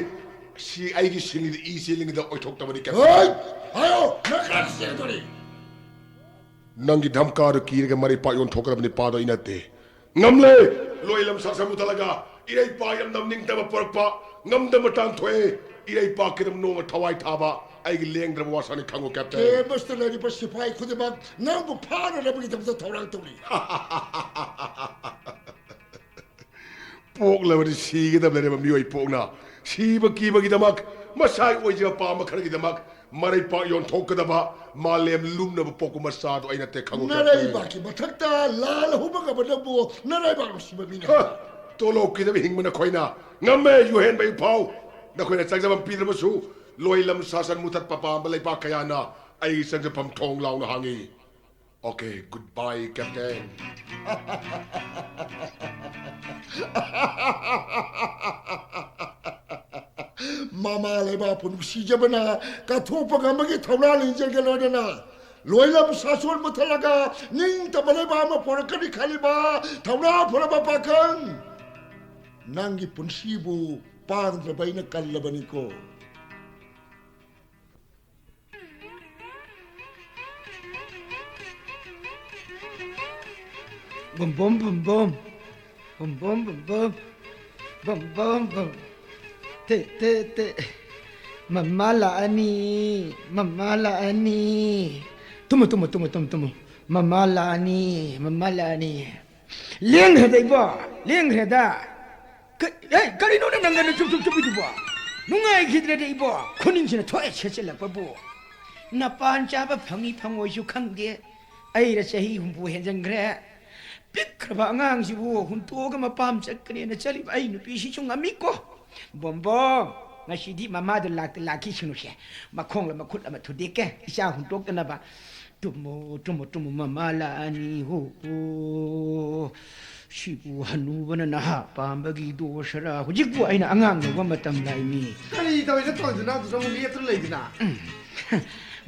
ꯁꯤ ꯑꯩꯒꯤ ꯁꯤꯡꯂꯤꯗ ꯏ ꯆꯦꯜꯂꯤꯉꯩꯗ ꯑꯣꯏꯊꯣꯛꯇꯕꯅꯤ, ꯀꯦꯞꯇꯦꯟ꯫ ꯍꯣꯏ! ꯍꯥꯏꯌꯣ! ꯅꯪ ꯀꯅꯥꯗ ꯆꯦꯜꯂꯗꯣꯔꯤ? ꯅꯪꯒꯤ ꯙꯝꯀꯥꯗꯨ ꯀꯤꯔꯒ ꯃꯔꯩꯄꯥꯛ ꯌꯣꯟꯊꯣꯛꯀꯗꯕ ꯅꯤꯄꯥꯗꯣ ꯑꯩ ꯅꯠꯇꯦ꯫ ꯉꯝꯂꯦ! ꯂꯣꯏꯂꯝ ꯁꯥꯁꯟ ꯃꯨꯊꯠꯂꯒ ꯏꯔꯩꯄꯥꯛ ꯏꯔꯝꯗꯝ ꯅꯤꯡꯇꯝꯕ ꯄꯨꯔꯛꯄ ꯉꯝꯗꯕ ꯃꯇꯥꯡ ꯊꯣꯛꯑꯦ꯫ ꯏꯔꯩꯄꯥꯛꯀꯤꯗꯝ ꯅꯣꯡꯃ ꯊꯋꯥꯏ ꯊꯥꯕ ꯑꯩꯒꯤ ꯂꯦꯡꯗ꯭ꯔꯕ ꯋꯥꯁꯛꯅꯤ, ꯈꯪꯉꯨ, ꯀꯦꯞꯇꯦꯟ꯫ ꯀꯦꯝꯄꯁꯇ ꯂꯩꯔꯤꯕ ꯁꯤꯐꯥꯏ ꯈꯨꯗꯤꯡꯃꯛ ꯅꯪꯕꯨ ꯐꯥꯅꯅꯕꯒꯤꯗꯃꯛꯇ ꯊꯧꯔꯥꯡ ꯇꯧꯔꯤ꯫ ꯄꯣꯛꯂꯕꯗꯤ ꯁꯤꯒꯗꯕ ꯂꯩꯔꯕ ꯃꯤꯑꯣꯏ ꯄꯣꯛꯅ ꯁꯤꯕ ꯀꯤꯕꯒꯤꯗꯃꯛ, ꯃꯁꯥꯒꯤ ꯑꯣꯏꯖꯕ ꯄꯥꯝꯕ ꯈꯔꯒꯤꯗꯃꯛ ꯃꯔꯩꯄꯥꯛ ꯌꯣꯟꯊꯣꯛꯀꯗꯕ ꯃꯥꯂꯦꯝ ꯂꯨꯝꯅꯕ ꯄꯣꯛꯄ ꯃꯆꯥꯗꯣ ꯑꯩ ꯅꯠꯇꯦ, ꯈꯪꯉꯨ, ꯀꯦꯞꯇꯦꯟ꯫ ꯅꯔꯩꯕꯥꯛꯀꯤ ꯃꯊꯛꯇ ꯂꯥꯜ ꯍꯧꯕ ꯉꯝꯕ ꯅꯪꯕꯨ ꯅꯔꯩꯕꯥꯛ ꯅꯨꯡꯁꯤꯕ ꯃꯤꯅ ꯍ! ꯇꯣꯂꯣꯞꯀꯤꯗꯃꯛ ꯍꯤꯡꯕ ꯅꯈꯣꯏꯅ ꯉꯝꯃꯦ, ꯌꯨꯍꯦꯟꯕ ꯏꯐꯥꯎ꯫ ꯅꯈꯣꯏꯅ ꯆꯪꯖꯐꯝ ꯄꯤꯗ꯭ꯔꯕꯁꯨ ꯂꯣꯏꯂꯝ ꯁꯥꯁꯟ ꯃꯨꯊꯠꯄ ꯄꯥꯝꯕ ꯂꯩꯕꯥꯛ ꯀꯌꯥꯅ ꯑꯩꯒꯤ ꯆꯪꯖꯐꯝ ꯊꯣꯡ ꯂꯥꯎꯅ ꯍꯥꯡꯉꯤ꯫ Okay, goodbye, Captain. ꯃꯃꯥ ꯂꯩꯕꯥꯛꯄꯨ ꯅꯨꯡꯁꯤꯖꯕꯅ ꯀꯠꯊꯣꯛꯄ ꯉꯝꯕꯒꯤ ꯊꯧꯅꯥ ꯂꯤꯡꯖꯦꯜꯒ ꯂꯣꯏꯅꯅ ꯂꯣꯏꯂꯝ ꯁꯥꯁꯣꯟ ꯃꯨꯊꯠꯂꯒ ꯅꯤꯡꯇꯝꯕ ꯂꯩꯕꯥꯛ ꯑꯃ ꯄꯣꯔꯛꯀꯅꯤ ꯈꯜꯂꯤꯕ ꯊꯧꯅꯥ ꯐꯔꯕ ꯄꯥꯈꯪ, ꯅꯪꯒꯤ ꯄꯨꯟꯁꯤꯕꯨ ꯄꯥꯡꯗ꯭ꯔꯕ ꯑꯩꯅ ꯀꯜꯂꯕꯅꯤꯀꯣ꯫ ꯕꯨꯝ ꯕꯨꯝ ꯕꯨꯝ ꯕꯨꯝ꯫ ꯕꯨꯝ ꯕꯨꯝ ꯕꯨꯝ ꯕꯨꯝ꯫ ꯕꯨꯝ ꯕꯨꯝ ꯕꯨꯝ꯫ ꯇꯦ ꯇꯦ ꯇꯦ꯫ ꯃꯃꯥ ꯂꯥꯛꯑꯅꯤ꯫ ꯃꯃꯥ ꯂꯥꯛꯑꯅꯤ꯫ ꯇꯨꯝꯃꯨ, ꯇꯨꯝꯃꯨ, ꯇꯨꯝꯃꯨ, ꯇꯨꯝꯃꯨ, ꯇꯨꯝꯃꯨ꯫ ꯃꯃꯥ ꯂꯥꯛꯑꯅꯤ꯫ ꯃꯃꯥ ꯂꯥꯛꯑꯅꯤ꯫ ꯂꯦꯡꯈ꯭ꯔꯦꯗ ꯏꯕꯣ꯫ ꯂꯦꯡꯈ꯭ꯔꯦꯗ꯫ ꯀ-, ꯑꯦ, ꯀꯔꯤꯅꯣꯅꯦ ꯅꯪ ꯉꯟꯅ ꯆꯨꯞ ꯆꯨꯞ ꯆꯨꯞꯄꯤꯗꯨꯕꯣ? ꯅꯨꯡꯉꯥꯏꯈꯤꯗ꯭ꯔꯦꯗ ꯏꯕꯣ, ꯈꯨꯅꯤꯡꯁꯤꯅ ꯊꯣꯛꯑꯦ ꯁꯦꯠꯆꯤꯜꯂꯛꯄꯕꯨ꯫ ꯅꯄꯥꯟ ꯆꯥꯕ ꯐꯪꯉꯤ ꯐꯪꯉꯣꯏꯁꯨ ꯈꯪꯗꯦ꯫ ꯑꯩꯔ ꯆꯍꯤ ꯍꯨꯝꯐꯨ ꯍꯦꯟꯖꯟꯈ꯭ꯔꯦ꯫ ꯄꯤꯛꯈ꯭ꯔꯕ ꯑꯉꯥꯡꯁꯤꯕꯨ ꯍꯨꯟꯇꯣꯛꯑꯒ ꯃꯄꯥꯝ ꯆꯠꯀꯅꯦꯅ ꯆꯠꯂꯤꯕ ꯑꯩ ꯅꯨꯄꯤꯁꯤꯁꯨ ꯉꯝꯃꯤꯀꯣ꯫ ꯕꯣꯝꯕꯣꯝ, ꯉꯁꯤꯗꯤ ꯃꯃꯥꯗꯣ ꯂꯥꯛꯇ ꯂꯥꯛꯈꯤꯁꯅꯨꯁꯦ꯫ ꯃꯈꯣꯡꯂ ꯃꯈꯨꯠ ꯑꯃ ꯊꯨꯗꯦꯛꯀꯦ, ꯏꯆꯥ ꯍꯨꯟꯇꯣꯛꯇꯅꯕ꯫ ꯇꯨꯝꯃꯣ, ꯇꯨꯝꯃꯣ, ꯇꯨꯝꯃꯣ, ꯃꯃꯥ ꯂꯥꯛꯑꯅꯤ꯫ ꯍꯣ, ꯍꯣ꯫ ꯁꯤꯕꯨ ꯍꯅꯨꯕꯅ ꯅꯍꯥ ꯄꯥꯝꯕꯒꯤ ꯗꯣꯁꯔꯥ? ꯍꯧꯖꯤꯛꯄꯨ ꯑꯩꯅ ꯑꯉꯥꯡ ꯂꯧꯕ ꯃꯇꯝ ꯂꯥꯛꯏꯃꯤ꯫ ꯀꯔꯤ ꯇꯧꯔꯤꯅꯣ ꯇꯧꯔꯤꯗꯨꯅ ꯑꯗꯨꯗ ꯑꯃꯨꯛ ꯂꯦꯞꯇꯨꯅ ꯂꯩꯗꯨꯅ?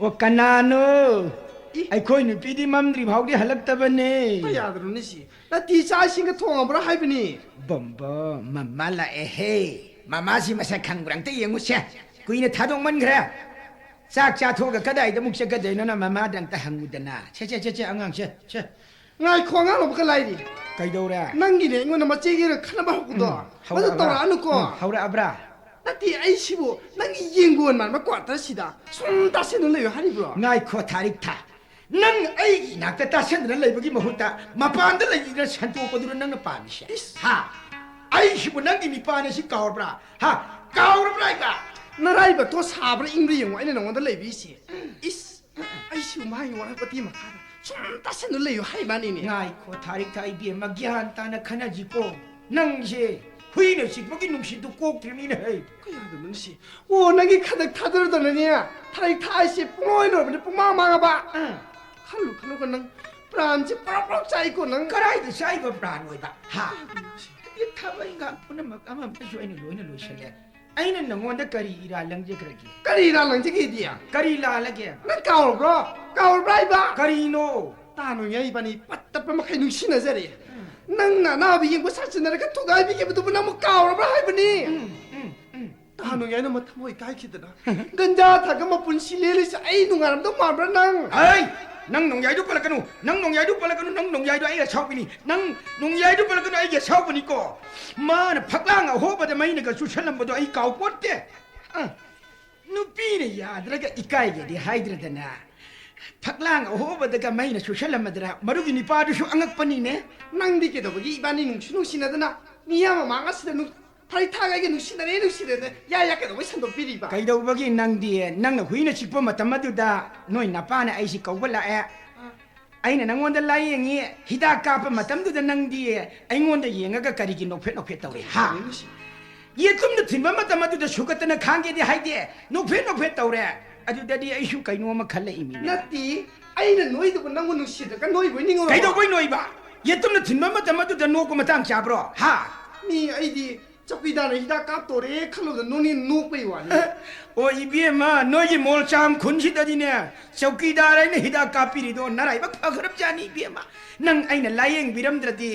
ꯑꯣ, ꯀꯅꯥꯅꯣ? ꯏ꯫ ꯑꯩꯈꯣꯏ ꯅꯨꯄꯤꯗꯤ ꯃꯝꯗ꯭ꯔꯤ ꯐꯥꯎꯗꯤ ꯍꯜꯂꯛꯇꯕꯅꯦ꯫ ꯀꯌꯥꯗꯅꯣꯅꯦ ꯁꯤ? ꯅꯠꯇꯤ ꯆꯥꯛ ꯏꯁꯤꯡꯒ ꯊꯣꯡꯉꯕ꯭ꯔꯥ ꯍꯥꯏꯕꯅꯤ? ꯕꯣꯝꯕꯣ, ꯃꯃꯥ ꯂꯥꯛꯑꯦꯍꯦ꯫ ꯃꯃꯥꯁꯤ ꯃꯁꯛ ꯈꯪꯕ꯭ꯔꯥ ꯑꯝꯇ ꯌꯦꯡꯉꯨꯁꯦ꯫ ꯀꯨꯏꯅ ꯊꯥꯗꯣꯛꯃꯟꯈ꯭ꯔꯦ꯫ ꯆꯥꯛ ꯆꯥꯊꯣꯛꯑꯒ ꯀꯗꯥꯏꯗ ꯑꯃꯨꯛ ꯆꯠꯀꯗꯣꯏꯅꯣ? ꯅꯃꯥꯗ ꯑꯝꯇ ꯍꯪꯉꯨꯗꯅ꯫ ꯁꯦ, ꯁꯦ, ꯁꯦ, ꯁꯦ, ꯑꯉꯥꯡꯁꯦ, ꯁꯦ꯫ ꯉꯥꯏꯈꯣ, ꯑꯉꯥꯡ ꯑꯃꯈꯛ ꯂꯥꯏꯔꯤ꯫ ꯀꯩꯗꯧꯔꯦ? ꯅꯪꯒꯤꯅꯦ ꯑꯩꯉꯣꯟꯗ ꯃꯆꯦꯒꯤꯔ ꯈꯟꯅꯕ ꯍꯧꯕꯗꯣ꯫ ꯎꯝ, ꯃꯗꯨ ꯍꯧꯔꯛꯑꯕ꯭ꯔꯥ? ꯇꯧꯔꯛꯑꯅꯨꯀꯣ꯫ ꯎꯝ, ꯍꯧꯔꯛꯑꯕ꯭ꯔꯥ? ꯅꯠꯇꯦ, ꯑꯩꯁꯤꯕꯨ ꯅꯪꯒꯤ ꯌꯦꯡꯒꯣꯟ ꯃꯥꯟꯕ ꯀ꯭ꯋꯥꯇꯔꯁꯤꯗ ꯁꯨꯝ ꯇꯥꯁꯤꯟꯗꯨꯅ ꯂꯩꯌꯨ ꯍꯥꯏꯔꯤꯕ꯭ꯔꯣ? ꯉꯥꯏꯈꯣ, ꯊꯥꯔꯤꯛ ꯊꯥ꯫ ꯅꯪ ꯑꯩꯒꯤ ꯏꯅꯥꯛꯇ ꯇꯥꯁꯤꯟꯗꯨꯅ ꯂꯩꯕꯒꯤ ꯃꯍꯨꯠꯇ ꯃꯄꯥꯟꯗ ꯂꯩꯗꯨꯅ ꯁꯟꯇꯣꯛꯄꯗꯨꯅ ꯅꯪꯅ ꯄꯥꯝꯃꯤꯁꯦ? ꯏꯁ꯫ ꯍꯥ? ꯑꯩꯁꯤꯕꯨ ꯅꯪꯒꯤ ꯅꯤꯄꯥꯅꯦ ꯁꯤ ꯀꯥꯎꯔꯕ꯭ꯔꯥ? ꯍꯥ? ꯀꯥꯎꯔꯕ꯭ꯔꯥ ꯍꯥꯏꯕ? ꯅꯔꯥꯏꯕꯛꯇꯣ ꯁꯥꯕ꯭ꯔꯥ ꯏꯪꯕ꯭ꯔꯥ ꯌꯦꯡꯉꯣ ꯑꯩꯅ ꯅꯉꯣꯟꯗ ꯂꯩꯕꯤꯁꯦ꯫ ꯏꯁ꯫ ꯑꯩꯁꯨ ꯃꯥꯒꯤ ꯋꯥꯔꯛ ꯃꯇꯦꯛ ꯃꯈꯥꯗ ꯁꯨꯝ ꯇꯥꯁꯟꯗꯨ ꯂꯩꯌꯨ ꯍꯥꯏ ꯃꯥꯅꯤꯅꯦ꯫ ꯉꯥꯏꯈꯣ, ꯊꯥꯔꯤꯛ ꯊꯥ ꯏꯕꯦꯝꯃ, ꯒ꯭ꯌꯥꯟ ꯇꯥꯅ ꯈꯟꯅꯁꯤꯀꯣ꯫ ꯅꯪꯁꯦ ꯍꯨꯏꯅ ꯆꯤꯛꯄꯒꯤ ꯅꯨꯡꯁꯤꯠꯇꯨ ꯀꯣꯛꯇ꯭ꯔꯤꯕꯅꯤꯅꯦ ꯍꯩ꯫ ꯀꯌꯥꯗꯅꯣ ꯁꯤ? ꯑꯣ, ꯅꯪꯒꯤ ꯈꯗꯛ ꯊꯥꯗꯔꯗꯅꯅꯦ ꯊꯥꯔꯤꯛ ꯊꯥ ꯍꯥꯏꯁꯦ ꯄꯨꯡꯂꯣꯏ ꯂꯣꯏꯕꯅꯦ, ꯄꯨꯡꯃꯥꯡ ꯃꯥꯡꯉꯕ꯫ ꯑꯥ꯫ ꯈꯜꯂꯨ ꯈꯜꯂꯨꯀꯣ ꯅꯪ, ꯄ꯭ꯔꯥꯟꯁꯦ ꯄ꯭ꯔꯣꯛ ꯄ꯭ꯔꯣꯛ ꯆꯥꯛꯏꯀꯣ ꯅꯪ꯫ ꯀꯗꯥꯏꯗ ꯆꯥꯛꯏꯕ ꯄ꯭ꯔꯥꯟ ꯑꯣꯏꯕ? ꯍꯥ? ꯀꯌꯥꯗꯅꯣ ꯁꯤ? ꯊꯕꯛ ꯏꯪꯈꯥꯡ ꯄꯨꯝꯅꯃꯛ ꯑꯃꯃꯁꯨ ꯑꯩꯅ ꯂꯣꯏꯅ ꯂꯣꯏꯁꯤꯜꯂꯦ꯫ ꯑꯩꯅ ꯅꯉꯣꯟꯗ ꯀꯔꯤ ꯏꯔꯥꯜ ꯂꯪꯖꯈ꯭ꯔꯒꯦ? ꯀꯔꯤ ꯏꯔꯥꯜ ꯂꯪꯖꯒꯦꯗꯤ? ꯀꯔꯤ ꯂꯥꯜꯂꯒꯦ? ꯅꯪ ꯀꯥꯎꯔꯕ꯭ꯔꯣ? ꯀꯥꯎꯔꯕ꯭ꯔꯥ ꯍꯥꯏꯕ? ꯀꯔꯤꯅꯣ? ꯇꯥ ꯅꯣꯡꯌꯥꯏ ꯏꯕꯥꯅꯤ ꯄꯠ ꯇꯠꯄ ꯃꯈꯩ ꯅꯨꯡꯁꯤꯅꯖꯔꯦ꯫ ꯎꯝ꯫ ꯅꯪꯅ ꯑꯅꯥꯕ ꯌꯦꯡꯕ ꯁꯥꯠꯁꯤꯟꯅꯔꯒ ꯊꯨꯒꯥꯏꯕꯤꯈꯤꯕꯗꯨꯕꯨ ꯅꯪꯕꯨ ꯀꯥꯎꯔꯕ꯭ꯔꯥ ꯍꯥꯏꯕꯅꯤ? ꯎꯝ, ꯎꯝ, ꯎꯝ꯫ ꯇꯥ ꯅꯣꯡꯌꯥꯏꯅ ꯃꯊꯃꯣꯏ ꯀꯥꯏꯈꯤꯗꯅ ꯒꯟꯖꯥ ꯊꯛꯑꯒ ꯃꯄꯨꯟꯁꯤ ꯂꯦꯜꯂꯤꯁꯦ ꯑꯩ ꯅꯨꯡꯉꯥꯏꯔꯝꯗꯧ ꯃꯥꯟꯕ꯭ꯔꯥ ꯅꯪ? ꯍꯩ! ꯅꯪ ꯅꯣꯡꯌꯥꯏꯗꯨ ꯄꯜꯂꯛꯀꯅꯨ, ꯅꯪ ꯅꯣꯡꯌꯥꯏꯗꯨ ꯄꯜꯂꯛꯀꯅꯨ, ꯅꯪ ꯅꯣꯡꯌꯥꯏꯗꯣ ꯑꯩ ꯑꯁꯥꯎꯕꯤꯅꯤ, ꯅꯪ ꯅꯣꯡꯌꯥꯏꯗꯨ ꯄꯜꯂꯛꯀꯅꯨ, ꯑꯩꯒꯤ ꯑꯁꯥꯎꯕꯅꯤꯀꯣ꯫ ꯃꯥꯅ ꯐꯛꯂꯥꯡ ꯑꯍꯣꯕꯗ ꯃꯩꯅꯒ ꯆꯨꯁꯜꯂꯝꯕꯗꯣ ꯑꯩ ꯀꯥꯎꯄꯣꯠꯇꯦ꯫ ꯑ, ꯅꯨꯄꯤꯅ ꯌꯥꯗ꯭ꯔꯒ ꯏꯀꯥꯏꯒꯦꯗꯤ ꯍꯥꯏꯗ꯭ꯔꯗꯅ, ꯐꯛꯂꯥꯡ ꯑꯍꯣꯕꯗꯒ ꯃꯩꯅ ꯆꯨꯁꯜꯂꯝꯃꯗ꯭ꯔꯥ? ꯃꯗꯨꯒꯤ ꯅꯤꯄꯥꯗꯨꯁꯨ ꯑꯉꯛꯄꯅꯤꯅꯦ꯫ ꯅꯪꯗꯤ ꯀꯩꯗꯧꯕꯒꯤ ꯏꯕꯥꯅꯤ ꯅꯨꯡꯁꯤ ꯅꯨꯡꯁꯤꯅꯗꯅ ꯃꯤꯌꯥꯝ ꯃꯃꯥꯡ ꯑꯁꯤꯗ ꯅꯨꯡ- ꯐꯔꯦ, ꯊꯥꯡ ꯑꯩꯒ ꯅꯨꯡꯁꯤꯅꯔꯦ, ꯅꯨꯡꯁꯤꯅꯔꯦ꯫ ꯌꯥ, ꯌꯥ, ꯀꯩꯗꯧꯕꯩ ꯁꯟꯗꯣꯛꯄꯤꯔꯤꯕ? ꯀꯩꯗꯧꯕꯒꯤ? ꯅꯪꯗꯤ ꯅꯪꯅ ꯍꯨꯏꯅ ꯆꯤꯛꯄ ꯃꯇꯝ ꯑꯗꯨꯗ ꯅꯣꯏ ꯅꯄꯥꯅ ꯑꯩꯁꯤ ꯀꯧꯕ ꯂꯥꯛꯑꯦ꯫ ꯑꯥ꯫ ꯑꯩꯅ ꯅꯪꯉꯣꯟꯗ ꯂꯥꯏꯌꯦꯡꯉꯤ, ꯍꯤꯗꯥꯛ ꯀꯥꯞꯄ ꯃꯇꯝꯗꯨꯗ ꯅꯪꯗꯤ ꯑꯩꯉꯣꯟꯗ ꯌꯦꯡꯉꯒ ꯀꯔꯤꯒꯤ ꯅꯣꯛꯐꯦꯠ ꯅꯣꯛꯐꯦꯠ ꯇꯧꯔꯤ, ꯍꯥ? ꯌꯦꯡꯉꯤꯁꯤ꯫ ꯌꯦꯇꯨꯝꯅ ꯊꯤꯟꯕ ꯃꯇꯝ ꯑꯗꯨꯗ ꯁꯨꯒꯠꯇꯅ ꯈꯥꯡꯒꯦꯗꯤ ꯍꯥꯏꯗꯦ, ꯅꯣꯛꯐꯦꯠ ꯅꯣꯛꯐꯦꯠ ꯇꯧꯔꯦ꯫ ꯑꯗꯨꯗꯗꯤ ꯑꯩꯁꯨ ꯀꯩꯅꯣꯝꯃ ꯈꯜꯂꯛꯏꯃꯤꯅꯦ꯫ ꯅꯠꯇꯦ, ꯑꯩꯅ ꯅꯣꯏꯗꯨꯕꯨ ꯅꯪꯕꯨ ꯅꯨꯡꯁꯤꯗ꯭ꯔꯒ ꯅꯣꯏꯕꯣꯏ ꯅꯤꯡꯉꯨꯔꯕ? ꯀꯩꯗꯧꯕꯩ ꯅꯣꯏꯕ? ꯌꯦꯇꯨꯝꯅ ꯊꯤꯟꯕ ꯃꯇꯝ ꯑꯗꯨꯗ ꯅꯣꯛꯄ ꯃꯇꯥꯡ ꯆꯥꯕ꯭ꯔꯣ, ꯍꯥ? ꯃꯤ ꯑꯩꯗꯤ ꯆꯧꯀꯤꯗꯥꯔꯅ ꯍꯤꯗꯥꯛ ꯀꯥꯞꯇꯣꯔꯦ ꯈꯜꯂꯨꯕꯗ ꯅꯣꯛꯅꯤꯡ ꯅꯣꯛꯄꯩ ꯋꯥꯅꯤ꯫ ꯑꯣ, ꯏꯕꯦꯝꯃ, ꯅꯣꯏꯒꯤ ꯃꯣꯜꯆꯥꯝ ꯈꯨꯟꯁꯤꯗꯗꯤꯅꯦ, ꯆꯧꯀꯤꯗꯥꯔ ꯑꯩꯅ ꯍꯤꯗꯥꯛ ꯀꯥꯞꯄꯤꯔꯤꯗꯣ ꯅꯔꯥꯏꯕꯛ ꯐꯈ꯭ꯔꯕꯖꯥꯠꯅꯤ, ꯏꯕꯦꯝꯃ꯫ ꯅꯪ ꯑꯩꯅ ꯂꯥꯏꯌꯦꯡꯕꯤꯔꯝꯗ꯭ꯔꯗꯤ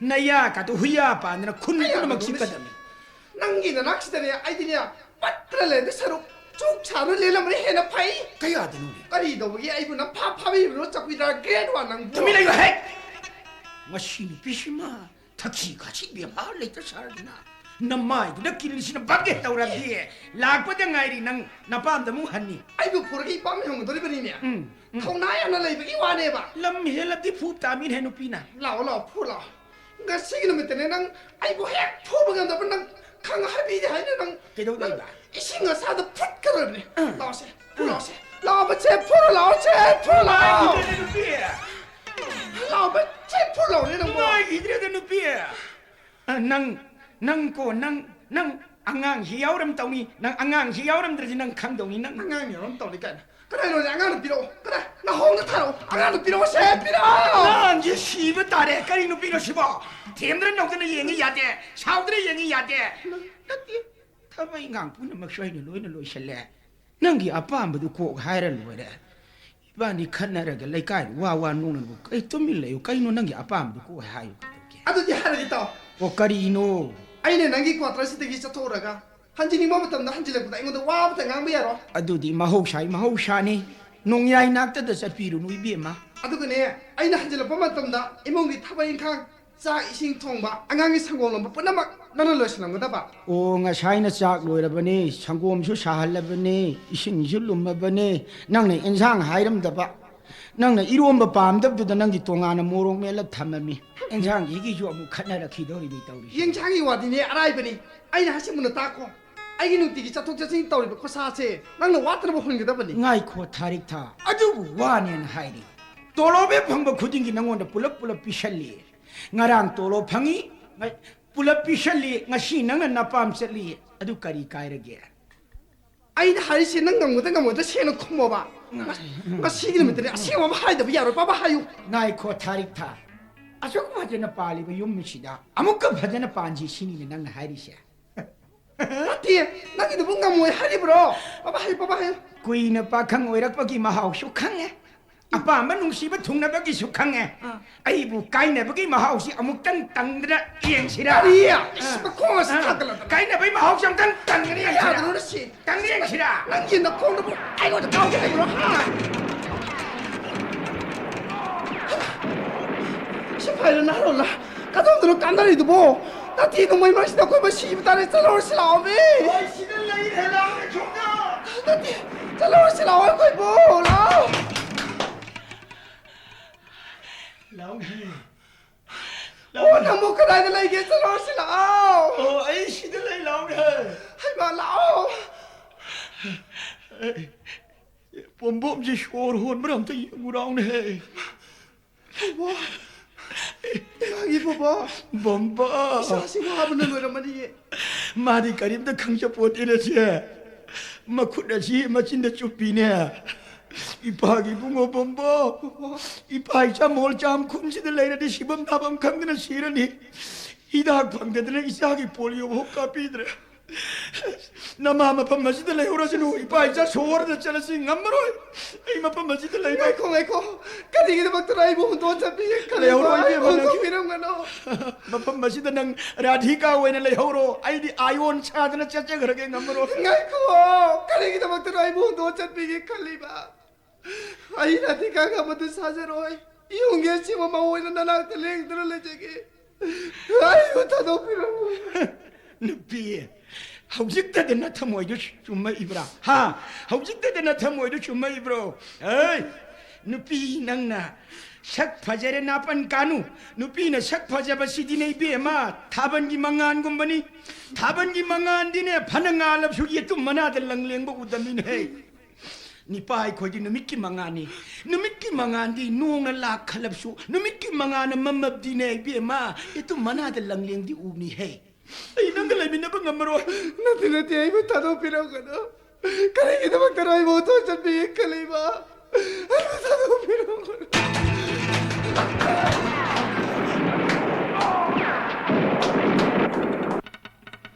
ꯅꯌꯥ ꯀꯥꯗꯨ ꯍꯨꯏꯌꯥ ꯄꯥꯟꯗꯅ ꯈꯨꯟ ꯑꯩ ꯄꯨꯝꯅꯃꯛ ꯌꯥꯗꯕꯅꯤ꯫ ꯆꯤꯛꯀꯗꯕꯅꯤ꯫ ꯅꯪꯒꯤ ꯅꯅꯥꯛꯁꯤꯗꯅꯦ ꯑꯩꯗꯤꯅꯦ ꯄꯠꯇ꯭ꯔ ꯂꯩꯔꯗꯤ ꯁꯔꯨꯛ ꯆꯨꯛ ꯁꯥꯗꯨꯅ ꯂꯦꯜꯂꯝꯕꯅ ꯍꯦꯟꯅ ꯐꯩ꯫ ꯀꯌꯥꯗꯅꯣꯅꯦ? ꯀꯔꯤ ꯇꯧꯕꯒꯤ ꯑꯩꯕꯨ ꯅꯝꯐꯥ ꯐꯥꯕꯤꯔꯤꯕꯅꯣ, ꯆꯧꯀꯤꯗꯥꯔ grade one ꯅꯪꯕꯨ? ꯇꯨꯃꯤꯟ ꯂꯩꯌꯨ ꯍꯦ! ꯃꯁꯤ ꯅꯨꯄꯤꯁꯤꯃ ꯊꯛꯁꯤ ꯈꯥꯁꯤ ꯕꯦꯕꯥꯔ ꯂꯩꯇ ꯁꯥꯔꯗꯅ ꯅꯃꯥꯏꯗꯨꯗ ꯀꯤꯜꯂꯤꯁꯤꯅ ꯕꯛ ꯍꯦꯛ ꯇꯧꯔꯗꯤ ꯂꯥꯛꯄꯗ ꯉꯥꯏꯔꯤ ꯅꯪ ꯅꯄꯥꯝꯗ ꯑꯃꯨꯛ ꯍꯟꯅꯤ꯫ ꯑꯩꯕꯨ ꯄꯨꯔꯒ ꯏꯄꯥꯝ ꯌꯧꯒꯗꯧꯔꯤꯕꯅꯤꯅꯦ꯫ ꯎꯝ, ꯎꯝ꯫ ꯊꯧꯅꯥ ꯌꯥꯝꯅ ꯂꯩꯕꯒꯤ ꯋꯥꯅꯦꯕ꯫ ꯂꯝ ꯍꯦꯜꯂꯕꯗꯤ ꯐꯨ ꯇꯥꯃꯤꯅꯦ ꯅꯨꯄꯤꯅ꯫ ꯂꯥꯛꯑꯣ, ꯂꯥꯛꯑꯣ, ꯐꯨ ꯂꯥꯛꯑꯣ꯫ ꯉꯁꯤꯒꯤ ꯅꯨꯃꯤꯠꯇꯅꯦ ꯅꯪ ꯑꯩꯕꯨ ꯍꯦꯛ ꯐꯨꯕ ꯉꯝꯗꯕ ꯅꯪ ꯈꯪ ꯍꯥꯏꯕꯤꯗꯦ ꯍꯥꯏꯅ ꯅꯪ ꯀꯩꯗꯧꯗꯣꯏꯕ? ꯅꯪ ꯏꯁꯤꯡ ꯑꯁꯥꯗ ꯐꯨꯠꯀꯗꯧꯔꯤꯕꯅꯦ꯫ ꯑꯥ꯫ ꯂꯥꯛꯑꯣꯁꯦ, ꯐꯨ ꯑꯥ꯫ ꯂꯥꯛꯑꯣꯁꯦ꯫ ꯂꯥꯛꯑꯣꯕ ꯆꯦ, ꯐꯨꯔꯣ ꯂꯥꯛꯑꯣ ꯆꯦ, ꯐꯨꯔꯣ ꯂꯥꯛꯑꯣ꯫ ꯅꯨꯄꯤ! ꯂꯥꯛꯑꯣꯕ ꯆꯦ, ꯐꯨ ꯂꯥꯛꯑꯣꯅꯦ ꯅꯪꯕꯣ꯫ ꯅꯨꯡꯉꯥꯏꯈꯤꯗ꯭ꯔꯦꯗ, ꯅꯨꯄꯤ꯫ ꯑ, ꯅꯪ, ꯅꯪ ꯀꯣ, ꯅꯪ, ꯅꯪ ꯑꯉꯥꯡꯁꯤ ꯌꯥꯎꯔꯝ ꯇꯧꯅꯤ꯫ ꯅꯪ ꯑꯉꯥꯡꯁꯤ ꯌꯥꯎꯔꯝꯗ꯭ꯔꯗꯤ ꯅꯪ ꯈꯪꯗꯧꯅꯤ, ꯅꯪ꯫ ꯑꯉꯥꯡ ꯌꯥꯎꯔꯝ ꯇꯧꯅꯤ ꯀꯥꯏꯅ꯫ ꯀꯗꯥꯏꯅꯣꯅꯦ? ꯑꯉꯥꯡꯗꯣ ꯄꯤꯔꯛꯑꯣ꯫ ꯀꯗꯥꯏ? ꯅꯍꯣꯡꯗ ꯊꯥꯔꯛꯑꯣ꯫ ꯑꯉꯥꯡꯗꯣ ꯄꯤꯔꯛꯑꯣꯁꯦ, ꯄꯤꯔꯛꯑꯣ! ꯑꯉꯥꯡꯁꯤ ꯁꯤꯕ ꯇꯥꯔꯦ꯫ ꯀꯔꯤ ꯅꯨꯄꯤꯅꯣ ꯁꯤꯕꯣ? ꯊꯦꯝꯗꯅ ꯅꯧꯗꯅ ꯌꯦꯡꯉꯤ ꯌꯥꯗꯦ꯫ ꯁꯥꯎꯗꯅ ꯌꯦꯡꯉꯤ ꯌꯥꯗꯦ꯫ ꯅꯠꯇꯦ꯫ ꯊꯕꯛ ꯏꯪꯈꯥꯡ ꯄꯨꯝꯅꯃꯛꯁꯨ ꯑꯩꯅ ꯂꯣꯏꯅ ꯂꯣꯏꯁꯜꯂꯦ꯫ ꯅꯪꯒꯤ ꯑꯄꯥꯝꯕꯗꯨ ꯀꯣꯛ ꯍꯥꯏꯔ ꯂꯣꯏꯔꯦ꯫ ꯏꯕꯥꯅꯤ ꯈꯠꯅꯔꯒ ꯂꯩꯀꯥꯏꯗ ꯋꯥ ꯋꯥ ꯅꯣꯛꯅꯕ ꯀꯩ ꯇꯨꯃꯤꯟ ꯂꯩꯌꯨ? ꯀꯩꯅꯣ ꯅꯪꯒꯤ ꯑꯄꯥꯝꯕꯗꯨ ꯀꯣꯛ ꯍꯥꯏꯌꯨ ꯀꯩꯗꯧꯒꯦ? ꯑꯗꯨꯗꯤ ꯍꯥꯏꯔꯒꯦ ꯇꯥꯎ꯫ ꯑꯣ, ꯀꯔꯤꯅꯣ? ꯑꯩꯅ ꯅꯪꯒꯤ quarter ꯁꯤꯗꯒꯤ ꯆꯠꯊꯣꯛꯎꯔꯒ ꯍꯟꯖꯤꯟꯅꯤꯡꯕ ꯃꯇꯝꯗ ꯍꯟꯖꯤꯜꯂꯛꯄꯗ ꯑꯩꯉꯣꯟꯗ ꯋꯥ ꯑꯃꯇ ꯉꯥꯡꯕ ꯌꯥꯔꯣꯏ꯫ ꯑꯗꯨꯗꯤ ꯃꯍꯧꯁꯥꯒꯤ ꯃꯍꯧꯁꯥꯅꯤ꯫ ꯅꯣꯡꯌꯥꯏ ꯅꯥꯛꯇꯗ ꯆꯠꯄꯤꯔꯨꯅꯨ, ꯏꯕꯦꯝꯃ꯫ ꯑꯗꯨꯒꯅꯦ, ꯑꯩꯅ ꯍꯟꯖꯤꯜꯂꯛꯄ ꯃꯇꯝꯗ ꯏꯃꯨꯡꯒꯤ ꯊꯕꯛ ꯏꯪꯈꯥꯡ, ꯆꯥꯛ ꯏꯁꯤꯡ ꯊꯣꯡꯕ, ꯑꯉꯥꯡꯒꯤ ꯁꯪꯒꯣꯝ ꯂꯣꯟꯕ ꯄꯨꯝꯅꯃꯛ ꯅꯪꯅ ꯂꯣꯏꯁꯤꯜꯂꯝꯒꯗꯕ꯫ ꯑꯣ, ꯉꯁꯥꯏꯅ ꯆꯥꯛ ꯂꯣꯏꯔꯕꯅꯤ, ꯁꯪꯒꯣꯝꯁꯨ ꯁꯥꯍꯜꯂꯕꯅꯤ, ꯏꯁꯤꯡꯁꯨ ꯂꯨꯝꯃꯕꯅꯤ, ꯅꯪꯅ ꯏꯟꯁꯥꯡ ꯍꯥꯏꯔꯝꯗꯕ꯫ ꯅꯪꯅ ꯏꯔꯣꯝꯕ ꯄꯥꯝꯗꯕꯗꯨꯗ ꯅꯪꯒꯤ ꯇꯣꯉꯥꯟꯅ ꯃꯣꯔꯣꯛ ꯃꯦꯠꯂ ꯊꯝꯃꯝꯃꯤ꯫ ꯏꯟꯁꯥꯡꯁꯤꯒꯤꯁꯨ ꯑꯃꯨꯛ ꯈꯠꯅꯔꯛꯈꯤꯗꯧꯔꯤꯕꯅꯤ ꯇꯧꯔꯤꯁꯦ꯫ ꯌꯦꯟꯁꯥꯡꯒꯤ ꯋꯥꯗꯤꯅꯦ ꯑꯔꯥꯏꯕꯅꯤ꯫ ꯑꯩꯅ ꯍꯥꯏꯁꯤ ꯃꯨꯟꯅ ꯇꯥꯀꯣ꯫ ꯑꯩꯒꯤ ꯅꯨꯡꯇꯤꯒꯤ ꯆꯠꯊꯣꯛ ꯆꯠꯁꯤꯟ ꯇꯧꯔꯤꯕ ꯈꯣꯔꯁꯥꯁꯦ ꯅꯪꯅ ꯋꯥꯠꯇꯅꯕ ꯍꯨꯟꯒꯗꯕꯅꯤ꯫ ꯉꯥꯏꯈꯣ ꯊꯥꯔꯤꯛꯊꯥ, ꯑꯗꯨꯕꯨ ꯋꯥꯅꯦꯅ ꯍꯥꯏꯔꯤ꯫ ꯇꯣꯂꯣꯞ ꯍꯦꯛ ꯐꯪꯕ ꯈꯨꯗꯤꯡꯒꯤ ꯅꯪꯉꯣꯟꯗ ꯄꯨꯂꯞ ꯄꯨꯂꯞ ꯄꯤꯁꯜꯂꯤ꯫ ꯉꯔꯥꯡ ꯇꯣꯂꯣꯞ ꯐꯪꯉꯤ, ꯉ-, ꯄꯨꯂꯞ ꯄꯤꯁꯜꯂꯤ, ꯉꯁꯤ ꯅꯪꯅ ꯅꯄꯥꯝ ꯆꯠꯂꯤ, ꯑꯗꯨ ꯀꯔꯤ ꯀꯥꯏꯔꯒꯦ? ꯑꯩꯅ ꯍꯥꯏꯔꯤꯁꯦ ꯅꯪ ꯉꯝꯒꯗ ꯉꯝꯃꯣꯏꯗ ꯁꯦꯡꯅ ꯈꯨꯝꯃꯣꯕ꯫ ꯉ-, ꯉꯁꯤꯒꯤ ꯅꯨꯃꯤꯠꯇꯅꯦ ꯑꯁꯦꯡꯕ ꯑꯃ ꯍꯥꯏꯗꯕ ꯌꯥꯔꯣꯏ꯫ ꯄꯥꯕ ꯍꯥꯏꯌꯨ꯫ ꯉꯥꯏꯈꯣ ꯊꯥꯔꯤꯛꯊꯥ, ꯑꯁꯨꯛ ꯐꯖꯅ ꯄꯥꯜꯂꯤꯕ ꯌꯨꯝ ꯑꯁꯤꯗ ꯑꯃꯨꯛꯀ ꯐꯖꯅ ꯄꯥꯟꯁꯤ ꯁꯤꯅꯤꯅꯦ ꯅꯪꯅ ꯍꯥꯏꯔꯤꯁꯦ? ꯅꯠꯇꯦ, ꯅꯪꯒꯤꯗꯨꯕꯨ ꯉꯝꯃꯣꯏ ꯍꯥꯏꯔꯤꯕ꯭ꯔꯣ? ꯄꯥꯕ ꯍꯥꯏꯌꯨ, ꯄꯥꯕ ꯍꯥꯏꯌꯨ꯫ ꯀꯨꯏꯅ ꯄꯥꯈꯪ ꯑꯣꯏꯔꯛꯄꯒꯤ ꯃꯍꯥꯎꯁꯨ ꯈꯪꯉꯦ, ꯑꯄꯥꯝꯕ ꯅꯨꯡꯁꯤꯕ ꯊꯨꯡꯅꯕꯒꯤꯁꯨ ꯈꯪꯉꯦ꯫ ꯑꯥ꯫ ꯑꯩꯕꯨ ꯀꯥꯏꯅꯕꯒꯤ ꯃꯍꯥꯎꯁꯤ ꯑꯃꯨꯛꯇꯪ ꯇꯪꯗꯅ ꯌꯦꯡꯁꯤꯔꯥ? ꯀꯔꯤ? ꯏꯁ, ꯃꯈꯣꯡ ꯑꯁꯤ ꯑꯥ꯫ ꯊꯥꯡꯒꯠꯂꯗꯅ꯫ ꯀꯥꯏꯅꯕꯒꯤ ꯃꯍꯥꯎꯁꯤ ꯑꯃꯨꯛꯇꯪ ꯇꯪꯗꯅ ꯌꯦꯡꯁꯤꯔꯥ? ꯌꯥꯗ꯭ꯔꯣ ꯁꯤ? ꯇꯪꯗꯅ ꯌꯦꯡꯁꯤꯔꯥ? ꯅꯪꯒꯤ ꯅꯈꯣꯡꯗꯨꯕꯨ ꯑꯩꯉꯣꯟꯗ ꯀꯥꯎꯒꯦ ꯂꯩꯕ꯭ꯔꯣ? ꯍꯥ? ꯁꯤꯐꯥꯏꯔ ꯅꯍꯥꯔꯣꯜꯂ? ꯀꯗꯣꯝꯗꯅꯣ ꯀꯥꯟꯅꯔꯤꯗꯨꯕꯣ? ꯅꯠꯇꯦ, ꯅꯣꯡꯃꯩ ꯃꯔꯛꯁꯤꯗ ꯑꯩꯈꯣꯏ ꯃꯁꯤꯕ ꯇꯥꯔꯦ꯫ ꯆꯠꯂꯨꯔꯁꯤ ꯂꯥꯛꯑꯣꯃꯤ꯫ ꯍꯣꯏ, ꯁꯤꯗ ꯂꯩꯔꯦ, ꯂꯥꯛꯑꯣꯅꯦ, ꯁꯣꯝꯗ꯫ ꯅꯠꯇꯦ, ꯆꯠꯂꯨꯔꯁꯤ ꯂꯥꯛꯑꯣ ꯑꯩꯈꯣꯏꯕꯨ, ꯂꯥꯛꯑꯣ꯫ ꯂꯥꯛꯑꯣꯅꯦ꯫ ꯑꯣ, ꯅꯪꯕꯨ ꯀꯗꯥꯏꯗ ꯂꯩꯒꯦ? ꯆꯠꯂꯨꯔꯁꯤ ꯂꯥꯛꯑꯣ꯫ ꯑꯣ, ꯑꯩ ꯁꯤꯗ ꯂꯩ, ꯂꯥꯛꯑꯣꯅꯦ꯫ ꯍꯩꯃꯥ, ꯂꯥꯛꯑꯣ꯫ ꯄꯣꯝꯕꯣꯝꯁꯦ ꯁꯣꯔ ꯍꯣꯟꯕ꯭ꯔꯥ ꯑꯝꯇ ꯌꯦꯡꯉꯨ ꯂꯥꯎꯅꯦꯍꯦ꯫ ꯕꯣꯕꯣ! ꯏꯃꯥꯒꯤ ꯕꯣꯕꯣ! ꯕꯣꯝꯕꯣ! ꯏꯆꯥꯁꯤ ꯋꯥꯕꯅ ꯂꯣꯏꯔꯝꯃꯅꯤꯌꯦ꯫ ꯃꯥꯗꯤ ꯀꯔꯤꯝꯇ ꯈꯪꯖꯄꯣꯠꯇꯦꯅꯦ ꯁꯦ꯫ ꯃꯈꯨꯠ ꯑꯁꯤ ꯃꯆꯤꯟꯗ ꯆꯨꯞꯄꯤꯅꯦ꯫ ꯏꯄꯥꯒꯤ ꯏꯕꯨꯡꯉꯣ ꯕꯣꯝꯕꯣ! ꯕꯣꯕꯣ! ꯏꯄꯥ ꯏꯆꯥ ꯃꯣꯜ ꯆꯥꯝ ꯈꯨꯟꯁꯤꯗ ꯂꯩꯔꯗꯤ ꯁꯤꯐꯝ ꯇꯥꯐꯝ ꯈꯪꯗꯅ ꯁꯤꯔꯅꯤ꯫ ꯍꯤꯗꯥꯛ ꯐꯪꯗꯗꯅ ꯏꯆꯥꯒꯤ ꯄꯣꯂꯤꯑꯣ ꯐꯥꯎ ꯀꯥꯞꯄꯤꯗ꯭ꯔꯦ꯫ ꯅꯃꯥ ꯃꯐꯝ ꯑꯁꯤꯗ ꯂꯩꯍꯧꯔꯁꯅꯨ꯫ ꯏꯄꯥ ꯏꯆꯥ ꯁꯣꯍꯣꯔꯗ ꯆꯠꯂꯁꯤ꯫ ꯉꯝꯃꯔꯣꯏ꯫ ꯑꯩ ꯃꯐꯝ ꯑꯁꯤꯗ ꯂꯩꯕ ꯉꯥꯏꯈꯣ, ꯉꯥꯏꯈꯣ꯫ ꯀꯔꯤꯒꯤꯗꯃꯛꯇꯅꯣ ꯑꯩꯕꯨ ꯍꯨꯟꯗꯣꯛꯑ ꯆꯠꯄꯤꯒꯦ ꯈꯜꯂꯤꯕ? ꯂꯩꯍꯧꯔꯣꯏ, ꯑꯩ ꯏꯕꯦꯝꯃ, ꯅꯪ ꯍꯨꯟꯗꯣꯛꯄꯤꯔꯝꯒꯅꯨ꯫ ꯃꯐꯝ ꯑꯁꯤꯗ ꯅꯪ ꯔꯥꯙꯤꯀꯥ ꯑꯣꯏꯅ ꯂꯩꯍꯧꯔꯣ꯫ ꯑꯩꯗꯤ ꯑꯥꯏꯑꯣꯟ ꯁꯥꯗꯅ ꯆꯠꯆꯈ꯭ꯔꯒꯦ꯫ ꯉꯝꯃꯔꯣꯏ꯫ ꯉꯥꯏꯈꯣ꯫ ꯀꯔꯤꯒꯤꯗꯃꯛꯇꯅꯣ ꯑꯩꯕꯨ ꯍꯨꯟꯗꯣꯛꯑ ꯆꯠꯄꯤꯒꯦ ꯈꯜꯂꯤꯕ? ꯑꯩ ꯔꯥꯙꯤꯀꯥꯒ ꯑꯃꯠꯇ ꯁꯥꯖꯔꯣꯏ꯫ ꯏꯌꯨꯝꯒꯤ ꯑꯁꯤꯕ ꯃꯧ ꯑꯣꯏꯅ ꯅꯅꯥꯛꯇ ꯂꯦꯡꯗꯨꯅ ꯂꯩꯖꯒꯦ꯫ ꯑꯩꯕꯨ ꯊꯥꯗꯣꯛꯄꯤꯔꯝꯃꯨ꯫ ꯅꯨꯄꯤ, ꯍꯧꯖꯤꯛꯇꯗ ꯅꯊꯃꯣꯏꯗꯨ ꯆꯨꯝꯃꯛꯏꯕ꯭ꯔꯥ? ꯍꯥ? ꯍꯧꯖꯤꯛꯇꯗ ꯅꯊꯃꯣꯏꯗꯨ ꯆꯨꯝꯃꯛꯏꯕ꯭ꯔꯣ? ꯑꯩ, ꯅꯨꯄꯤ ꯅꯪꯅ ꯁꯛ ꯐꯖꯔꯦ ꯅꯥꯄꯟ ꯀꯥꯅꯨ꯫ ꯅꯨꯄꯤꯅ ꯁꯛ ꯐꯖꯕꯁꯤꯗꯤꯅꯦ ꯏꯕꯦꯝꯃ, ꯊꯥꯕꯜꯒꯤ ꯃꯉꯥꯟꯒꯨꯝꯕꯅꯤ꯫ ꯊꯥꯕꯜꯒꯤ ꯃꯉꯥꯟꯗꯤꯅꯦ ꯐꯅ ꯉꯥꯜꯂꯕꯁꯨ ꯌꯦꯇꯨꯝ ꯃꯅꯥꯗ ꯂꯪꯂꯦꯡꯕ ꯎꯗꯕꯅꯤꯅꯦ ꯍꯦ꯫ ꯅꯤꯄꯥ ꯑꯩꯈꯣꯏꯗꯤ ꯅꯨꯃꯤꯠꯀꯤ ꯃꯉꯥꯜꯅꯤ꯫ ꯅꯨꯃꯤꯠꯀꯤ ꯃꯉꯥꯜꯗꯤ ꯅꯣꯡꯅ ꯂꯥꯛꯈꯠꯂꯕꯁꯨ ꯅꯨꯃꯤꯠꯀꯤ ꯃꯉꯥꯜꯅ ꯃꯝꯃꯕꯗꯤꯅꯦ ꯏꯕꯦꯝꯃ, ꯌꯦꯇꯨꯝ ꯃꯅꯥꯗ ꯂꯪꯂꯦꯡꯗꯤ ꯎꯕꯅꯤ ꯍꯦ꯫ ꯑꯩ ꯅꯪꯒ ꯂꯩꯃꯤꯟꯅꯕ ꯉꯝꯃꯔꯣꯏ꯫ ꯅꯠꯇꯦ, ꯅꯠꯇꯦ, ꯑꯩꯕꯨ ꯊꯥꯗꯣꯛꯄꯤꯔꯝꯒꯅꯨ꯫ ꯀꯔꯤꯒꯤꯗꯃꯛꯇꯅꯣ ꯑꯩꯕꯨ ꯍꯨꯟꯗꯣꯛꯆꯟꯕꯤꯒꯦ ꯈꯜꯂꯤꯕ? ꯑꯩꯕꯨ ꯊꯥꯗꯣꯛꯄꯤꯔꯝꯒꯅꯨ꯫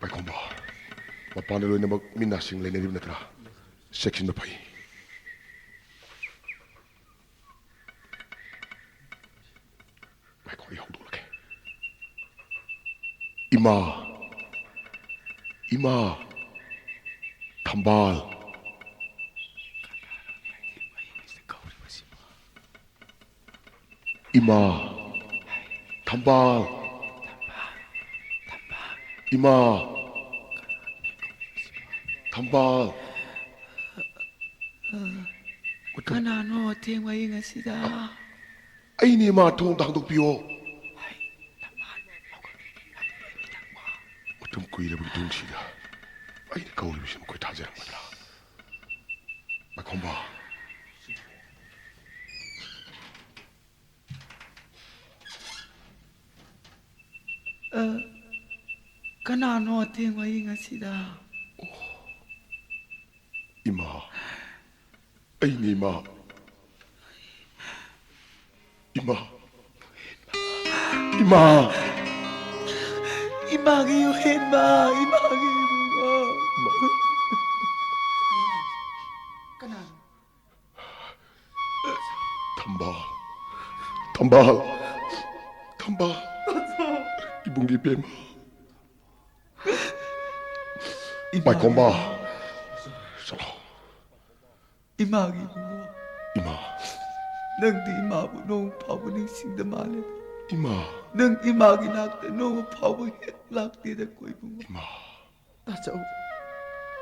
ꯄꯥꯏꯈꯣꯝꯕ, ꯃꯄꯥꯟꯗ ꯂꯣꯏꯅꯃꯛ ꯃꯤꯠ ꯅꯥꯁꯤꯡ ꯂꯩꯅꯔꯤꯕ ꯅꯠꯇ꯭ꯔꯥ? ꯆꯦꯛꯁꯤꯟꯕ ꯐꯩ꯫ ꯉꯥꯏꯈꯣ, ꯑꯩ ꯍꯧꯗꯣꯛꯂꯒꯦ꯫ ꯏꯃꯥ, ꯏꯃꯥ, ꯊꯝꯕꯥꯜ꯫ ꯏꯃꯥ, ꯊꯝꯕꯥꯜ꯫ ꯏꯃꯥ, ꯊꯝꯕꯥꯜ꯫ ꯀꯅꯥꯅꯣ ꯑꯊꯦꯡꯕ ꯑꯍꯤꯡ ꯑꯁꯤꯗ? ꯑꯩꯅꯦ ꯏꯃꯥ, ꯊꯣꯡꯗ ꯍꯥꯡꯗꯣꯛꯄꯤꯌꯣ꯫ ꯃꯇꯝ ꯀꯨꯏꯔꯕꯒꯤ ꯇꯨꯡꯁꯤꯗ ꯑꯩꯅ ꯀꯧꯔꯤꯕꯁꯤ ꯃꯈꯣꯏ ꯊꯥꯖꯔꯝꯒꯗ꯭ꯔꯥ? ꯄꯥꯏꯈꯣꯝꯕ꯫ ꯑ, ꯀꯅꯥꯅꯣ ꯑꯊꯦꯡꯕ ꯑꯍꯤꯡ ꯑꯁꯤꯗ? ꯏꯃꯥ, ꯑꯩꯅꯤ ꯏꯃꯥ꯫ ꯏꯃꯥ, ꯏꯃꯥ꯫ ꯏꯃꯥꯒꯤ ꯌꯨꯍꯦꯟꯕ, ꯏꯃꯥꯒꯤ ꯏꯕꯨꯡꯉꯣ꯫ ꯏꯃꯥ꯫ ꯀꯅꯥꯅꯣ? ꯊꯝꯕꯥꯜ, ꯊꯝꯕꯥꯜ, ꯊꯝꯕꯥꯜ꯫ ꯏꯕꯨꯡꯒꯤ ꯏꯕꯦꯝꯃ꯫ ꯏꯃꯥ꯫ ꯄꯥꯏꯈꯣꯝꯕ꯫ ꯆꯠꯂꯣ꯫ ꯏꯃꯥꯒꯤ ꯏꯕꯨꯡꯉꯣ꯫ ꯏꯃꯥ꯫ ꯅꯪꯗꯤ ꯏꯃꯥꯕꯨ ꯅꯣꯡ ꯐꯥꯎꯕ ꯅꯤꯡꯁꯤꯡꯗ ꯃꯥꯜꯂꯦ꯫ ꯏꯃꯥ꯫ ꯅꯪ ꯏꯃꯥꯒꯤ ꯅꯥꯛꯇ ꯅꯣꯡꯃ ꯐꯥꯎꯕ ꯍꯦꯛ ꯂꯥꯛꯇꯦꯗ ꯀꯣ ꯏꯕꯨꯡꯉꯣ꯫ ꯏꯃꯥ꯫ ꯇꯥꯆꯧ,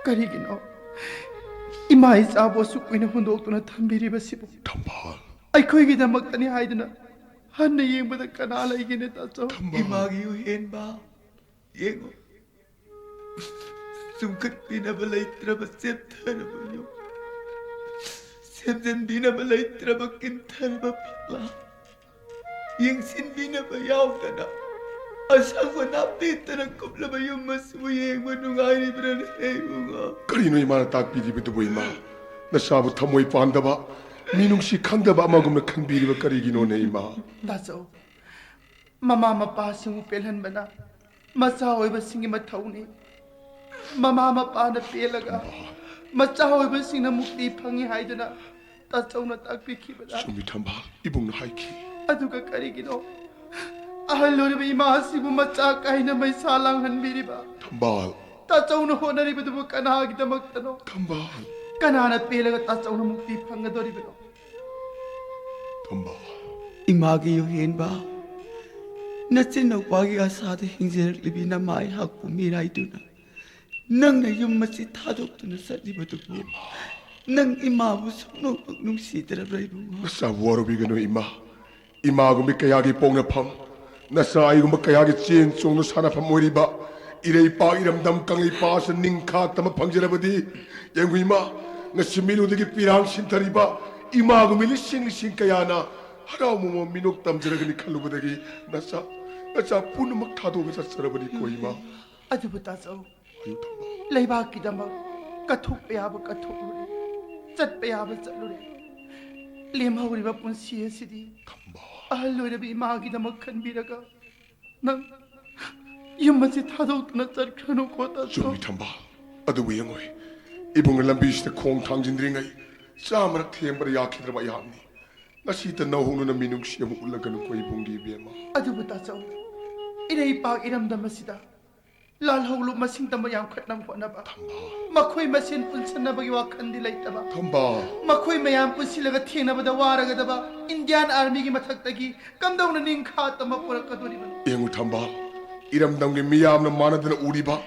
ꯀꯔꯤꯒꯤꯅꯣ? ꯏꯃꯥ ꯏꯆꯥꯕꯨ ꯑꯁꯨꯛ ꯀꯨꯏꯅ ꯍꯨꯟꯗꯣꯛꯇꯨꯅ ꯊꯝꯕꯤꯔꯤꯕꯁꯤꯕꯨ ꯊꯝꯕꯥꯜ꯫ ꯑꯩꯈꯣꯏꯒꯤꯗꯃꯛꯇꯅꯤ ꯍꯥꯏꯗꯨꯅ ꯍꯟꯅ ꯌꯦꯡꯕꯗ ꯀꯅꯥ ꯂꯩꯒꯦꯅꯦ, ꯇꯥꯆꯧ? ꯊꯝꯕꯥꯜ꯫ ꯏꯃꯥꯒꯤ ꯎꯍꯦꯟꯕ ꯌꯦꯡꯉꯨ꯫ ꯆꯨꯝꯈꯠꯄꯤꯅꯕ ꯂꯩꯇ꯭ꯔꯕ ꯆꯦꯞꯊꯔꯕ ꯌꯨꯝ, ꯁꯦꯝꯖꯤꯟꯕꯤꯅꯕ ꯂꯩꯇ꯭ꯔꯕ ꯀꯤꯟꯊꯔꯕ ꯐꯛꯂꯥꯡ, ꯌꯦꯡꯁꯤꯟꯕꯤꯅꯕ ꯌꯥꯎꯗꯅ ꯑꯁꯪꯕ ꯅꯥꯄꯤꯇꯅ ꯀꯨꯞꯂꯕ ꯌꯨꯝ ꯑꯁꯤꯕꯨ ꯌꯦꯡꯕ ꯅꯨꯡꯉꯥꯏꯔꯤꯕ꯭ꯔꯅꯦ, ꯏꯕꯨꯡꯉꯣ? ꯀꯔꯤꯅꯣ ꯏꯃꯥꯅ ꯇꯥꯛꯄꯤꯔꯤꯕꯗꯨꯕꯨ, ꯏꯃꯥ? ꯅꯆꯥꯕꯨ ꯊꯃꯣꯏ ꯄꯥꯟꯗꯕ, ꯃꯤꯅꯨꯡꯁꯤ ꯈꯪꯗꯕ ꯑꯃꯒꯨꯝꯅ ꯈꯟꯕꯤꯔꯤꯕ ꯀꯔꯤꯒꯤꯅꯣꯅꯦ, ꯏꯃꯥ? ꯇꯥꯆꯧ, ꯃꯃꯥ ꯃꯄꯥꯁꯤꯡꯕꯨ ꯄꯦꯜꯍꯟꯕꯅ ꯃꯆꯥ ꯑꯣꯏꯕꯁꯤꯡꯒꯤ ꯃꯊꯧꯅꯤ꯫ ꯃꯃꯥ ꯃꯄꯥꯅ ꯄꯦꯜꯂꯒ ꯃꯆꯥ ꯑꯣꯏꯕꯁꯤꯡꯅ ꯃꯨꯛꯇꯤ ꯐꯪꯉꯤ ꯍꯥꯏꯗꯨꯅ ꯇꯥꯆꯧꯅ ꯇꯥꯛꯄꯤꯈꯤꯕꯗ꯫ ꯆꯨꯝꯃꯤ, ꯊꯝꯕꯥꯜ, ꯏꯕꯨꯡꯅ ꯍꯥꯏꯈꯤ꯫ ꯑꯗꯨꯒ ꯀꯔꯤꯒꯤꯅꯣ ꯑꯍꯜ ꯑꯣꯏꯔꯕ ꯏꯃꯥ ꯑꯁꯤꯕꯨ ꯃꯆꯥ ꯀꯥꯏꯅ ꯃꯩꯁꯥ ꯂꯥꯡꯍꯟꯕꯤꯔꯤꯕ? ꯊꯝꯕꯥꯜ꯫ ꯇꯥꯆꯧꯅ ꯍꯣꯠꯅꯔꯤꯕꯗꯨꯕꯨ ꯀꯅꯥꯒꯤꯗꯃꯛꯇꯅꯣ? ꯊꯝꯕꯥꯜ꯫ ꯀꯅꯥꯅ ꯄꯦꯜꯂꯒ ꯇꯥꯆꯧꯅ ꯃꯨꯛꯇꯤ ꯐꯪꯒꯗꯧꯔꯤꯕꯅꯣ? ꯊꯝꯕꯥꯜ꯫ ꯏꯃꯥꯒꯤ ꯌꯨꯍꯦꯟꯕ, ꯅꯆꯤꯟ ꯅꯧꯄꯥꯒꯤ ꯑꯁꯥꯗ ꯍꯤꯡꯖꯔꯛꯂꯤꯕꯤ ꯅꯃꯥ ꯑꯩꯍꯥꯛꯄꯨ ꯃꯤꯔꯥꯏꯗꯨꯅ ꯅꯪꯅ ꯌꯨꯝ ꯑꯁꯤ ꯊꯥꯗꯣꯛꯇꯨꯅ ꯆꯠꯂꯤꯕꯗꯨꯕꯨ ꯅꯪ ꯏꯃꯥꯕꯨ ꯁꯨꯡꯅꯧꯃꯛ ꯅꯨꯡꯁꯤꯗ꯭ꯔꯕ꯭ꯔꯥ, ꯏꯕꯨꯡꯉꯣ? ꯅꯆꯥꯕꯨ ꯋꯥꯔꯧꯕꯤꯒꯅꯨ, ꯏꯃꯥ꯫ ꯏꯃꯥꯒꯨꯝꯕꯤ ꯀꯌꯥꯒꯤ ꯄꯣꯛꯅꯐꯝ, ꯅꯆꯥ ꯑꯩꯒꯨꯝꯕ ꯀꯌꯥꯒꯤ ꯆꯦꯟ ꯆꯣꯡꯗꯨꯅ ꯁꯥꯟꯅꯐꯝ ꯑꯣꯏꯔꯤꯕ ꯏꯔꯩꯄꯥꯛ, ꯏꯔꯝꯗꯝ ꯀꯪꯂꯩꯄꯥꯛ ꯑꯁꯤꯗ ꯅꯤꯡꯈꯥ ꯇꯝꯕ ꯐꯪꯖꯔꯕꯗꯤ, ꯌꯦꯡꯉꯨ ꯏꯃꯥ, ꯉꯁꯤ ꯃꯤꯠꯂꯨꯗꯒꯤ ꯄꯤꯔꯥꯡ ꯁꯤꯟꯊꯔꯤꯕ ꯏꯃꯥꯒꯨꯝꯕꯤ ꯂꯤꯁꯤꯡ ꯂꯤꯁꯤꯡ ꯀꯌꯥꯅ ꯍꯔꯥꯎ ꯃꯃꯣꯟ ꯃꯤꯅꯣꯛ ꯇꯝꯖꯔꯒꯅꯤ ꯈꯜꯂꯨꯕꯗꯒꯤ ꯅꯆꯥ, ꯅꯆꯥ ꯄꯨꯝꯅꯃꯛ ꯊꯥꯗꯣꯛꯑꯒ ꯆꯠꯆꯔꯕꯅꯤꯀꯣ, ꯏꯃꯥ꯫ ꯑꯗꯨꯕꯨ ꯇꯥꯆꯧ, ꯍꯥꯏꯌꯨ, ꯊꯝꯕꯥꯜ꯫ ꯂꯩꯕꯥꯛꯀꯤꯗꯃꯛ ꯀꯠꯊꯣꯛꯄ ꯌꯥꯕ ꯀꯠꯊꯣꯛꯂꯨꯔꯦ, ꯆꯠꯄ ꯌꯥꯕ ꯆꯠꯂꯨꯔꯦ꯫ ꯂꯦꯝꯍꯧꯔꯤꯕ ꯄꯨꯟꯁꯤ ꯑꯁꯤꯗꯤ ꯊꯝꯕꯥꯜ꯫ ꯑꯍꯜ ꯑꯣꯏꯔꯕ ꯏꯃꯥꯒꯤꯗꯃꯛ ꯈꯟꯕꯤꯔꯒ ꯅꯪ ꯌꯨꯝ ꯑꯁꯤ ꯊꯥꯗꯣꯛꯇꯨꯅ ꯆꯠꯈ꯭ꯔꯅꯨꯀꯣ, ꯇꯥꯆꯧ꯫ ꯆꯨꯝꯃꯤ, ꯊꯝꯕꯥꯜ꯫ ꯑꯗꯨꯕꯨ ꯌꯦꯡꯉꯨ, ꯏꯕꯨꯡꯅ ꯂꯝꯕꯤꯁꯤꯗ ꯈꯣꯡ ꯊꯥꯡꯖꯤꯟꯗ꯭ꯔꯤꯉꯩ ꯆꯥꯃꯔꯛ ꯊꯦꯝꯕꯗ ꯌꯥꯈꯤꯗ꯭ꯔꯕ ꯑꯩꯍꯥꯛꯅꯤ꯫ ꯉꯁꯤꯇ ꯅꯧꯍꯧꯅꯅ ꯃꯤꯅꯨꯡꯁꯤ ꯑꯃ ꯎꯠꯂꯒꯅꯨꯀꯣ, ꯏꯕꯨꯡꯒꯤ ꯏꯕꯦꯝꯃ꯫ ꯑꯗꯨꯕꯨ ꯇꯥꯆꯧ, ꯏꯔꯩꯄꯥꯛ ꯏꯔꯝꯗꯝ ꯑꯁꯤꯗ ꯂꯥꯜꯍꯧꯂꯨꯞ ꯃꯁꯤꯡ ꯇꯝꯕ ꯌꯥꯝꯈꯠꯅꯕ ꯍꯣꯠꯅꯕ, ꯊꯝꯕꯥꯜ꯫ ꯃꯈꯣꯏ ꯃꯁꯦꯟ ꯄꯨꯟꯁꯤꯟꯅꯕꯒꯤ ꯋꯥꯈꯜꯗꯤ ꯂꯩꯇꯕ, ꯊꯝꯕꯥꯜ꯫ ꯃꯈꯣꯏ ꯃꯌꯥꯝ ꯄꯨꯟꯁꯤꯜꯂꯒ ꯊꯦꯡꯅꯕꯗ ꯋꯥꯔꯒꯗꯕ ꯏꯟꯗꯤꯌꯥꯟ ꯑꯥꯔꯃꯤꯒꯤ ꯃꯊꯛꯇꯒꯤ ꯀꯝꯗꯧꯅ ꯅꯤꯡꯈꯥ ꯇꯝꯕ ꯄꯨꯔꯛꯀꯗꯣꯔꯤꯕꯅꯣ? ꯌꯦꯡꯉꯨ, ꯊꯝꯕꯥꯜ, ꯏꯔꯝꯗꯝꯒꯤ ꯃꯤꯌꯥꯝꯅ ꯃꯥꯟꯅꯗꯅ ꯎꯔꯤꯕ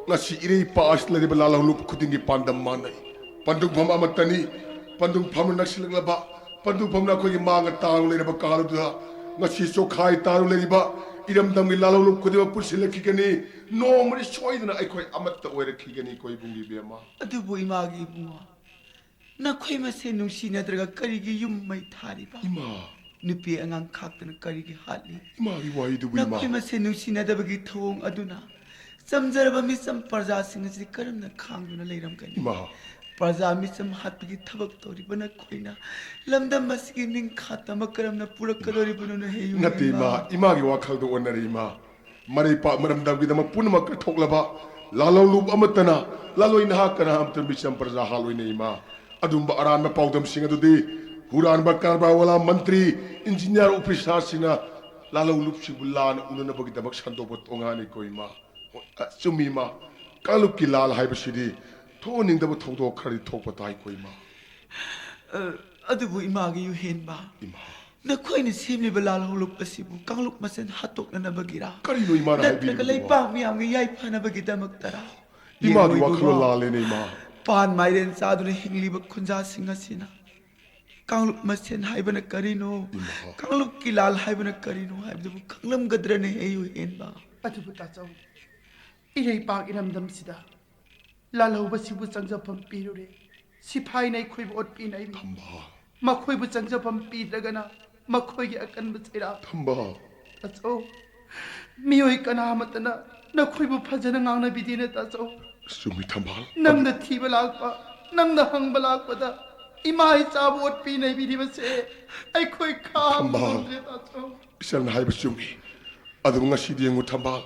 ꯉꯁꯤ ꯏꯔꯩꯄꯥꯛ ꯑꯁꯤꯗ ꯂꯩꯔꯤꯕ ꯂꯥꯜꯍꯧꯂꯨꯞ ꯈꯨꯗꯤꯡꯒꯤ ꯄꯥꯟꯗꯝ ꯃꯥꯟꯅꯩ, ꯄꯟꯊꯨꯡꯐꯝ ꯑꯃꯠꯇꯅꯤ꯫ ꯄꯟꯊꯨꯡꯐꯝꯅ ꯅꯛꯁꯤꯜꯂꯛꯂꯕ, ꯄꯟꯊꯨꯡꯐꯝꯅ ꯑꯩꯈꯣꯏꯒꯤ ꯃꯥꯡꯗ ꯇꯥꯔꯨ ꯂꯩꯔꯕ ꯀꯥꯜ ꯑꯗꯨꯗ ꯉꯁꯤ ꯆꯣꯛꯈꯥꯏ ꯇꯥꯔꯨ ꯂꯩꯔꯤꯕ ꯏꯔꯝꯗꯝꯒꯤ ꯂꯥꯜꯍꯧꯂꯨꯞ ꯈꯨꯗꯤꯡꯃꯛ ꯄꯨꯟꯁꯤꯜꯂꯛꯈꯤꯒꯅꯤ꯫ ꯅꯣꯡꯃꯗꯤ ꯁꯣꯏꯗꯅ ꯑꯩꯈꯣꯏ ꯑꯃꯠꯇ ꯑꯣꯏꯔꯛꯈꯤꯒꯅꯤꯀꯣ ꯏꯕꯨꯡꯒꯤ ꯏꯕꯦꯝꯃ꯫ ꯑꯗꯨꯕꯨ ꯏꯃꯥꯒꯤ ꯏꯕꯨꯡꯉꯣ, ꯅꯈꯣꯏ ꯃꯁꯦꯟ ꯅꯨꯡꯁꯤꯅꯗ꯭ꯔꯒ ꯀꯔꯤꯒꯤ ꯌꯨꯝ ꯃꯩ ꯊꯥꯔꯤꯕ? ꯏꯃꯥ꯫ ꯅꯨꯄꯤ ꯑꯉꯥꯡ ꯈꯥꯛꯇꯅ ꯀꯔꯤꯒꯤ ꯍꯥꯠꯂꯤ? ꯏꯃꯥꯒꯤ ꯋꯥꯔꯤꯗꯨꯕꯨ ꯏꯃꯥ꯫ ꯅꯈꯣꯏ ꯃꯁꯦꯟ ꯅꯨꯡꯁꯤꯅꯗꯕꯒꯤ ꯊꯧꯑꯣꯡ ꯑꯗꯨꯅ ꯆꯝꯖꯔꯕ ꯃꯤꯆꯝ ꯄ꯭ꯔꯖꯥꯁꯤꯡ ꯑꯁꯤ ꯀꯔꯝꯅ ꯈꯥꯡꯗꯨꯅ ꯂꯩꯔꯝꯒꯅꯤ? ꯏꯃꯥ꯫ ꯄ꯭ꯔꯖꯥ ꯃꯤꯆꯝ ꯍꯥꯠꯄꯒꯤ ꯊꯕꯛ ꯇꯧꯔꯤꯕ ꯅꯈꯣꯏꯅ ꯂꯝꯗꯝ ꯑꯁꯤꯒꯤ ꯅꯤꯡꯈꯥ ꯇꯝꯕ ꯀꯔꯝꯅ ꯄꯨꯔꯛꯀꯗꯧꯔꯤꯕꯅꯣ ꯅꯍꯦ ꯌꯨꯝ ꯅꯠꯇꯦ ꯏꯃꯥ, ꯏꯃꯥ꯫ ꯏꯃꯥꯒꯤ ꯋꯥꯈꯜꯗꯣ ꯑꯣꯟꯅꯔꯦ ꯏꯃꯥ꯫ ꯃꯔꯩꯄꯥꯛ ꯃꯔꯝꯗꯝꯒꯤꯗꯃꯛ ꯄꯨꯝꯅꯃꯛ ꯀꯠꯊꯣꯛꯂꯕ ꯂꯥꯜꯍꯧꯂꯨꯞ ꯑꯃꯠꯇꯅ ꯂꯥꯜꯂꯣꯏ ꯅꯍꯥ ꯀꯅꯥ ꯑꯃꯠꯇ ꯃꯤꯆꯝ ꯄ꯭ꯔꯖꯥ ꯍꯥꯠꯂꯣꯏꯅꯦ ꯏꯃꯥ꯫ ꯑꯗꯨꯝꯕ ꯑꯔꯥꯟꯕ ꯄꯥꯎꯗꯝꯁꯤꯡ ꯑꯗꯨꯗꯤ ꯍꯨꯔꯥꯟꯕ, ꯀꯔꯕꯥꯔꯋꯥꯂꯥ, ꯃꯟꯇ꯭ꯔꯤ, ꯏꯟꯖꯤꯅꯤꯌꯥꯔ, ꯑꯣꯐꯤꯁꯥꯔꯁꯤꯡꯅ ꯂꯥꯜꯍꯧꯂꯨꯞꯁꯤꯡꯕꯨ ꯂꯥꯟꯅ ꯎꯅꯅꯕꯒꯤꯗꯃꯛ ꯁꯟꯗꯣꯛꯄ ꯇꯣꯉꯥꯟꯅꯤꯀꯣ ꯏꯃꯥ꯫ ꯍꯣꯏ, ꯑ, ꯆꯨꯝꯃꯤ ꯏꯃꯥ꯫ ꯀꯥꯡꯂꯨꯞꯀꯤ ꯂꯥꯜ ꯍꯥꯏꯕꯁꯤꯗꯤ ꯊꯣꯛꯍꯟꯅꯤꯡꯗꯕ ꯊꯧꯗꯣꯛ ꯈꯔꯗꯤ ꯊꯣꯛꯄ ꯇꯥꯏꯀꯣ ꯏꯃꯥ꯫ ꯑ, ꯑꯗꯨꯕꯨ ꯏꯃꯥꯒꯤ ꯌꯨꯍꯦꯟꯕ, ꯏꯃꯥ꯫ ꯅꯈꯣꯏꯅ ꯁꯦꯝꯂꯤꯕ ꯂꯥꯜꯍꯧꯂꯨꯞ ꯑꯁꯤꯕꯨ ꯀꯥꯡꯂꯨꯞ ꯃꯁꯦꯟ ꯍꯥꯠꯇꯣꯛꯅꯅꯕꯒꯤꯔꯥ? ꯀꯔꯤꯅꯣ ꯏꯃꯥꯅ ꯅꯠꯇ꯭ꯔꯒ ꯍꯥꯏꯕꯤꯔꯤꯕꯗꯨꯕꯣ? ꯂꯩꯄꯥꯛ ꯃꯤꯌꯥꯝꯒꯤ ꯌꯥꯏꯐꯅꯕꯒꯤꯗꯃꯛꯇꯔꯥ? ꯏꯃꯥꯒꯤ ꯌꯦꯡꯉꯨ ꯋꯥꯈꯜꯂꯣꯟ ꯏꯕꯨꯡꯉꯣ, ꯂꯥꯜꯂꯦꯅꯦ ꯏꯃꯥ꯫ ꯄꯥꯟ ꯃꯥꯏꯔꯦꯟ ꯆꯥꯗꯨꯅ ꯍꯤꯡꯂꯤꯕ ꯈꯨꯟꯖꯥꯁꯤꯡ ꯑꯁꯤꯅ ꯀꯥꯡꯂꯨꯞ ꯃꯁꯦꯟ ꯍꯥꯏꯕꯅ ꯀꯔꯤꯅꯣ? ꯏꯃꯥ꯫ ꯀꯥꯡꯂꯨꯞꯀꯤ ꯂꯥꯜ ꯍꯥꯏꯕꯅ ꯀꯔꯤꯅꯣ ꯍꯥꯏꯕꯗꯨꯕꯨ ꯈꯪꯂꯝꯒꯗ꯭ꯔꯅꯦ ꯍꯦ ꯌꯨꯍꯦꯟꯕ? ꯑꯗꯨꯕꯨ ꯇꯥꯆꯧ, ꯏꯔꯩꯄꯥꯛ ꯏꯔꯝꯗꯝꯁꯤꯗ ꯂꯥꯜꯍꯧꯕꯁꯤꯕꯨ ꯆꯪꯖꯐꯝ ꯄꯤꯔꯨꯔꯦ꯫ ꯁꯤꯐꯥꯏꯅ ꯑꯩꯈꯣꯏꯕꯨ ꯑꯣꯠꯄꯤꯅꯩ꯫ ꯊꯝꯕꯥꯜ꯫ ꯃꯈꯣꯏꯕꯨ ꯆꯪꯖꯐꯝ ꯄꯤꯗ꯭ꯔꯒꯅ ꯃꯈꯣꯏꯒꯤ ꯑꯀꯟꯕ ꯆꯩꯔꯥꯛ꯫ ꯊꯝꯕꯥꯜ꯫ ꯇꯥꯆꯧ, ꯃꯤꯑꯣꯏ ꯀꯅꯥ ꯑꯃꯠꯇꯅ ꯅꯈꯣꯏꯕꯨ ꯐꯖꯅ ꯉꯥꯡꯅꯕꯤꯗꯦꯅꯦ ꯇꯥꯆꯧ꯫ ꯆꯨꯝꯃꯤ ꯊꯝꯕꯥꯜ꯫ ꯅꯪꯅ ꯊꯤꯕ ꯂꯥꯛꯄ, ꯅꯪꯅ ꯍꯪꯕ ꯂꯥꯛꯄꯗ ꯏꯃꯥ ꯏꯆꯥꯕꯨ ꯑꯣꯠꯄꯤ ꯅꯩꯕꯤꯔꯤꯕꯁꯦ ꯑꯩꯈꯣꯏ ꯈꯥꯡꯕ ꯊꯝꯕꯥꯜ꯫ ꯉꯝꯗ꯭ꯔꯦ ꯇꯥꯆꯧ꯫ ꯏꯆꯟꯅ ꯍꯥꯏꯕ ꯆꯨꯝꯃꯤ꯫ ꯑꯗꯨꯕꯨ ꯉꯁꯤꯗꯤ ꯌꯦꯡꯉꯨ ꯊꯝꯕꯥꯜ,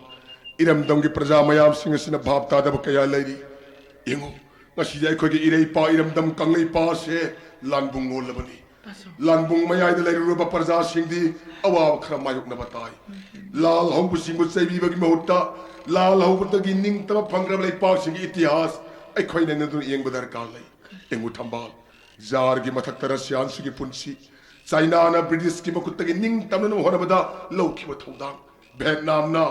ꯏꯔꯝꯗꯝꯒꯤ ꯄ꯭ꯔꯖꯥ ꯃꯌꯥꯝꯁꯤꯡ ꯑꯁꯤꯅ ꯚꯥꯞ ꯇꯥꯗꯕ ꯀꯌꯥ ꯂꯩꯔꯤ꯫ ꯌꯦꯡꯉꯨ, ꯉꯁꯤꯗꯤ ꯑꯩꯈꯣꯏꯒꯤ ꯏꯔꯩꯄꯥ ꯏꯔꯝꯗꯝ ꯀꯪꯂꯩꯄꯥꯛ ꯑꯁꯦ ꯂꯥꯟꯕꯨꯡ ꯑꯣꯜꯂꯕꯅꯤ꯫ ꯂꯥꯟꯕꯨꯡ ꯃꯌꯥꯏꯗ ꯂꯩꯔꯨꯔꯕ ꯄ꯭ꯔꯖꯥꯁꯤꯡꯗꯤ ꯑꯋꯥꯕ ꯈꯔ ꯃꯥꯌꯣꯛꯅꯕ ꯇꯥꯏ꯫ ꯂꯥꯜ ꯍꯧꯕꯁꯤꯡꯕꯨ ꯆꯩꯕꯤꯕꯒꯤ ꯃꯍꯨꯠꯇ ꯂꯥꯜ ꯍꯧꯕꯗꯒꯤ ꯅꯤꯡꯇꯝꯕ ꯐꯪꯈ꯭ꯔꯕ ꯂꯩꯄꯥꯛꯁꯤꯡꯒꯤ ꯏꯇꯤꯍꯥꯁ ꯑꯩꯈꯣꯏꯅ ꯅꯩꯅꯗꯨꯅ ꯌꯦꯡꯕ ꯗꯔꯀꯥꯔ ꯂꯩ꯫ ꯌꯦꯡꯉꯨ ꯊꯝꯕꯥꯜ, ꯖꯥꯔꯒꯤ ꯃꯊꯛꯇ ꯔꯁꯤꯌꯥꯟꯁꯤꯡꯒꯤ ꯄꯨꯟꯁꯤ, ꯆꯥꯏꯅꯥꯅ ꯕ꯭ꯔꯤꯇꯤꯁꯀꯤ ꯃꯈꯨꯠꯇꯒꯤ ꯅꯤꯡꯇꯝꯅꯅꯕ ꯍꯣꯠꯅꯕꯗ ꯂꯧꯈꯤꯕ ꯊꯧꯗꯥꯡ, ꯚꯦꯠꯅꯥꯝꯅ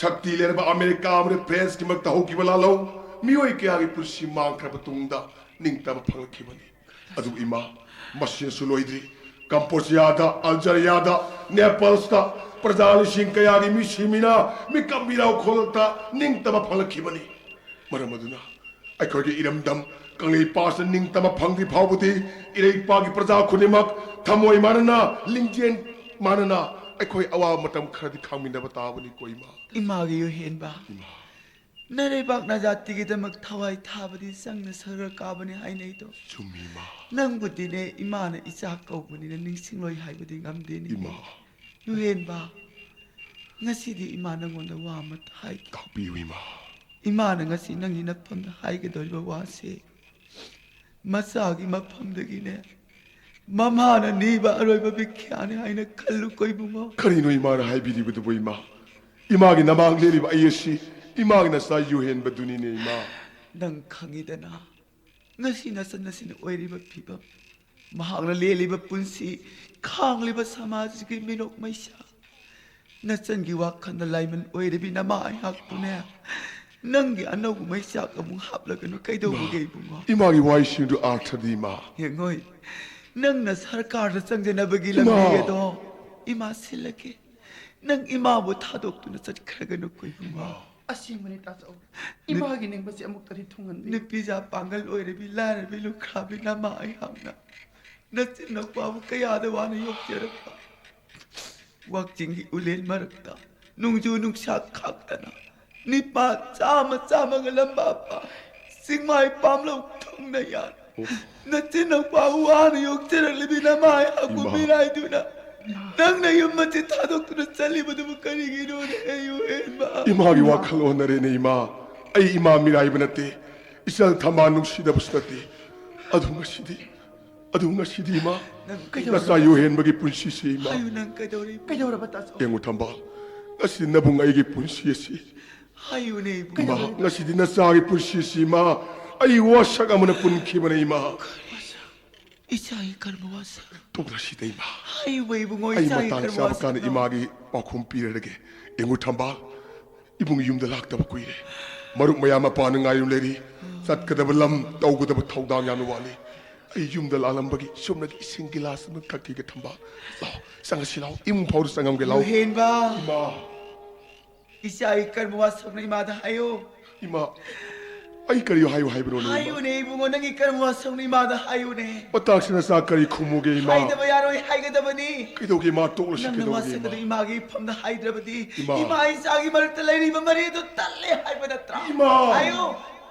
ꯁꯛꯇꯤ ꯂꯩꯔꯕ ꯑꯃꯦꯔꯤꯀꯥ ꯑꯃꯗꯤ ꯐ꯭ꯔꯦꯟꯁꯀꯤ ꯃꯔꯛꯇ ꯍꯧꯈꯤꯕ ꯂꯥꯜꯍꯧ, ꯃꯤꯑꯣꯏ ꯀꯌꯥꯒꯤ ꯄꯨꯟꯁꯤ ꯃꯥꯡꯈ꯭ꯔꯕ ꯇꯨꯡꯗ ꯅꯤꯡꯇꯝꯕ ꯐꯪꯂꯛꯈꯤꯕꯅꯤ꯫ ꯑꯗꯨꯕꯨ ꯏꯃꯥ, ꯃꯁꯤꯅꯁꯨ ꯂꯣꯏꯗ꯭ꯔꯤ꯫ ꯀꯝꯄꯣꯁꯤꯌꯥꯗ, ꯑꯜꯖꯔꯤꯌꯥꯗ, ꯅꯦꯄꯜꯁꯇ ꯄ꯭ꯔꯖꯥ ꯂꯤꯁꯤꯡ ꯀꯌꯥꯒꯤ ꯃꯤ ꯁꯤꯃꯤꯅ, ꯃꯤꯀꯞ ꯃꯤꯔꯥꯎ ꯈꯣꯡꯂꯛꯇ ꯅꯤꯡꯇꯝꯕ ꯐꯪꯂꯛꯈꯤꯕꯅꯤ꯫ ꯃꯔꯝ ꯑꯗꯨꯅ ꯑꯩꯈꯣꯏꯒꯤ ꯏꯔꯝꯗꯝ ꯀꯪꯂꯩꯄꯥꯛꯁꯤꯗ ꯅꯤꯡꯇꯝꯕ ꯐꯪꯗ꯭ꯔꯤ ꯐꯥꯎꯕꯗꯤ ꯏꯔꯩꯄꯥꯛꯀꯤ ꯄ꯭ꯔꯖꯥ ꯈꯨꯗꯤꯡꯃꯛ ꯊꯃꯣꯏ ꯃꯥꯟꯅꯅ, ꯂꯤꯡꯖꯦꯜ ꯃꯥꯟꯅꯅ ꯑꯩꯈꯣꯏ ꯑꯋꯥꯕ ꯃꯇꯝ ꯈꯔꯗꯤ ꯈꯥꯡꯃꯤꯟꯅꯕ ꯇꯥꯕꯅꯤꯀꯣ ꯏꯃꯥ꯫ ꯏꯃꯥꯒꯤ ꯌꯨꯍꯦꯟꯕ, ꯏꯃꯥ꯫ ꯅꯔꯩꯕꯥꯛ ꯅꯖꯥꯇꯤꯒꯤꯗꯃꯛ ꯊꯋꯥꯏ ꯊꯥꯕꯗꯤ ꯆꯪꯅ ꯁꯔꯒ ꯀꯥꯕꯅꯤ ꯍꯥꯏꯅꯩꯗꯣ꯫ ꯆꯨꯝꯃꯤ, ꯏꯃꯥ꯫ ꯅꯪꯕꯨꯗꯤꯅꯦ, ꯏꯃꯥꯅ ꯏꯆꯥ ꯀꯧꯕꯅꯤꯅ ꯅꯤꯡꯁꯤꯡꯂꯣꯏ ꯍꯥꯏꯕꯗꯤ ꯉꯝꯗꯦꯅꯦ꯫ ꯏꯃꯥ꯫ ꯌꯨꯍꯦꯟꯕ, ꯉꯁꯤꯗꯤ ꯏꯃꯥ ꯅꯪꯉꯣꯟꯗ ꯋꯥ ꯑꯃꯇ ꯍꯥꯏꯒꯦ꯫ ꯇꯥꯛꯄꯤꯌꯨ, ꯏꯃꯥ꯫ ꯏꯃꯥꯅ ꯉꯁꯤ ꯅꯪꯒꯤ ꯅꯐꯝꯗ ꯍꯥꯏꯒꯗꯧꯔꯤꯕ ꯋꯥꯁꯦ, ꯃꯆꯥꯒꯤ ꯃꯐꯝꯗꯒꯤꯅꯦ, ꯃꯃꯥꯅ ꯅꯤꯕ ꯑꯔꯣꯏꯕ ꯕꯤꯈ꯭ꯌꯥꯅꯤ ꯍꯥꯏꯅ ꯈꯜꯂꯨꯀꯣ, ꯏꯕꯨꯡꯉꯣ꯫ ꯀꯔꯤꯅꯣ ꯏꯃꯥꯅ ꯍꯥꯏꯕꯤꯔꯤꯕꯗꯨꯕꯨ, ꯏꯃꯥ? ꯏꯃꯥꯒꯤ ꯅꯃꯥꯡ ꯂꯦꯞꯂꯤꯕ ꯑꯩ ꯑꯁꯤ ꯏꯃꯥꯒꯤ ꯅꯆꯥ ꯌꯨꯍꯦꯟꯕꯗꯨꯅꯤꯅꯦ, ꯏꯃꯥ꯫ ꯅꯪ ꯈꯪꯉꯤꯗꯅ, ꯉꯁꯤ ꯅꯆꯟ ꯑꯁꯤꯅ ꯑꯣꯏꯔꯤꯕ ꯐꯤꯕꯝ, ꯃꯍꯥꯛꯅ ꯂꯦꯜꯂꯤꯕ ꯄꯨꯟꯁꯤ, ꯈꯥꯡꯂꯤꯕ ꯁꯃꯥꯖꯒꯤ ꯃꯤꯅꯣꯛ ꯃꯩꯁꯥ, ꯅꯆꯟꯒꯤ ꯋꯥꯈꯜꯗ ꯂꯥꯏꯃꯟ ꯑꯣꯏꯔꯕꯤ ꯅꯃꯥ ꯑꯩꯍꯥꯛꯄꯨꯅꯦ, ꯅꯪꯒꯤ ꯑꯅꯧꯕ ꯃꯩꯆꯥꯛ ꯑꯃꯨꯛ ꯍꯥꯞꯂꯒꯅꯨ꯫ ꯀꯩꯗꯧꯕꯒꯦ, ꯏꯃꯥ, ꯏꯕꯨꯡꯉꯣ? ꯏꯃꯥꯒꯤ ꯋꯥꯍꯩꯁꯤꯡꯗꯨ ꯑꯥꯔꯊꯗꯤ, ꯏꯃꯥ? ꯌꯦꯡꯉꯣꯏ, ꯅꯪꯅ ꯁꯔꯀꯥꯔꯗ ꯆꯪꯖꯅꯕꯒꯤ ꯏꯃꯥ꯫ ꯂꯝꯕꯤ ꯑꯗꯣ ꯏꯃꯥ ꯁꯤꯜꯂꯒꯦ꯫ ꯅꯪ ꯏꯃꯥꯕꯨ ꯊꯥꯗꯣꯛꯇꯨꯅ ꯆꯠꯈ꯭ꯔꯒꯅꯨꯀꯣ, ꯏꯕꯨꯡꯉꯣ꯫ ꯏꯃꯥ꯫ ꯑꯁꯦꯡꯕꯅꯤ, ꯇꯥꯆꯧ꯫ ꯅꯨ-, ꯏꯃꯥꯒꯤ ꯅꯤꯡꯕꯁꯦ ꯑꯃꯨꯛꯇꯗꯤ ꯊꯨꯡꯍꯟꯕꯤꯌꯨ꯫ ꯅꯨꯄꯤꯖꯥ ꯄꯥꯡꯒꯜ ꯑꯣꯏꯔꯕꯤ, ꯂꯥꯏꯔꯕꯤ, ꯂꯨꯈ꯭ꯔꯥꯕꯤ ꯅꯃꯥ ꯑꯩꯍꯥꯛꯅ ꯅꯆꯤꯟ ꯅꯄꯥꯕꯨ ꯀꯌꯥꯗ ꯋꯥꯅ ꯌꯣꯛꯆꯔꯛꯄ꯫ ꯋꯥꯛꯆꯤꯡꯒꯤ ꯎꯂꯦꯟ ꯃꯔꯛꯇ ꯅꯣꯡꯖꯨ ꯅꯨꯡꯁꯥ ꯈꯥꯛꯇꯅ ꯅꯤꯄꯥ ꯆꯥꯝꯃ ꯆꯥꯝꯃꯒ ꯂꯝꯕꯥ ꯄꯥ, ꯆꯤꯡꯃꯥꯏ ꯄꯥꯝꯂꯧ ꯊꯨꯡꯅ ꯌꯥꯟ, ꯅꯆꯤꯟ ꯅꯄꯥꯕꯨ ꯋꯥꯅ ꯌꯣꯛꯆꯔꯛꯂꯤꯕꯤ ꯅꯃꯥ ꯑꯩꯍꯥꯛꯄꯨ ꯏꯃꯥ꯫ ꯃꯤꯔꯥꯏꯗꯨꯅ ꯅꯪꯅ ꯌꯨꯝ ꯑꯁꯤ ꯊꯥꯗꯣꯛꯇꯨꯅ ꯆꯠꯂꯤꯕꯗꯨꯕꯨ ꯀꯔꯤꯒꯤꯅꯣꯅꯦ, ꯑꯩ ꯌꯨꯍꯦꯟꯕ? ꯏꯃꯥꯒꯤ ꯏꯃꯥ꯫ ꯋꯥꯈꯜ ꯑꯣꯟꯅꯔꯦꯅꯦ, ꯏꯃꯥ꯫ ꯑꯩ ꯏꯃꯥ ꯃꯤꯔꯥꯏꯕ ꯅꯠꯇꯦ, ꯏꯆꯜ ꯊꯝꯕꯥꯜ ꯅꯨꯡꯁꯤꯗꯕꯁꯨ ꯅꯠꯇꯦ꯫ ꯑꯗꯨ ꯉꯁꯤꯗꯤ, ꯑꯗꯨ ꯉꯁꯤꯗꯤ, ꯏꯃꯥ, ꯅꯪ ꯀꯩꯗꯧꯔꯕ? ꯅꯆꯥ ꯌꯨꯍꯦꯟꯕꯒꯤ ꯄꯨꯟꯁꯤꯁꯤ, ꯏꯃꯥ꯫ ꯍꯥꯏꯌꯨ, ꯅꯪ ꯀꯩꯗꯧꯔꯤ? ꯀꯩꯗꯧꯔꯕ, ꯇꯥꯆꯧ? ꯌꯦꯡꯉꯨ, ꯊꯝꯕꯥꯜ, ꯉꯁꯤꯗꯤ ꯅꯕꯨꯡ ꯑꯩꯒꯤ ꯄꯨꯟꯁꯤ ꯑꯁꯤ, ꯍꯥꯏꯌꯨꯅꯦ, ꯏꯕꯨꯡꯉꯣ꯫ ꯏꯃꯥ, ꯉꯁꯤꯗꯤ ꯅꯆꯥꯒꯤ ꯄꯨꯟꯁꯤ ꯑꯁꯤ, ꯏꯃꯥ, ꯑꯩ ꯋꯥꯁꯛ ꯑꯃꯅ ꯄꯨꯟꯈꯤꯕꯅꯦ, ꯏꯃꯥ꯫ ꯏꯆꯥꯒꯤ ꯀꯔꯝꯕ ꯋꯥꯁꯛ? ꯇꯣꯛꯂꯁꯤꯗ, ꯏꯃꯥ꯫ ꯍꯥꯏꯌꯨꯕ, ꯏꯕꯨꯡꯉꯣ, ꯑꯩ ꯏꯆꯥꯒꯤ ꯃꯇꯥꯡ ꯀꯔꯝꯕ ꯆꯥꯕ ꯀꯥꯟꯗ ꯋꯥꯁꯛꯅꯣ? ꯏꯃꯥꯒꯤ ꯄꯥꯎꯈꯨꯝ ꯄꯤꯔꯒꯦ꯫ ꯌꯦꯡꯉꯨ, ꯊꯝꯕꯥꯜ, ꯏꯕꯨꯡ ꯌꯨꯝꯗ ꯂꯥꯛꯇꯕ ꯀꯨꯏꯔꯦ꯫ ꯃꯔꯨꯞ ꯃꯌꯥꯝ ꯃꯄꯥꯟꯗ ꯉꯥꯏꯗꯨꯅ ꯂꯩꯔꯤ꯫ ꯆꯠꯀꯗꯕ ꯂꯝ, ꯇꯧꯒꯗꯕ ꯊꯧꯗꯥꯡ ꯌꯥꯝꯅ ꯋꯥꯠꯂꯤ꯫ ꯑꯩ ꯌꯨꯝꯗ ꯂꯥꯛꯂꯝꯕꯒꯤ ꯁꯣꯝꯅꯒꯤ ꯏꯁꯤꯡ ꯒꯤꯂꯥꯁ ꯑꯃ ꯀꯛꯀꯦꯒ ꯊꯝꯕ꯫ ꯂꯥꯛꯑꯣ, ꯆꯪꯉꯁꯤ ꯂꯥꯛꯑꯣ, ꯏꯃꯨꯡ ꯐꯥꯎꯗ ꯆꯪꯉꯝꯒꯦ ꯂꯥꯛꯑꯣ꯫ ꯌꯨꯍꯦꯟꯕ, ꯏꯃꯥ꯫ ꯏꯆꯥꯒꯤ ꯀꯔꯝꯕ ꯋꯥꯁꯛꯅꯣ ꯏꯃꯥꯗ ꯍꯥꯏꯌꯨ꯫ ꯏꯃꯥ, ꯑꯩ ꯀꯔꯤ ꯍꯥꯏꯌꯨ ꯍꯥꯏꯕꯅꯣꯅꯦ, ꯏꯃꯥ? ꯍꯥꯏꯌꯨꯅꯦ ꯏꯕꯨꯡꯉꯣ, ꯅꯪꯒꯤ ꯀꯔꯝꯕ ꯋꯥꯁꯛꯅꯣ ꯏꯃꯥꯗ ꯍꯥꯏꯌꯨꯅꯦ꯫ ꯃꯇꯥꯡꯁꯤꯗ ꯆꯥꯛ ꯀꯔꯤ ꯈꯨꯝꯃꯨꯒꯦ, ꯏꯃꯥ? ꯍꯥꯏꯗꯕ ꯌꯥꯔꯣꯏ, ꯍꯥꯏꯒꯗꯕꯅꯤ꯫ ꯀꯩꯗꯧꯒꯦ, ꯏꯃꯥ? ꯇꯣꯛꯂꯁꯤ, ꯅꯪꯅ ꯀꯩꯗꯧꯒꯦ, ꯋꯥꯁꯛ ꯑꯗꯨ ꯏꯃꯥ? ꯏꯃꯥꯒꯤ ꯏꯐꯝꯗ ꯍꯥꯏꯗ꯭ꯔꯕꯗꯤ ꯏꯃꯥ꯫ ꯏꯃꯥ ꯏꯆꯥꯒꯤ ꯃꯔꯛꯇ ꯂꯩꯔꯤꯕ ꯃꯔꯤ ꯑꯗꯨ ꯇꯠꯂꯦ ꯍꯥꯏꯕ ꯅꯠꯇ꯭ꯔꯥ? ꯏꯃꯥ꯫ ꯍꯥꯏꯌꯨ꯫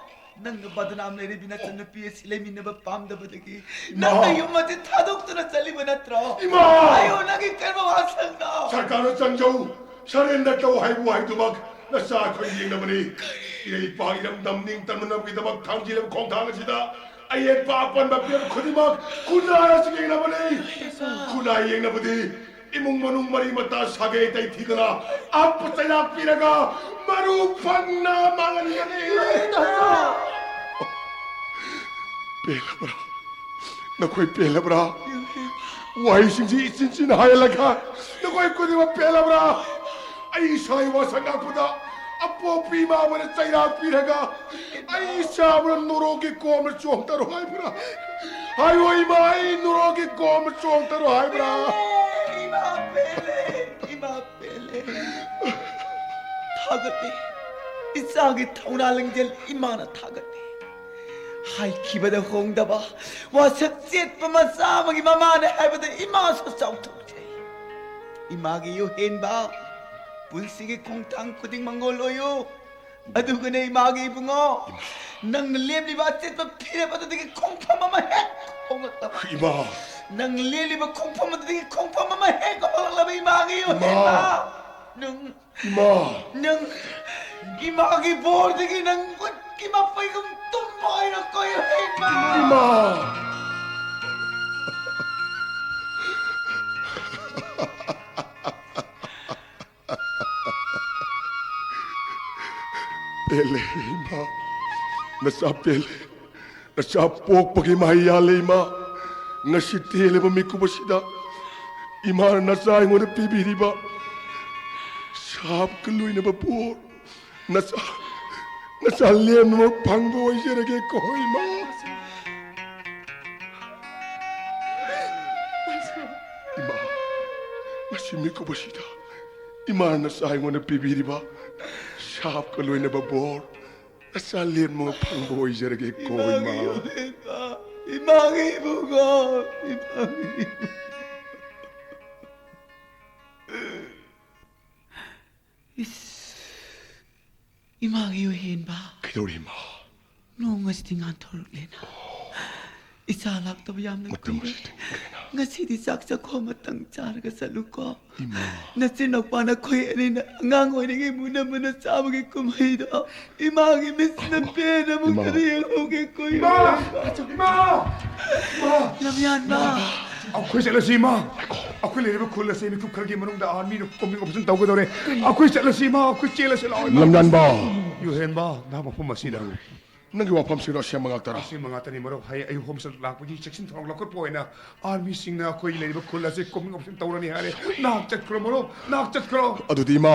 ꯅꯪꯒ ꯕꯗꯅꯥꯝ ꯂꯩꯔꯤꯕꯤ ꯅꯆꯟꯅꯨꯄꯤ ꯑꯁꯤ ꯂꯩꯃꯤꯟꯅꯕ ꯄꯥꯝꯗꯕꯗꯒꯤ ꯏꯃꯥ! ꯅꯪꯅ ꯌꯨꯝ ꯑꯁꯤ ꯊꯥꯗꯣꯛꯇꯨꯅ ꯆꯠꯂꯤꯕ ꯅꯠꯇ꯭ꯔꯣ? ꯏꯃꯥ! ꯍꯥꯏꯌꯣ, ꯅꯪꯒꯤ ꯀꯔꯝꯕ ꯋꯥꯁꯛꯅꯣ? ꯁꯔꯀꯥꯔꯗ ꯆꯪꯖꯧ, surrender ꯇꯧ ꯍꯥꯏꯕ ꯋꯥꯍꯩꯗꯨꯃꯛ ꯅꯆꯥ ꯑꯩꯈꯣꯏ ꯌꯦꯡꯅꯕꯅꯤ꯫ ꯏꯔꯩ ꯏꯄꯥꯛ ꯏꯔꯝꯗꯝ ꯅꯤꯡꯇꯝꯅꯅꯕꯒꯤꯗꯃꯛ ꯊꯥꯡꯖꯤꯜꯂꯕ ꯈꯣꯡꯊꯥꯡ ꯑꯁꯤꯗ ꯑꯌꯦꯠꯄ ꯑꯄꯟꯕ ꯄꯤꯔꯛꯄ ꯈꯨꯗꯤꯡꯃꯛ ꯈꯨꯟꯅꯥꯏ ꯑꯁꯤ ꯌꯦꯡꯅꯕꯅꯤ꯫ ꯈꯨꯟꯅꯥꯏ ꯌꯦꯡꯅꯕꯗꯤ ꯏꯃꯨꯡ ꯃꯅꯨꯡ ꯃꯔꯤ ꯃꯇꯥ ꯁꯥꯒꯩ ꯇꯩꯊꯤꯗꯅ ꯑꯞꯄ ꯆꯩꯔꯥꯛ ꯄꯤꯔꯒ ꯃꯔꯨ ꯐꯪꯅ ꯃꯥꯡꯍꯟꯒꯅꯤ꯫ ꯄꯦꯜꯂꯕ꯭ꯔꯥ? ꯅꯈꯣꯏ ꯄꯦꯜꯂꯕ꯭ꯔꯥ? ꯋꯥꯍꯩꯁꯤꯡꯁꯤ ꯏꯆꯤꯟ ꯆꯤꯟ ꯍꯥꯏꯍꯜꯂꯒ ꯅꯈꯣꯏ ꯈꯨꯗꯤꯡꯃꯛ ꯄꯦꯜꯂꯕ꯭ꯔꯥ? ꯑꯩ ꯏꯁꯥꯒꯤ ꯋꯥꯁꯛ ꯉꯥꯛꯄꯗ ꯑꯄꯣꯛꯄꯤ ꯏꯃꯥ ꯑꯃꯅ ꯆꯩꯔꯥꯛ ꯄꯤꯔꯒ ꯑꯩ ꯏꯆꯥ ꯑꯃꯅ ꯅꯣꯔꯣꯛꯀꯤ ꯀꯣꯝꯗ ꯆꯣꯡꯊꯔꯣ ꯍꯥꯏꯕ꯭ꯔꯥ? ꯍꯥꯏꯌꯣ ꯏꯃꯥ, ꯑꯩ ꯅꯣꯔꯣꯛꯀꯤ ꯀꯣꯝꯗ ꯆꯣꯡꯊꯔꯣ ꯍꯥꯏꯕ꯭ꯔꯥ? ꯏꯃꯥ ꯄꯦꯜꯂꯦ, ꯏꯃꯥ ꯄꯦꯜꯂꯦ꯫ ꯊꯥꯒꯠꯂꯤ꯫ ꯏꯆꯥꯒꯤ ꯊꯧꯅꯥ ꯂꯤꯡꯖꯦꯜ ꯏꯃꯥꯅ ꯊꯥꯒꯠꯂꯤ꯫ ꯍꯥꯏꯈꯤꯕꯗ ꯍꯣꯡꯗꯕ ꯋꯥꯁꯛ ꯆꯦꯠꯄ ꯃꯆꯥ ꯑꯃꯒꯤ ꯃꯃꯥꯅꯦ ꯍꯥꯏꯕꯗ ꯏꯃꯥꯁꯨ ꯆꯥꯎꯊꯣꯛꯆꯩ꯫ ꯏꯃꯥꯒꯤ ꯌꯨꯍꯦꯟꯕ, ꯄꯨꯟꯁꯤꯒꯤ ꯈꯣꯡꯊꯥꯡ ꯈꯨꯗꯤꯡ ꯃꯪꯒꯣꯜ ꯑꯣꯏꯌꯨ꯫ ꯑꯗꯨꯒꯅꯦ ꯏꯃꯥꯒꯤ ꯏꯕꯨꯡꯉꯣ, ꯏꯃꯥ꯫ ꯅꯪꯅ ꯂꯦꯞꯂꯤꯕ ꯑꯆꯦꯠꯄ ꯐꯤꯔꯦꯞ ꯑꯗꯨꯗꯒꯤ ꯈꯣꯡꯐꯝ ꯑꯃ ꯍꯦꯛ ꯍꯣꯡꯂꯛꯇꯕ꯫ ꯏꯃꯥ꯫ ꯅꯪ ꯂꯦꯞꯂꯤꯕ ꯈꯣꯡꯐꯝ ꯑꯗꯨꯗꯒꯤ ꯈꯣꯡꯐꯝ ꯑꯃ ꯍꯦꯛ ꯍꯣꯡꯂꯛꯂꯕ ꯏꯃꯥꯒꯤ ꯏꯃꯥ꯫ ꯏꯕꯨꯡꯉꯣ꯫ ꯅꯪ, ꯏꯃꯥ꯫ ꯅꯪ ꯏꯃꯥꯒꯤ ꯕꯣꯔꯗꯒꯤ ꯅꯪ ꯎꯠꯀꯤ ꯃꯄꯩꯒꯨꯝ ꯇꯨꯝꯕ ꯑꯣꯏꯔꯣ ꯀꯣꯏꯌꯣ ꯏꯃꯥ꯫ ꯏꯃꯥ꯫ ꯄꯦꯜꯂꯦ ꯏꯃꯥ, ꯅꯆꯥ ꯄꯦꯜꯂꯦ꯫ ꯅꯆꯥ ꯄꯣꯛꯄꯒꯤ ꯃꯍꯩ ꯌꯥꯜꯂꯦ ꯏꯃꯥ꯫ ꯉꯁꯤ ꯇꯦꯜꯂꯕ ꯃꯤꯀꯨꯞ ꯑꯁꯤꯗ ꯏꯃꯥꯅ ꯅꯆꯥ ꯑꯩꯉꯣꯟꯗ ꯄꯤꯕꯤꯔꯤꯕ ꯁꯥꯞꯀ ꯂꯣꯏꯅꯕ ꯕꯣꯔ, ꯅꯆꯥ, ꯅꯆꯥ ꯂꯦꯝꯅꯃꯛ ꯐꯪꯕ ꯑꯣꯏꯖꯔꯒꯦꯀꯣ, ꯏꯃꯥ꯫ ꯏꯃꯥ, ꯉꯁꯤ ꯃꯤꯀꯨꯞ ꯑꯁꯤꯗ ꯏꯃꯥꯅ ꯅꯆꯥ ꯑꯩꯉꯣꯟꯗ ꯄꯤꯕꯤꯔꯤꯕ ꯁꯥꯞꯀ ꯂꯣꯏꯅꯕ ꯕꯣꯔ, ꯅꯆꯥ ꯂꯦꯝꯅꯃꯛ ꯐꯪꯕ ꯑꯣꯏꯖꯔꯒꯦꯀꯣ, ꯏꯃꯥ꯫ ꯏꯃꯥꯒꯤ ꯏꯕꯨꯡꯉꯣ, ꯏꯃꯥꯒꯤ ꯏꯕꯨꯡꯉꯣ, ꯏꯃꯥꯒꯤ ꯏꯕꯨꯡꯉꯣ꯫ ꯏꯁ, ꯏꯃꯥꯒꯤ ꯑꯣꯏꯍꯦꯟꯕ꯫ ꯀꯩꯗꯧꯔꯤ, ꯏꯃꯥ? ꯅꯣꯡ ꯑꯁꯤꯗꯤ ꯉꯥꯟꯊꯣꯔꯛꯂꯦꯅ꯫ ꯏꯆꯥ ꯂꯥꯛꯇꯕ ꯌꯥꯝꯅ ꯃꯇꯝ ꯀꯨꯏꯔꯦ꯫ ꯑꯁꯤꯗꯤ ꯀꯨꯏꯔꯦꯅ꯫ ꯉꯁꯤꯗꯤ ꯆꯥꯛ ꯆꯥꯈꯣꯝ ꯑꯃꯇꯪ ꯆꯥꯔꯒ ꯆꯠꯂꯨꯀꯣ꯫ ꯏꯃꯥ꯫ ꯅꯆꯤꯟ ꯅꯄꯥ ꯅꯈꯣꯏ ꯑꯅꯤꯅ ꯑꯉꯥꯡ ꯑꯣꯏꯔꯤꯉꯩ ꯃꯨꯟꯅ ꯃꯨꯟꯅ ꯆꯥꯕꯒꯤ ꯀꯨꯝꯍꯩꯗꯣ ꯏꯃꯥꯒꯤ ꯃꯤꯠꯁꯤꯅ ꯄꯦꯟꯅ ꯑꯃꯨꯛ ꯏꯃꯥ꯫ ꯀꯔꯤ ꯌꯦꯡꯍꯧꯒꯦꯀꯣ, ꯏꯃꯥ! ꯏꯃꯥ! ꯏꯃꯥ! ꯏꯃꯥ! ꯂꯝꯌꯥꯟꯕ! ꯑꯩꯈꯣꯏ ꯆꯠꯂꯁꯤ, ꯏꯃꯥ꯫ ꯑꯩꯈꯣꯏ ꯂꯩꯔꯤꯕ ꯈꯨꯜ ꯑꯁꯤ ꯃꯤꯀꯨꯞ ꯈꯔꯒꯤ ꯃꯅꯨꯡꯗ ꯑꯥꯔꯃꯤꯅ ꯀꯣꯝꯕꯤꯡ ꯑꯣꯄꯔꯦꯁꯟ ꯇꯧꯒꯗꯧꯔꯦ꯫ ꯑꯩꯈꯣꯏ ꯆꯠꯂꯁꯤ, ꯏꯃꯥ꯫ ꯑꯩꯈꯣꯏ ꯆꯦꯜꯂꯁꯤ ꯂꯥꯛꯑꯣ, ꯏꯃꯥ꯫ ꯂꯝꯌꯥꯟꯕ! ꯌꯨꯍꯦꯟꯕ, ꯅꯍꯥꯛ ꯃꯐꯝ ꯑꯁꯤꯗ꯫ ꯅꯪꯒꯤ ꯋꯥꯐꯝꯁꯤꯡꯗꯣ ꯑꯁꯦꯡꯕ ꯉꯥꯛꯇꯔꯥ? ꯑꯁꯦꯡꯕ ꯉꯥꯛꯇꯅꯤ, ꯃꯔꯨꯞ꯫ ꯍꯌꯦꯡ ꯑꯌꯨꯛ ꯍꯣꯝꯁꯇ ꯂꯥꯛꯄꯒꯤ ꯆꯦꯛꯁꯤꯟ ꯊꯧꯔꯥꯡ ꯂꯧꯈꯠꯄ ꯑꯣꯏꯅ ꯑꯥꯔꯃꯤꯁꯤꯡꯅ ꯑꯩꯈꯣꯏꯒꯤ ꯂꯩꯔꯤꯕ ꯈꯨꯜ ꯑꯁꯤ ꯀꯣꯝꯕꯤꯡ ꯑꯣꯄꯔꯦꯁꯟ ꯇꯧꯔꯅꯤ ꯍꯥꯏꯔꯦ꯫ ꯅꯍꯥꯛ ꯆꯠꯈ꯭ꯔꯣ, ꯃꯔꯨꯞ, ꯅꯍꯥꯛ ꯆꯠꯈ꯭ꯔꯣ꯫ ꯑꯗꯨꯗꯤ ꯏꯃꯥ,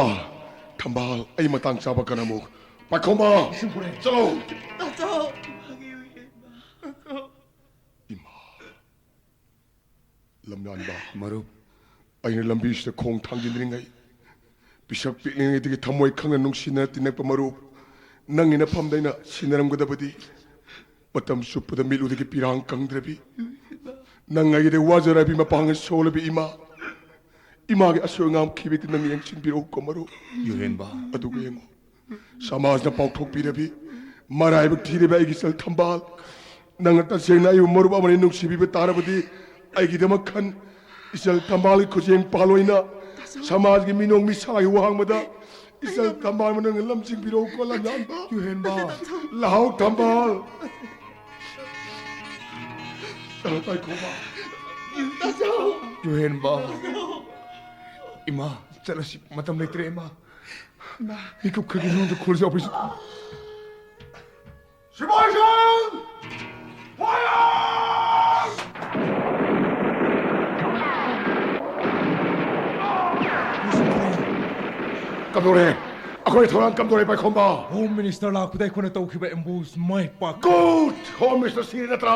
ꯊꯝꯕꯥꯜ, ꯑꯩ ꯃꯇꯥꯡ ꯆꯥꯕ ꯀꯥꯟꯗ ꯑꯃꯨꯛ ꯄꯥꯏꯈꯣꯝꯕ, ꯆꯠꯂꯣ꯫ ꯇꯥꯆꯧ! ꯏꯃꯥꯒꯤ ꯌꯨꯍꯦꯟꯕ꯫ ꯇꯥꯆꯧ! ꯏꯃꯥ꯫ ꯂꯝꯌꯥꯟꯕ꯫ ꯃꯔꯨꯞ꯫ ꯑꯩꯅ ꯂꯝꯕꯤꯁꯤꯗ ꯈꯣꯡ ꯊꯥꯡꯖꯤꯟꯗ꯭ꯔꯤꯉꯩ, ꯄꯤꯁꯛ ꯄꯤꯛꯂꯤꯉꯩꯗꯒꯤ ꯊꯃꯣꯏ ꯈꯪꯅ ꯅꯨꯡꯁꯤꯅ ꯇꯤꯟꯅꯔꯛꯄ ꯃꯔꯨꯞ, ꯅꯪꯒꯤ ꯅꯐꯝꯗ ꯑꯩꯅ ꯁꯤꯟꯅꯔꯝꯒꯗꯕꯗꯤ꯫ ꯃꯇꯝ ꯆꯨꯞꯄꯗ ꯃꯤꯠꯂꯨꯗꯒꯤ ꯄꯤꯔꯥꯡ ꯀꯪꯗ꯭ꯔꯕꯤ, ꯅꯪ ꯑꯩꯒꯤꯗ ꯋꯥꯖꯔꯕꯤ, ꯃꯄꯥꯡꯒꯜ ꯁꯣꯜꯂꯕꯤ ꯏꯃꯥ, ꯏꯃꯥꯒꯤ ꯑꯁꯣꯏ ꯑꯉꯥꯝ ꯈꯤꯕꯤꯛꯇ ꯅꯪ ꯌꯦꯡꯁꯤꯟꯕꯤꯔꯛꯎꯀꯣ ꯃꯔꯨꯞ꯫ ꯌꯨꯍꯦꯟꯕ꯫ ꯑꯗꯨꯒ ꯌꯦꯡꯉꯨ, ꯁꯃꯥꯖꯅ ꯄꯥꯎꯊꯣꯛꯄꯤꯔꯕꯤ, ꯃꯔꯥꯏꯕꯛ ꯊꯤꯔꯕꯤ ꯑꯩꯒꯤ ꯏꯆꯜ ꯊꯝꯕꯥꯜ, ꯅꯪꯅ ꯇꯁꯦꯡꯅ ꯑꯩꯕꯨ ꯃꯔꯨꯞ ꯑꯃꯅꯤ ꯅꯨꯡꯁꯤꯕꯤꯕ ꯇꯥꯔꯕꯗꯤ, ꯑꯩꯒꯤꯗꯃꯛ ꯈꯟ, ꯏꯆꯜ ꯊꯝꯕꯥꯜꯒꯤ ꯈꯨꯖꯦꯡ ꯄꯥꯜ ꯑꯣꯏꯅ ꯁꯃꯥꯖꯒꯤ ꯃꯤꯅꯣꯛ ꯃꯤꯁꯥꯒꯤ ꯋꯥꯍꯪꯕꯗ ꯏꯆꯜ ꯊꯝꯕꯥꯜꯕꯨ ꯅꯪꯅ ꯂꯝꯖꯤꯡꯕꯤꯔꯛꯎꯀꯣ, ꯂꯝꯌꯥꯟꯕ꯫ ꯌꯨꯍꯦꯟꯕ꯫ ꯂꯥꯛꯑꯣ ꯊꯝꯕꯥꯜ꯫ ꯆꯠꯂꯣ, ꯄꯥꯏꯈꯣꯝꯕ꯫ ꯌꯨꯍꯦꯟꯕ꯫ ꯏꯃꯥ, ꯆꯠꯂꯁꯤ꯫ ꯃꯇꯝ ꯂꯩꯇ꯭ꯔꯦ, ꯏꯃꯥ꯫ ꯃꯤꯀꯨꯞ ꯈꯔꯒꯤ ꯃꯅꯨꯡꯗ ꯈꯨꯜꯁꯤ ꯑꯣꯄꯔꯦꯁꯟ꯫ ꯁꯤꯐꯥꯏꯁꯤꯡ! Fire! ꯀꯝꯗꯧꯔꯦ? ꯑꯩꯈꯣꯏ ꯊꯧꯔꯥꯡ ꯀꯝꯗꯧꯔꯦ, ꯄꯥꯏꯈꯣꯝꯕ? Home Minister ꯂꯥꯛꯄꯗ ꯑꯩꯈꯣꯏꯅ ꯇꯧꯈꯤꯕ ambush ꯃꯥꯏ ꯄꯥꯛ Good! Home Minister ꯁꯤꯔꯦ ꯅꯠꯇ꯭ꯔꯥ?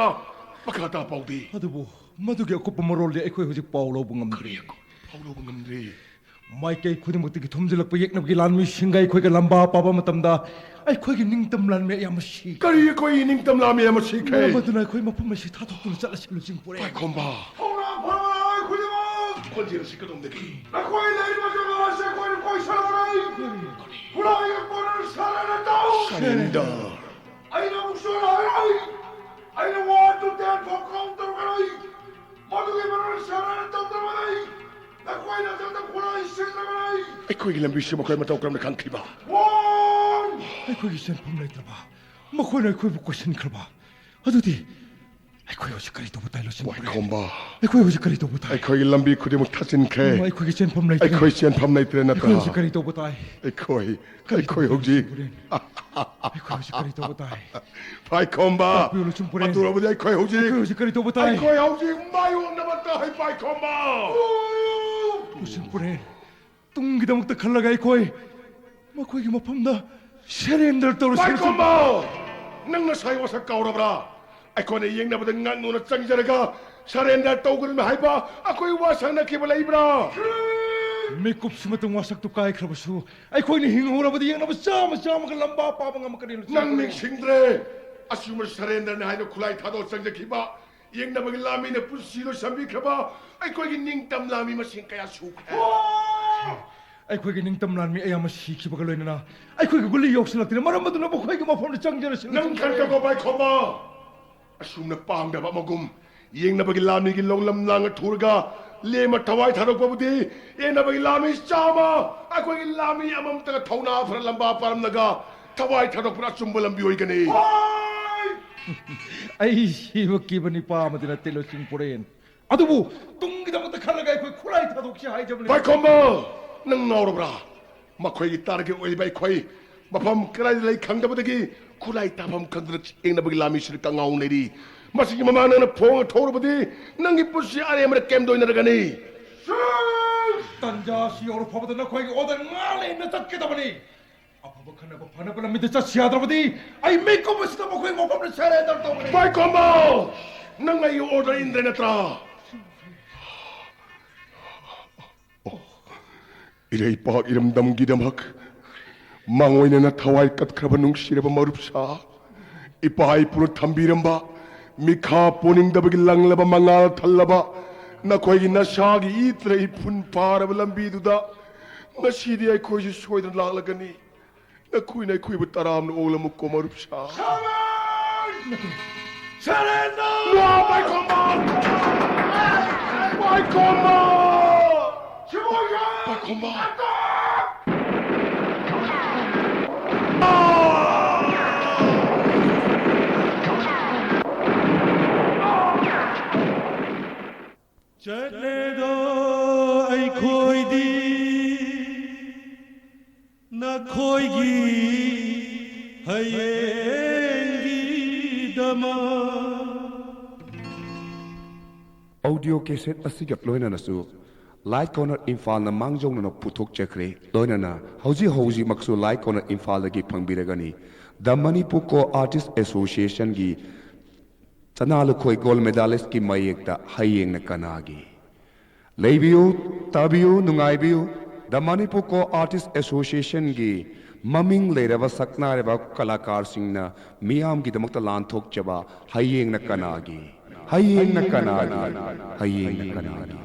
ꯃꯈꯥ ꯇꯥ ꯄꯥꯎꯗꯤ? ꯑꯗꯨꯕꯨ ꯃꯗꯨꯒꯤ ꯑꯀꯨꯞꯄ ꯃꯔꯣꯜꯗꯤ ꯑꯩꯈꯣꯏ ꯍꯧꯖꯤꯛ ꯄꯥꯎ ꯂꯧꯕ ꯉꯝꯗ꯭ꯔꯤ꯫ ꯄꯥꯎ ꯂꯧꯕ ꯉꯝꯗ꯭ꯔꯤ꯫ ꯃꯥꯏꯀꯩ ꯈꯨꯗꯤꯡꯃꯛꯇꯒꯤ ꯊꯣꯝꯖꯤꯜꯂꯛꯄ ꯌꯦꯛꯅꯕꯒꯤ ꯂꯥꯟꯃꯤꯁꯤꯡꯒ ꯑꯩꯈꯣꯏꯒ ꯂꯝꯕꯥ ꯄꯥꯕ ꯃꯇꯝꯗ ꯑꯩꯈꯣꯏꯒꯤ ꯅꯤꯡꯇꯝ ꯂꯥꯟꯃꯤ ꯑꯌꯥꯝꯕ ꯁꯤ꯫ ꯀꯔꯤ ꯑꯩꯈꯣꯏ ꯅꯤꯡꯇꯝ ꯂꯥꯟꯃꯤ ꯑꯃ ꯁꯤꯈ꯭ꯔꯦ? ꯃꯔꯝ ꯑꯗꯨꯅ ꯑꯩꯈꯣꯏ ꯃꯐꯝ ꯑꯁꯤ ꯊꯥꯗꯣꯛꯇꯨꯅ ꯆꯠꯂꯁꯤ, ꯂꯨꯆꯤꯡ ꯄꯨꯔꯦ꯫ ꯄꯥꯏꯈꯣꯝꯕ! ꯊꯧꯔꯥꯡ ꯐꯔꯕ ꯅꯍꯥꯔꯣꯜ ꯈꯨꯗꯤꯡꯃꯛ! ꯈꯣꯟꯖꯦꯜ ꯑꯁꯤ ꯀꯗꯣꯝꯗꯒꯤ? ꯅꯈꯣꯏ ꯂꯩꯔꯤꯕ ꯖꯒꯥ ꯑꯁꯤ ꯑꯩꯈꯣꯏꯅ ꯀꯣꯏꯁꯜꯂꯕꯅꯤ! ꯈꯨꯠꯂꯥꯏꯒ ꯄꯨꯔꯒ surrender ꯇꯧ! Surrender! ꯑꯩꯅ ꯑꯃꯨꯛꯁꯨ ꯍꯥꯏꯔꯛꯏ, ꯑꯩꯅ one to ten ꯐꯥꯎ count ꯇꯧꯔꯛꯀꯅꯤ꯫ ꯃꯗꯨꯒꯤ ꯃꯅꯨꯡꯗ surrender ꯇꯧꯗ꯭ꯔꯕꯗꯤ ꯅꯈꯣꯏꯅ ꯑꯇꯣꯞꯄ ꯈꯨꯠꯂꯥꯏ ꯁꯤꯖꯤꯟꯅꯕꯅꯤ꯫ ꯑꯩꯈꯣꯏꯒꯤ ꯂꯝꯕꯤꯁꯤ ꯃꯈꯣꯏ ꯃꯇꯧ ꯀꯔꯝꯅ ꯈꯪꯈꯤꯕ? One! ꯑꯩꯈꯣꯏꯒꯤ ꯆꯦꯟꯐꯝ ꯂꯩꯇ꯭ꯔꯕ, ꯃꯈꯣꯏꯅ ꯑꯩꯈꯣꯏꯕꯨ ꯀꯣꯏꯁꯤꯟꯈ꯭ꯔꯕ, ꯑꯗꯨꯗꯤ ꯑꯩꯈꯣꯏ ꯍꯧꯖꯤꯛ ꯀꯔꯤ ꯇꯧꯕ ꯇꯥꯏ, ꯂꯨꯆꯤꯡ ꯄꯨꯔꯦ? ꯄꯥꯏꯈꯣꯝꯕ! ꯑꯩꯈꯣꯏ ꯍꯧꯖꯤꯛ ꯀꯔꯤ ꯇꯧꯕ ꯇꯥꯏ? ꯑꯩꯈꯣꯏꯒꯤ ꯂꯝꯕꯤ ꯈꯨꯗꯤꯡꯃꯛ ꯊꯥꯠꯆꯤꯟꯈ꯭ꯔꯦ꯫ ꯑꯩꯈꯣꯏꯒꯤ ꯆꯦꯟꯐꯝ ꯂꯩꯇ꯭ꯔꯦ꯫ ꯑꯩꯈꯣꯏ ꯆꯦꯟꯐꯝ ꯂꯩꯇ꯭ꯔꯦ ꯅꯠꯇ꯭ꯔꯥ? ꯑꯩꯈꯣꯏ ꯍꯧꯖꯤꯛ ꯀꯔꯤ ꯇꯧꯕ ꯇꯥꯏ? ꯑꯩꯈꯣꯏ, ꯑꯩꯈꯣꯏ ꯍꯧꯖꯤꯛ ꯄꯨꯔꯦꯟ, ꯑꯩꯈꯣꯏ ꯍꯧꯖꯤꯛ ꯀꯔꯤ ꯇꯧꯕ ꯇꯥꯏ? ꯄꯥꯏꯈꯣꯝꯕ! ꯇꯥꯛꯄꯤꯌꯨ, ꯂꯨꯆꯤꯡ ꯄꯨꯔꯦꯟ꯫ ꯑꯗꯨꯔꯕꯗꯤ ꯑꯩꯈꯣꯏ ꯍꯧꯖꯤꯛ, ꯑꯩꯈꯣꯏ ꯍꯧꯖꯤꯛ ꯀꯔꯤ ꯇꯧꯕ ꯇꯥꯏ? ꯑꯩꯈꯣꯏ ꯍꯧꯖꯤꯛ ꯃꯥꯌꯣꯛꯅꯕ ꯇꯥꯏ, ꯄꯥꯏꯈꯣꯝꯕ! ꯂꯨꯆꯤꯡ ꯄꯨꯔꯦꯟ, ꯇꯨꯡꯒꯤꯗꯃꯛꯇ ꯈꯜꯂꯒ ꯑꯩꯈꯣꯏ ꯃꯈꯣꯏꯒꯤ ꯃꯐꯝꯗ surrender ꯇꯧꯔꯁꯤ꯫ ꯄꯥꯏꯈꯣꯝꯕ! ꯅꯪ ꯅꯁꯥꯒꯤ ꯋꯥꯁꯛ ꯀꯥꯎꯔꯕ꯭ꯔꯥ? ꯑꯩꯈꯣꯏꯅ ꯌꯦꯡꯅꯕꯗ ꯉꯥꯡꯅꯨꯅ ꯆꯪꯖꯔꯒ surrender ꯇꯧꯒꯅꯨ ꯍꯥꯏꯕ ꯑꯩꯈꯣꯏ ꯋꯥ ꯁꯥꯟꯅꯈꯤꯕ ꯂꯩꯕ꯭ꯔꯥ? ꯃꯤꯀꯨꯞꯁꯤꯃꯇꯪ ꯋꯥꯁꯛꯇꯨ ꯀꯥꯏꯈ꯭ꯔꯕꯁꯨ ꯑꯩꯈꯣꯏꯅ ꯍꯤꯡꯍꯧꯔꯕꯗꯤ ꯌꯦꯡꯅꯕ ꯆꯥꯝꯃ ꯆꯥꯝꯃꯒ ꯂꯝꯕꯥ ꯄꯥꯕ ꯉꯝꯃꯛꯀꯅꯤ, ꯂꯨꯆꯤꯡ ꯅꯪ ꯄꯨꯔꯦꯟ꯫ ꯅꯤꯡꯁꯤꯡꯗ꯭ꯔꯦ? ꯑꯁꯤꯒꯨꯝꯕ surrender ꯅꯤ ꯍꯥꯏꯅ ꯈꯨꯠꯂꯥꯏ ꯊꯥꯗꯣꯛ ꯆꯪꯖꯈꯤꯕ ꯌꯦꯡꯅꯕꯒꯤ ꯂꯥꯟꯃꯤꯅ ꯄꯨꯟꯁꯤ ꯂꯣꯏꯁꯤꯟꯕꯤꯈ꯭ꯔꯕ ꯑꯩꯈꯣꯏꯒꯤ ꯅꯤꯡꯇꯝ ꯂꯥꯟꯃꯤ ꯃꯁꯤꯡ ꯀꯌꯥ ꯁꯨꯈ꯭ꯔꯦ? ꯑꯩꯈꯣꯏꯒꯤ ꯅꯤꯡꯇꯝ ꯂꯥꯟꯃꯤ ꯑꯌꯥꯝꯕ ꯁꯤꯈꯤꯕꯒ ꯂꯣꯏꯅꯅ ꯑꯩꯈꯣꯏꯒꯤ ꯒꯨꯂꯤ ꯌꯧꯁꯤꯜꯂꯛꯇ꯭ꯔꯦ꯫ ꯃꯔꯝ ꯑꯗꯨꯅ ꯃꯈꯣꯏꯒꯤ ꯃꯐꯝꯗ ꯆꯪꯖꯔꯁꯤ, ꯅꯪ ꯂꯨꯆꯤꯡ ꯄꯨꯔꯦꯟ꯫ ꯈꯟꯈ꯭ꯔꯕꯣ, ꯄꯥꯏꯈꯣꯝꯕ? ꯑꯁꯨꯝꯅ ꯄꯥꯡꯗꯕ ꯑꯃꯒꯨꯝ ꯌꯦꯡꯅꯕꯒꯤ ꯂꯥꯟꯃꯤꯒꯤ ꯂꯧꯂꯝ ꯂꯥꯡꯅ ꯊꯨꯔꯒ ꯂꯦꯝꯃ ꯊꯋꯥꯏ ꯊꯥꯗꯣꯛꯄꯕꯨꯗꯤ ꯌꯦꯡꯅꯕꯒꯤ ꯂꯥꯟꯃꯤ ꯆꯥꯝꯃ, ꯑꯩꯈꯣꯏꯒꯤ ꯂꯥꯟꯃꯤ ꯑꯃꯃꯝꯇꯒ ꯊꯧꯅꯥ ꯐꯅ ꯂꯝꯕꯥ ꯄꯥꯔꯝꯂꯒ ꯊꯋꯥꯏ ꯊꯥꯗꯣꯛꯄꯅ ꯑꯆꯨꯝꯕ ꯂꯝꯕꯤ ꯑꯣꯏꯒꯅꯤ꯫ ꯑꯩ ꯁꯤꯕ ꯀꯤꯕ ꯅꯤꯄꯥ ꯑꯃꯗꯤ ꯅꯠꯇꯦ, ꯂꯨꯆꯤꯡ ꯄꯨꯔꯦꯟ꯫ ꯑꯗꯨꯕꯨ ꯇꯨꯡꯒꯤꯗꯃꯛꯇ ꯈꯜꯂꯒ ꯑꯩꯈꯣꯏ ꯈꯨꯠꯂꯥꯏ ꯊꯥꯗꯣꯛꯁꯤ ꯍꯥꯏꯖꯕꯅꯤ꯫ ꯄꯥꯏꯈꯣꯝꯕ, ꯅꯪ ꯉꯥꯎꯔꯕ꯭ꯔꯥ? ꯃꯈꯣꯏꯒꯤ target ꯑꯣꯏꯔꯤꯕ ꯑꯩꯈꯣꯏ ꯃꯐꯝ ꯀꯗꯥꯏꯗ ꯂꯩ ꯈꯪꯗꯕꯗꯒꯤ ꯈꯨꯠꯂꯥꯏ ꯊꯥꯐꯝ ꯈꯪꯗꯅ ꯌꯦꯡꯅꯕꯒꯤ ꯂꯥꯟꯃꯤꯁꯤꯡꯗ ꯀꯉꯥꯎꯅꯔꯤ꯫ ꯃꯁꯤꯒꯤ ꯃꯃꯥꯡ ꯅꯪꯅ ꯐꯣꯡ ꯊꯣꯛꯎꯔꯕꯗꯤ ꯅꯪꯒꯤ ꯄꯨꯟꯁꯤ ꯑꯔꯦꯝꯕꯗ ꯀꯦꯝꯗꯣꯏꯅꯔꯒꯅꯤ꯫ ꯇꯟꯖꯥ ꯑꯁꯤ ꯌꯧꯔ ꯐꯥꯎꯕꯗ ꯅꯈꯣꯏꯒꯤ order ꯉꯥꯛ ꯂꯩꯅ ꯆꯠꯀꯗꯕꯅꯤ꯫ ꯑꯐꯕ ꯈꯟꯅꯕ ꯐꯅꯕ ꯂꯝꯕꯤꯗ ꯆꯠꯁꯤ ꯌꯥꯗ꯭ꯔꯕꯗꯤ ꯑꯩ ꯃꯤꯀꯨꯞ ꯑꯁꯤꯗ ꯃꯈꯣꯏ ꯃꯐꯝꯗ surrender ꯇꯧꯒꯅꯤ꯫ ꯄꯥꯏꯈꯣꯝꯕ! ꯅꯪ ꯑꯩꯒꯤ order ꯏꯟꯗ꯭ꯔꯦ ꯅꯠꯇ꯭ꯔꯥ? ꯑꯣ, ꯏꯔꯩꯄꯥꯛ ꯏꯔꯝꯗꯝꯒꯤꯗꯃꯛ ꯃꯥꯡꯑꯣꯏꯅꯅ ꯊꯋꯥꯏ ꯀꯠꯈ꯭ꯔꯕ ꯅꯨꯡꯁꯤꯔꯕ ꯃꯔꯨꯞꯁꯥ, ꯏꯄꯥ ꯏꯄꯨꯅ ꯊꯝꯕꯤꯔꯝꯕ ꯃꯤꯈꯥ ꯄꯣꯟꯅꯤꯡꯗꯕꯒꯤ ꯂꯪꯂꯕ ꯃꯉꯥꯜ ꯊꯜꯂꯕ ꯅꯈꯣꯏꯒꯤ ꯅꯁꯥꯒꯤ ꯏꯠꯇ꯭ꯔ ꯏꯐꯨꯟ ꯄꯥꯔꯕ ꯂꯝꯕꯤꯗꯨꯗ ꯉꯁꯤꯗꯤ ꯑꯩꯈꯣꯏꯁꯨ ꯁꯣꯏꯗꯅ ꯂꯥꯛꯂꯒꯅꯤ꯫ ꯅꯈꯣꯏꯅ ꯑꯩꯈꯣꯏꯕꯨ ꯇꯔꯥꯝꯅ ꯑꯣꯛꯂꯝꯃꯨꯀꯣ ꯃꯔꯨꯞꯁꯥ꯫ Surrender! ꯅꯣ, ꯄꯥꯏꯈꯣꯝꯕ! ꯄꯥꯏꯈꯣꯝꯕ! ꯄꯥꯏꯈꯣꯝꯕ! ꯆꯠꯂꯦꯗꯣ ꯑꯩꯈꯣꯏꯗꯤ ꯅꯈꯣꯏꯒꯤ ꯍꯌꯦꯡꯒꯤꯗꯃꯛ꯫ ꯑꯣꯗꯤꯑꯣ ꯀꯦꯁꯦꯠ ꯑꯁꯤꯒ ꯂꯣꯏꯅꯅꯁꯨ ꯂꯥꯏꯠ ꯀꯣꯔꯅꯔ ꯏꯝꯐꯥꯜꯅ ꯃꯥꯡꯖꯧꯅꯅ ꯄꯨꯊꯣꯛꯆꯈ꯭ꯔꯦ꯫ ꯂꯣꯏꯅꯅ ꯍꯧꯖꯤꯛ ꯍꯧꯖꯤꯛꯃꯛꯁꯨ ꯂꯥꯏꯠ ꯀꯣꯔꯅꯔ ꯏꯝꯐꯥꯜꯗꯒꯤ ꯐꯪꯕꯤꯔꯒꯅꯤ꯫ ꯗ ꯃꯅꯤꯄꯨꯔ ꯀꯣ ꯑꯥꯔꯇꯤꯁ ꯑꯦꯁꯣꯁꯤꯌꯦꯁꯟꯒꯤ ꯆꯅꯥ ꯂꯨꯈꯣꯏ ꯒꯣꯜ ꯃꯦꯗꯥꯂꯤꯁꯀꯤ ꯃꯌꯦꯛꯇ ꯍꯌꯦꯡꯅ ꯀꯅꯥꯒꯤ꯫ ꯂꯩꯕꯤꯌꯨ, ꯇꯥꯕꯤꯌꯨ, ꯅꯨꯡꯉꯥꯏꯕꯤꯌꯨ꯫ ꯗ ꯃꯅꯤꯄꯨꯔ ꯀꯣ ꯑꯥꯔꯇꯤꯁ ꯑꯦꯁꯣꯁꯤꯌꯦꯁꯟꯒꯤ ꯃꯃꯤꯡ ꯂꯩꯔꯕ ꯁꯛꯅꯥꯏꯔꯕ ꯀꯂꯥꯀꯥꯔꯁꯤꯡꯅ ꯃꯤꯌꯥꯝꯒꯤꯗꯃꯛꯇ ꯂꯥꯟꯊꯣꯛꯆꯕ ꯍꯌꯦꯡꯅ ꯀꯅꯥꯒꯤ, ꯍꯌꯦꯡꯅ ꯀꯅꯥꯒꯤ, ꯍꯌꯦꯡꯅ ꯀꯅꯥꯒꯤ꯫